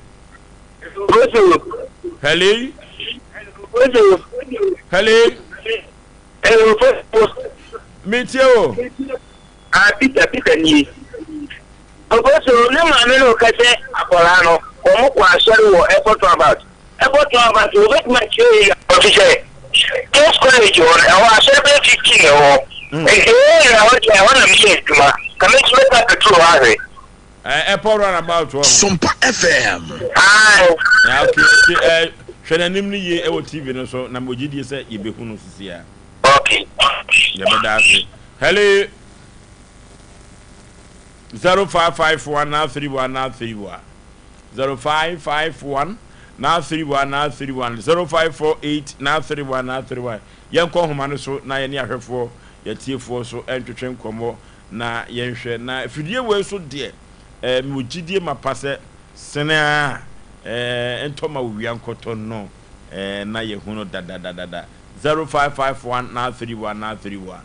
Hello. Hello. Metie o. Ah, Peter, Peter nie. Oboso, ne maame no ka sɛ akwadaa no, wɔn kɔ asɔre wɔ airport roundabout. Airport roundabout, wɔbɛtumi akyerɛ yɛ ɔte sɛ King's College hɔ no, ɛhɔ asɔre bɛyɛ 15 na ɛwɔ hɔ. Nti ɛyɛ nyina hɔ deɛ, ɛhɔ na meyɛ adwuma. Ka me nso mɛpa petrol hɔ ahwɛ. Airport roundabout hɔ. Sompa FM. Aye. Yeah, okay, okay. Hwɛ n'anim no yie ɛwɔ TV no so na mewɔ gyidie sɛ yɛbɛhu no sisi a. Okay. Yɛbɛda ase. Hello. 0551 931 931 0551 931 931 0548 931 931. Yɛnkɔ nhoma no so na yɛne ahwɛfoɔ, yɛtiefoɔ so ntwetwe nkɔmmɔ na yɛnhwɛ na afidie wei so deɛ. Eh, mewɔ gyidie mapa sɛ sene a eh, ntɔ ma owia nkɔtɔ no eh, na yɛhu no dadadadada. 0551 931 931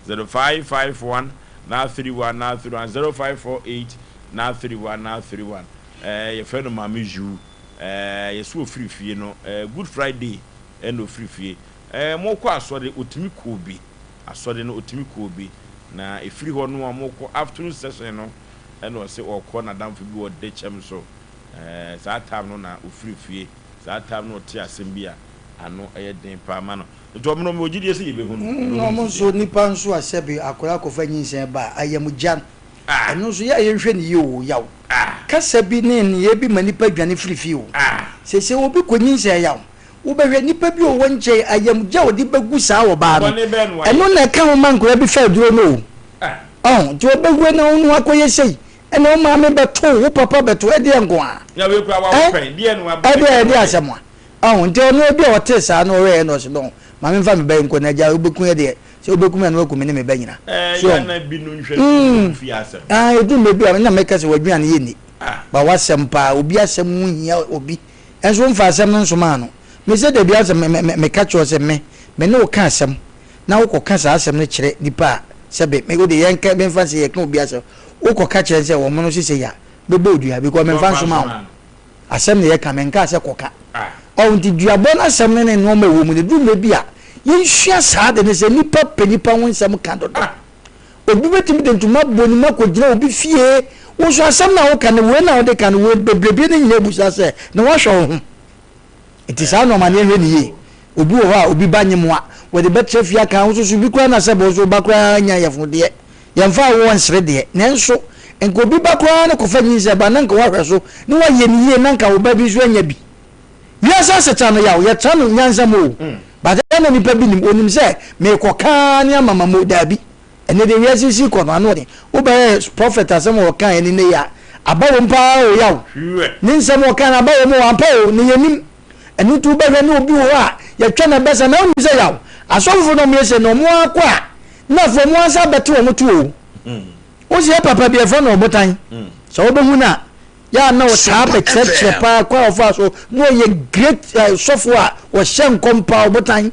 0551 931 931 0548 931 931 eh, yɛfrɛ no Maame Zhu eh, yɛsɛ ɔfiri fie no eh, Good Friday ɛna ɔfiri fie eh, mokɔ asɔre ɔtumi kɔɔ bi asɔre no ɔtumi kɔɔ bi na ɛfiri hɔ no a mokɔ afternoon session no ɛna ɔse ɔkɔ nadamfo bi wɔ dekyɛm so ɛɛ saa time no na ofiri fie saa time no ɔte asɛm bi a ano ɛyɛ den paa ma no nti ɔmo no mewɔ gyidie sɛ yɛbɛhu no Mm, yɛbɛhu no ɔmo sisi nso a. nipa nso a sɛbe akwadaa kɔfa nyinsɛn ba a ayamgya no ɛno nso yɛ a yɛnhwɛ no yie oo yaw kasa bi ne nneyɛɛ bi ma nipa dwane firi fie oo sese obi kɔ nyinsɛn yaw wobɛhwɛ nipa bi ɔwɔ nkyɛn ayamgya a ɔde bɛgu saa ɔbaa no Bɔne bɛn na wayɛ? ɛno na ɛka ho ma nkwadaa bi fa aduro no oo Ɔho, nti wobɛwura na wo ne ho akɔyɛ sei, ɛna wo maame bɛto wo, wo papa bɛto wo, ɛdeɛ nko ara. Na wei koraa wawo Ɛ? pɛn, deɛ na wabɛ, Ɛdeɛ, deɛ na ɛdeɛ wayɛ. asɛm a. Ɔho, nti ɔno ebi a ɔtee saa na ɔhwɛeɛ na ɔse no, ma memfa me ba yi nkɔ na agya wobɛku yɛ deɛ, sɛ wobɛku me a na woaku me ne me ba nyina. Ɛɛ, So yɛ ɔho? na binom nhwɛ Mm, fie asɛm. ah, ɛduru mmerɛ bi a, na meka sɛ w'aduane yɛ nni, ba w'asɛm paa, obi asɛm ho hia obi, ɛnso womfa asɛm no nsomaa no. Me sɛ dabi asɛ me, me, me, meka kyerɛ wo sɛ me, me ne wo ka asɛm, na wokɔka saa asɛm no kyerɛ nnipa a, sɛbe, me, wode yɛnka, memfa nsɛ yɛka obi asɛm, wokɔka kyerɛ no sɛ wɔn no sesei a, mɛbɔ wo dua, because memfa nsoma wo. Asɛm na yɛka, menkaa sɛ kɔka. Ɔho nti duabɔ no asɛm no ne nnoɔma ɛwɔ mu no, ɛduru mmerɛ bi a, yɛnsua saa ade no sɛ nnipa pɛ nnipa ho nsɛm ka dodo. Obi bɛtumi de ntoma abɔ ne mu akɔgyina obi fie, wo nso asɛm no a woka no, wei na wode ka no, wei bebrebe no nyinaa bisa sɛ, na woahwɛ wo ho? Nti saa nnoɔma no yɛnhwɛ no yie. Obi wɔ hɔ a obi ba nye mo a, wɔde bɛtra fie aka wo nso so bi koraa na sɛ bɔ nso wo ba koraa nya yafunu deɛ, yɛmfa awoɔ nsere deɛ, nanso nka obi ba koraa no kɔfa nyinsɛn ba na nka woahwɛ so na woayɛ no yie na nka wo ba bi nso anya bi. Wiase asetra no yaw, yɛtra no nyansa mu o, but ɛyɛ na nipa bi nim, onim sɛ merekɔka ara ne ama mamo, daabi. Ɛnɛ deɛ wiase si kɔ no ano ɔden. Wobɛyɛ prophet asɛm a ɔkaeɛ ne nnɛ yi a, aba wom paa o, yaw. Ne nsɛm a ɔkae no aba wom o, ampa o, ne yɛnim. Ɛno nti wobɛhwɛ ne obi wɔ hɔ a yɛtwa no abasa na wonim sɛ yaw. Asɔfofo no wɔyɛ sei na wɔn ara kɔ a na afei wɔn ara san bɛte wɔn to o. Wo sɛ yɛ papa bi yɛfrɛ no ɔbotan. Sɛ wobɛhu no a yɛ a na ɔtaa bɛkyerɛkyerɛ paa kwan a ɔfaa so na ɔyɛ great sɔfo a ɔhyɛ nkɔm paa ɔbotan.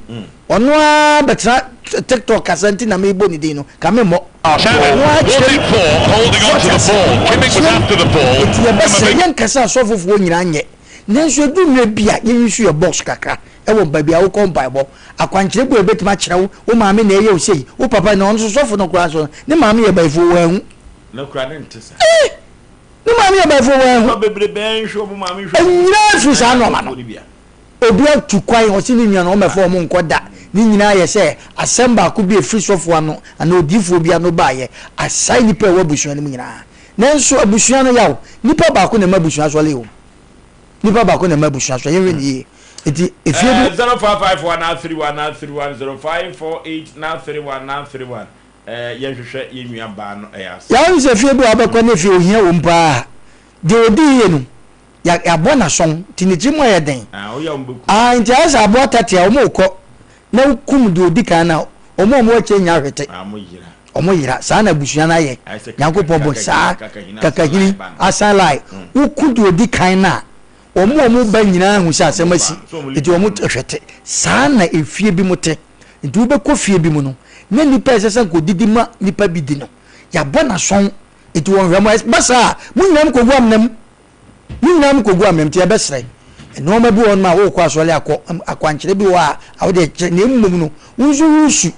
Ɔno ara bɛtena TikTok kasa nti na mebɔ ne din no, ka memmɔ. Ɔno ara kyerɛ mu. So ate aseɛ? Ɔkyerɛ mu. Enti yɛbɛsrɛ, yɛnka sɛ asɔfofoɔ nyinaa nyɛ, nanso ɛduru mmerɛ bi a yɛn nso yɛ box kakra wɔ baabi a wokɔ mpaebɔ. Akwankyerɛ bi wɔ hɔ a ɛbɛtumi akyerɛ wo, wo maame na ɛyɛ wo sei, wo papa na ɔno nso sɔfo no koraa nso no, ne maame yɛ bayifoɔ, wanhu. Na koraa ne nte saa. Eh! Ne maame yɛ bayifoɔ, wanhu. Nnipa bebrebe nhwɛ wɔn maame nhwɛ wɔn. Ɛnyinaa firi saa nnoɔma no. Obi atu kwan, ɔse ne nua no ɔmmɛfa wɔn nkɔ da. Ne nyinaa yɛ sɛ asɛm baako bi a ɛfiri sɔfoɔ ano anaa odiyifoɔ bi ano baeɛ asae nnipa a ɛwɔ abusua no mu nyinaa. Nanso abusua no yaw. Nipa baako na ɛma abusua sɔre o. Nipa baako na ɛma abusua sɔre. Yɛnhwɛ no yie. Nti efie bi. Eh, 0551 931 931 0548 931 931 eh, yɛnhwehwɛ yɛn nua baa no ɛyɛ asɛm. Yɛahu sɛ fie bi a wobɛkɔ ne fie ohia wom paa. Deɛ ɔdi yie no, yɛabɔ n'asɔn nti ne tirim ayɛ den. Ah, nti ayɛ sɛ aboa tate a wɔrekɔ na wokum deɛ ɔdi kan no a, wɔn a wɔwɔ akyire nya ahwete. Wɔn yera. Saa na abusua no ayɛ. Nyankopɔn bɔ saa kakahini asan lai. Woku deɛ ɔdi kan no a, wɔn a wɔba nyinaa hu sɛ asɛm asi, nti wɔn hwete. Saa na efie bi mu te. Nti wobɛkɔ fie bi mu no, na nnipa a ɛsɛ sɛ nka ɔdidi ma nnipa bi di no, yɛabɔ n'asɔn Nti wɔnhwɛ mo. Ɛba saa a, mo nyinaa mokɔgu amena mu. Mo nyinaa mokɔgu amena mu. Nti yɛbɛsrɛ. Nnoɔma bi wɔ hɔnom a worekɔ asɔre akɔ, akwankyerɛ bi wɔ hɔ a wode kyerɛ, na mmom no, wo nso woresu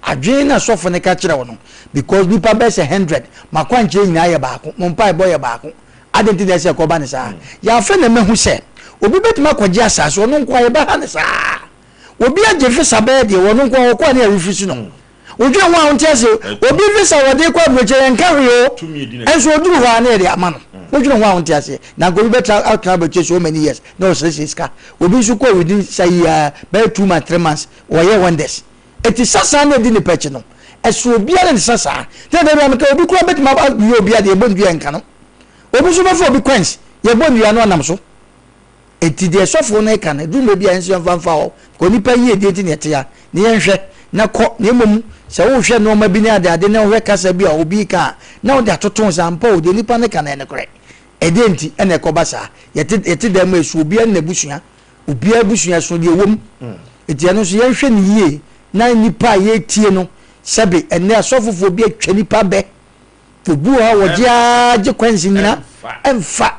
adwene no a sɔfo no ka kyerɛ wo no. Because nnipa bɛyɛ sɛ hundred, mo akwankyerɛ nyinaa yɛ baako, mo mpaebɔ yɛ baako. Adɛn nti na ɛsɛ sɛ ɛkɔba no saa? Yɛ afei na mahu sɛ obi bɛtumi akɔgye asase, ɔno nko ara yɛbɛha no saa. Obi agye visa bɛyɛ deɛ, ɔno nko ara ɔkɔ a ne yɛrefuse no. Wodwen ho a wonte ase. Obi visa a wɔde kɔ aburokyire yɛnka hwee o. Nso oduru hɔ a na yɛde ama no. Wodwene ho a wonte aseɛ. Na nka obi bɛtra atena aburokyire so many years na ɔsrɛsrɛ sika. Obi nso kɔɔ within sa yi ara bɛyɛ 2 months 3 months wɔyɛ wonders. Eti sasaa na edi nipa akyi no. Ɛso obiara ne sasaa. Nti na da bi a meka obi koraa bɛtumi ayɛ obi adeɛ yɛbɔ nnua yɛnka no. Obi nso bɛfa obi coins yɛbɔ nnua no ɔnam so. Enti deɛ sɔfoɔ no reka no, ɛduru mmerɛ bi a yɛn nso yɛmfa mfa hɔ, because nnipa yiedie nti na yɛte ha, na yɛnhwɛ, na kɔ, na mmom Sɛ wohwɛ nnoɔma bi ne adeade na wohwɛ kasa bi a obi reka a, na wode atoto ho sɛ ampa o, deɛ nipa no ka no ɛyɛ nokorɛ. Ɛdeɛn nti na ɛkɔba saa? Yɛte yɛte dan mu a ɛsu obiara ne n'abusua. Obiara abusua ɛsono deɛ ɛwɔ mu. Nti ɛno nso yɛnhwɛ no yie na nnipa a yɛretie no, sɛbe ɛnnɛ asɔfofoɔ bi atwa nnipa bɛ. Obi wɔ hɔ a wɔgye ara gye kwansi nyina ɛmfa.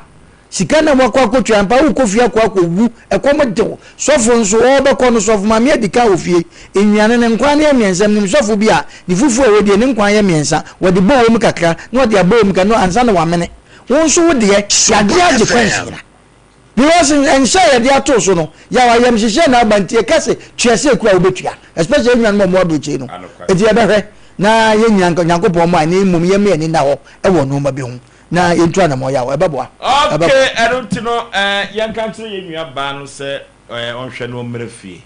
Sika na wakɔ akɔtua mpa wokɔ fie akɔ akɔwu ɛkɔm de wo. Sɔfo nso ɔɔbɛkɔ no sɔfo maame adi kan wɔ fie. Nnuane no nkwan no yɛ mmiɛnsa menim sɔfo bi a ne fufuo a ɔdie ne nkwan yɛ mmiɛnsa wɔde bɔ wɔ mu kakra na ɔde abɔ wɔ mu kakra na ansa na wamene. Wo nso wo deɛ yɛagye agye kwansi nyina. Because nhyɛ a yɛde ato so no, yaw ayamhyehyeɛ na aba nti yɛka sɛ tua sɛ kura a wobɛtua, especially yɛn nuanom a wɔwɔ aburokyire no. Nti yɛbɛhwɛ na yɛn nyinaa nka Nyankopɔn mmoa na mmom yɛmma yɛn ani nna hɔ wɔ nnoɔma bi ho na yɛntu anamɔn yaw. Ɛbɛboa. Okay, Ɛbɛboa. ɛno nti no eh, yɛnka nkyerɛ yɛn nua baa no sɛ eh, ɔnhwɛ na ɔmmra fie.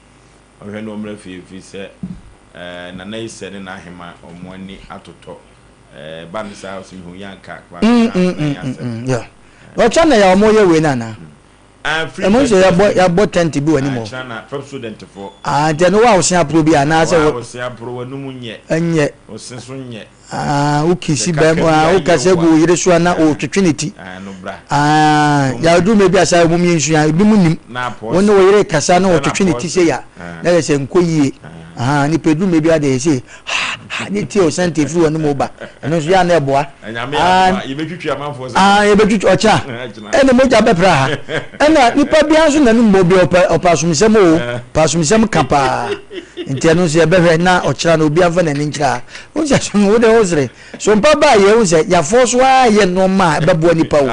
Ɔnhwɛ na ɔmmra fie ɛfiri sɛ eh, Nana Isɛ ne n'ahema wɔn ani atotɔ. Eh, ba no saa ɔsɛ mehu yɛ anka kora Mm, na mm, na mm, ɛyɛ mm, asɛm. mm, yeah. Ɔkyɛ na yɛ ɔmo yɛ wei no anaa? Ah, free Ɛmo nso yɛabɔ fantastic. yɛabɔ tent bi wɔ anim Ah, hɔ. kyena na Pepsodent foɔ. Ah, nti ɛno wo a wo se aporo bi anaasɛ Wo a wo wo se aporo w'anum nyɛ. Ɛnyɛ. Wo se so nyɛ. Ah, wo kisi Sɛ kaka bɛm, bi ah, wo ayɛ kasa wo gu wo a. yere so a na ɔretwetwe ne ti. Ah, no bra. Ah, yɛaduru mmerɛ bi a saa ɛmom yɛnsua, ebi mu nim. Na apɔ Wo ne se. wo yere kasa na Yɛfrɛ no ɔtwetwe ne apɔ ti se. sei a, Ah. na yɛ sɛ nkɔ yie. Ahaa, nipa eduru mmerɛ bi a deɛ yɛse ha ha ne tie ɔsɛnte efiri wɔn mu ba. Ɛno nso yɛ a na ɛboa. Nyame adom a yɛbɛtwitwi amanfoɔ sɛ. Ah, yɛbɛtwitwi ɔkyena. Ɛna mogya bɛpra ha. Ɛna nipa biara nso n'anum bɔ bi ɔpɛ ɔpɛ asomsɛm o, ɔpɛ asomsɛm ka paa. Nti ɛno nso yɛbɛhwɛ na ɔkyena no obiara mfa n'ani nkyerɛ ha. Wohu sɛ so wo deɛ wosere. So mpa baa yɛ wohu sɛ yɛafɔ so ara yɛ nneɛma a ɛbɛboa nipa o.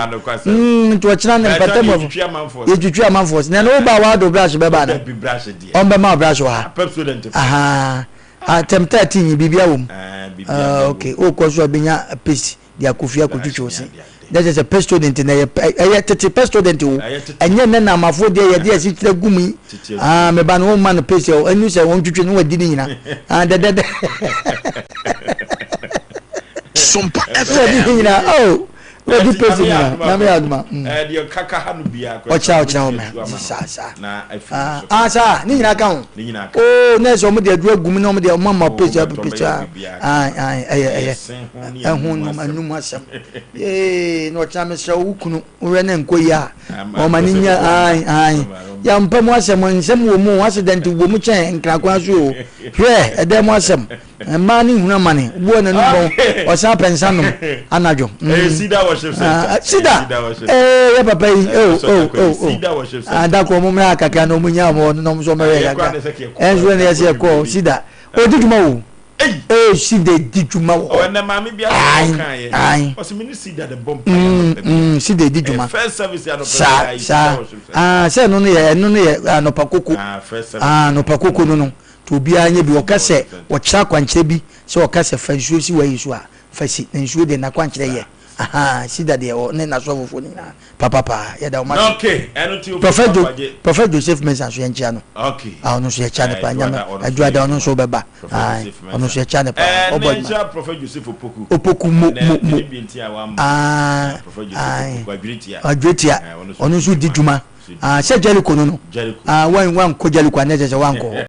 Mm, nti ɔkyena no mpata mu yɛtwitwi amanfoɔ sɛ. Na ɛno wo ba a w'ado brush bɛba ana? Ɔmbɛma wo brush wɔ ha. Ahaa. Atɛm 13 yi biribia wɔ mu. Ah, okay. Wokɔ so a bɛnya paste de akɔ fie akɔtwitwi wo se. Na kyerɛ sɛ pestodent na ɛyɛ ɛyɛ tete pestodent o. Ɛnyɛ nnɛ na amafoɔ deɛ yɛde asikyire gu mu yi. Ah, me ba no womma no paste o. Ɛnu sɛ wɔntwitwi no wadi ne nyina. Ah, dɛdɛdɛ. Sompa FM. Wadi ne nyina. Oh. Wadi paste nyina. Nyame yɛ adoma. Mm. Deɛ kaka ha no biara kora. Ɔkyerɛ ɔkyerɛ hɔ mɛ. Saa saa. Ah, ah saa. Ne nyina ka ho. Ne nyina ka. Oh, na sɛ wɔn de aduro agu mu na wɔn de wɔn ama paste paste. Ah, ah, ɛyɛ ɛyɛ. Ɛho nom anum asɛm. Yee, na ɔkyerɛ mesrɛ wo kunu wohwɛ ne nkɔ yi a ɔma ne nya ae ae. Yɛmpa mu asɛm nsɛm wɔ mu accident wɔ mu kyɛn nkrakwan so o. Hwɛ ɛdɛn mu asɛm. Mmaa no nhunu amane. Obi wɔ n'anum bɔn, ɔsan pɛ nsa nom anadwo. Ɛyɛ Cedar Worship Center. Ah, Cedar. Ee, yɛ papa yi. Oh, oh, oh, oh. Ah, da ko ɔmo mmra kakra na ɔmo nya ɔmo ɔno na ɔmo nso ɔmo yɛ kakra. Ɛnso na yɛsɛ yɛkɔ Cedar. Odi dwuma wo. Ee, Cedar di dwuma wɔ hɔ. Ɔnɛ maame bi asɛ ɔka yɛ. Ayi. Ɔsɛ mi ni Cedar de bɔ mpa yɛ anɔpa bi. Cedar di dwuma. First service yɛ anɔpa bi. Saa, saa. Ah, sɛ ɛno no yɛ ɛno no yɛ anɔpa koko. Ah, first service. Ah, anɔpa koko no no. Nti obiara nyɛ bi. Ɔka sɛ ɔkyerɛ akwankyerɛ bi sɛ ɔka sɛ fa nsuo si w'ayi so a, fa si. Na nsuo deɛ n'akwankyerɛ yɛ. Ahaa, Sida deɛ ɔ ne n'asɔfofoɔ no nyinaa papa paa. Yɛda wɔn ase. Okay, ɛno nti Prophet Jo, Kwagye. Prophet Joseph Mensah nso yɛnkyea no. Okay. Ah, ɔno nso yɛkyea no Eh, paa. Nyame, Adwoada, ɔno nso Adwoada yɛ ɔno nso adwuma. bɛba. Prophet Ae, Joseph ɔno nso Mensah. yɛkyea no paa. Eh, Ɔbɔ ne adwuma. nkyea Prophet Joseph Opoku. Opoku mo, Ɛnɛ, mo, mo. menim deɛ nti a wamma. Ah, Eh, Prophet Joseph ae. Opoku, Adweretia. Adweretia. Eh, ɔno nso Ɔno di nso di dwuma. dwuma. Ah, sɛ Jericho no no. Jericho. Ah, wan, wankɔ Jericho a na ɛkyerɛ sɛ wankɔ hɔ.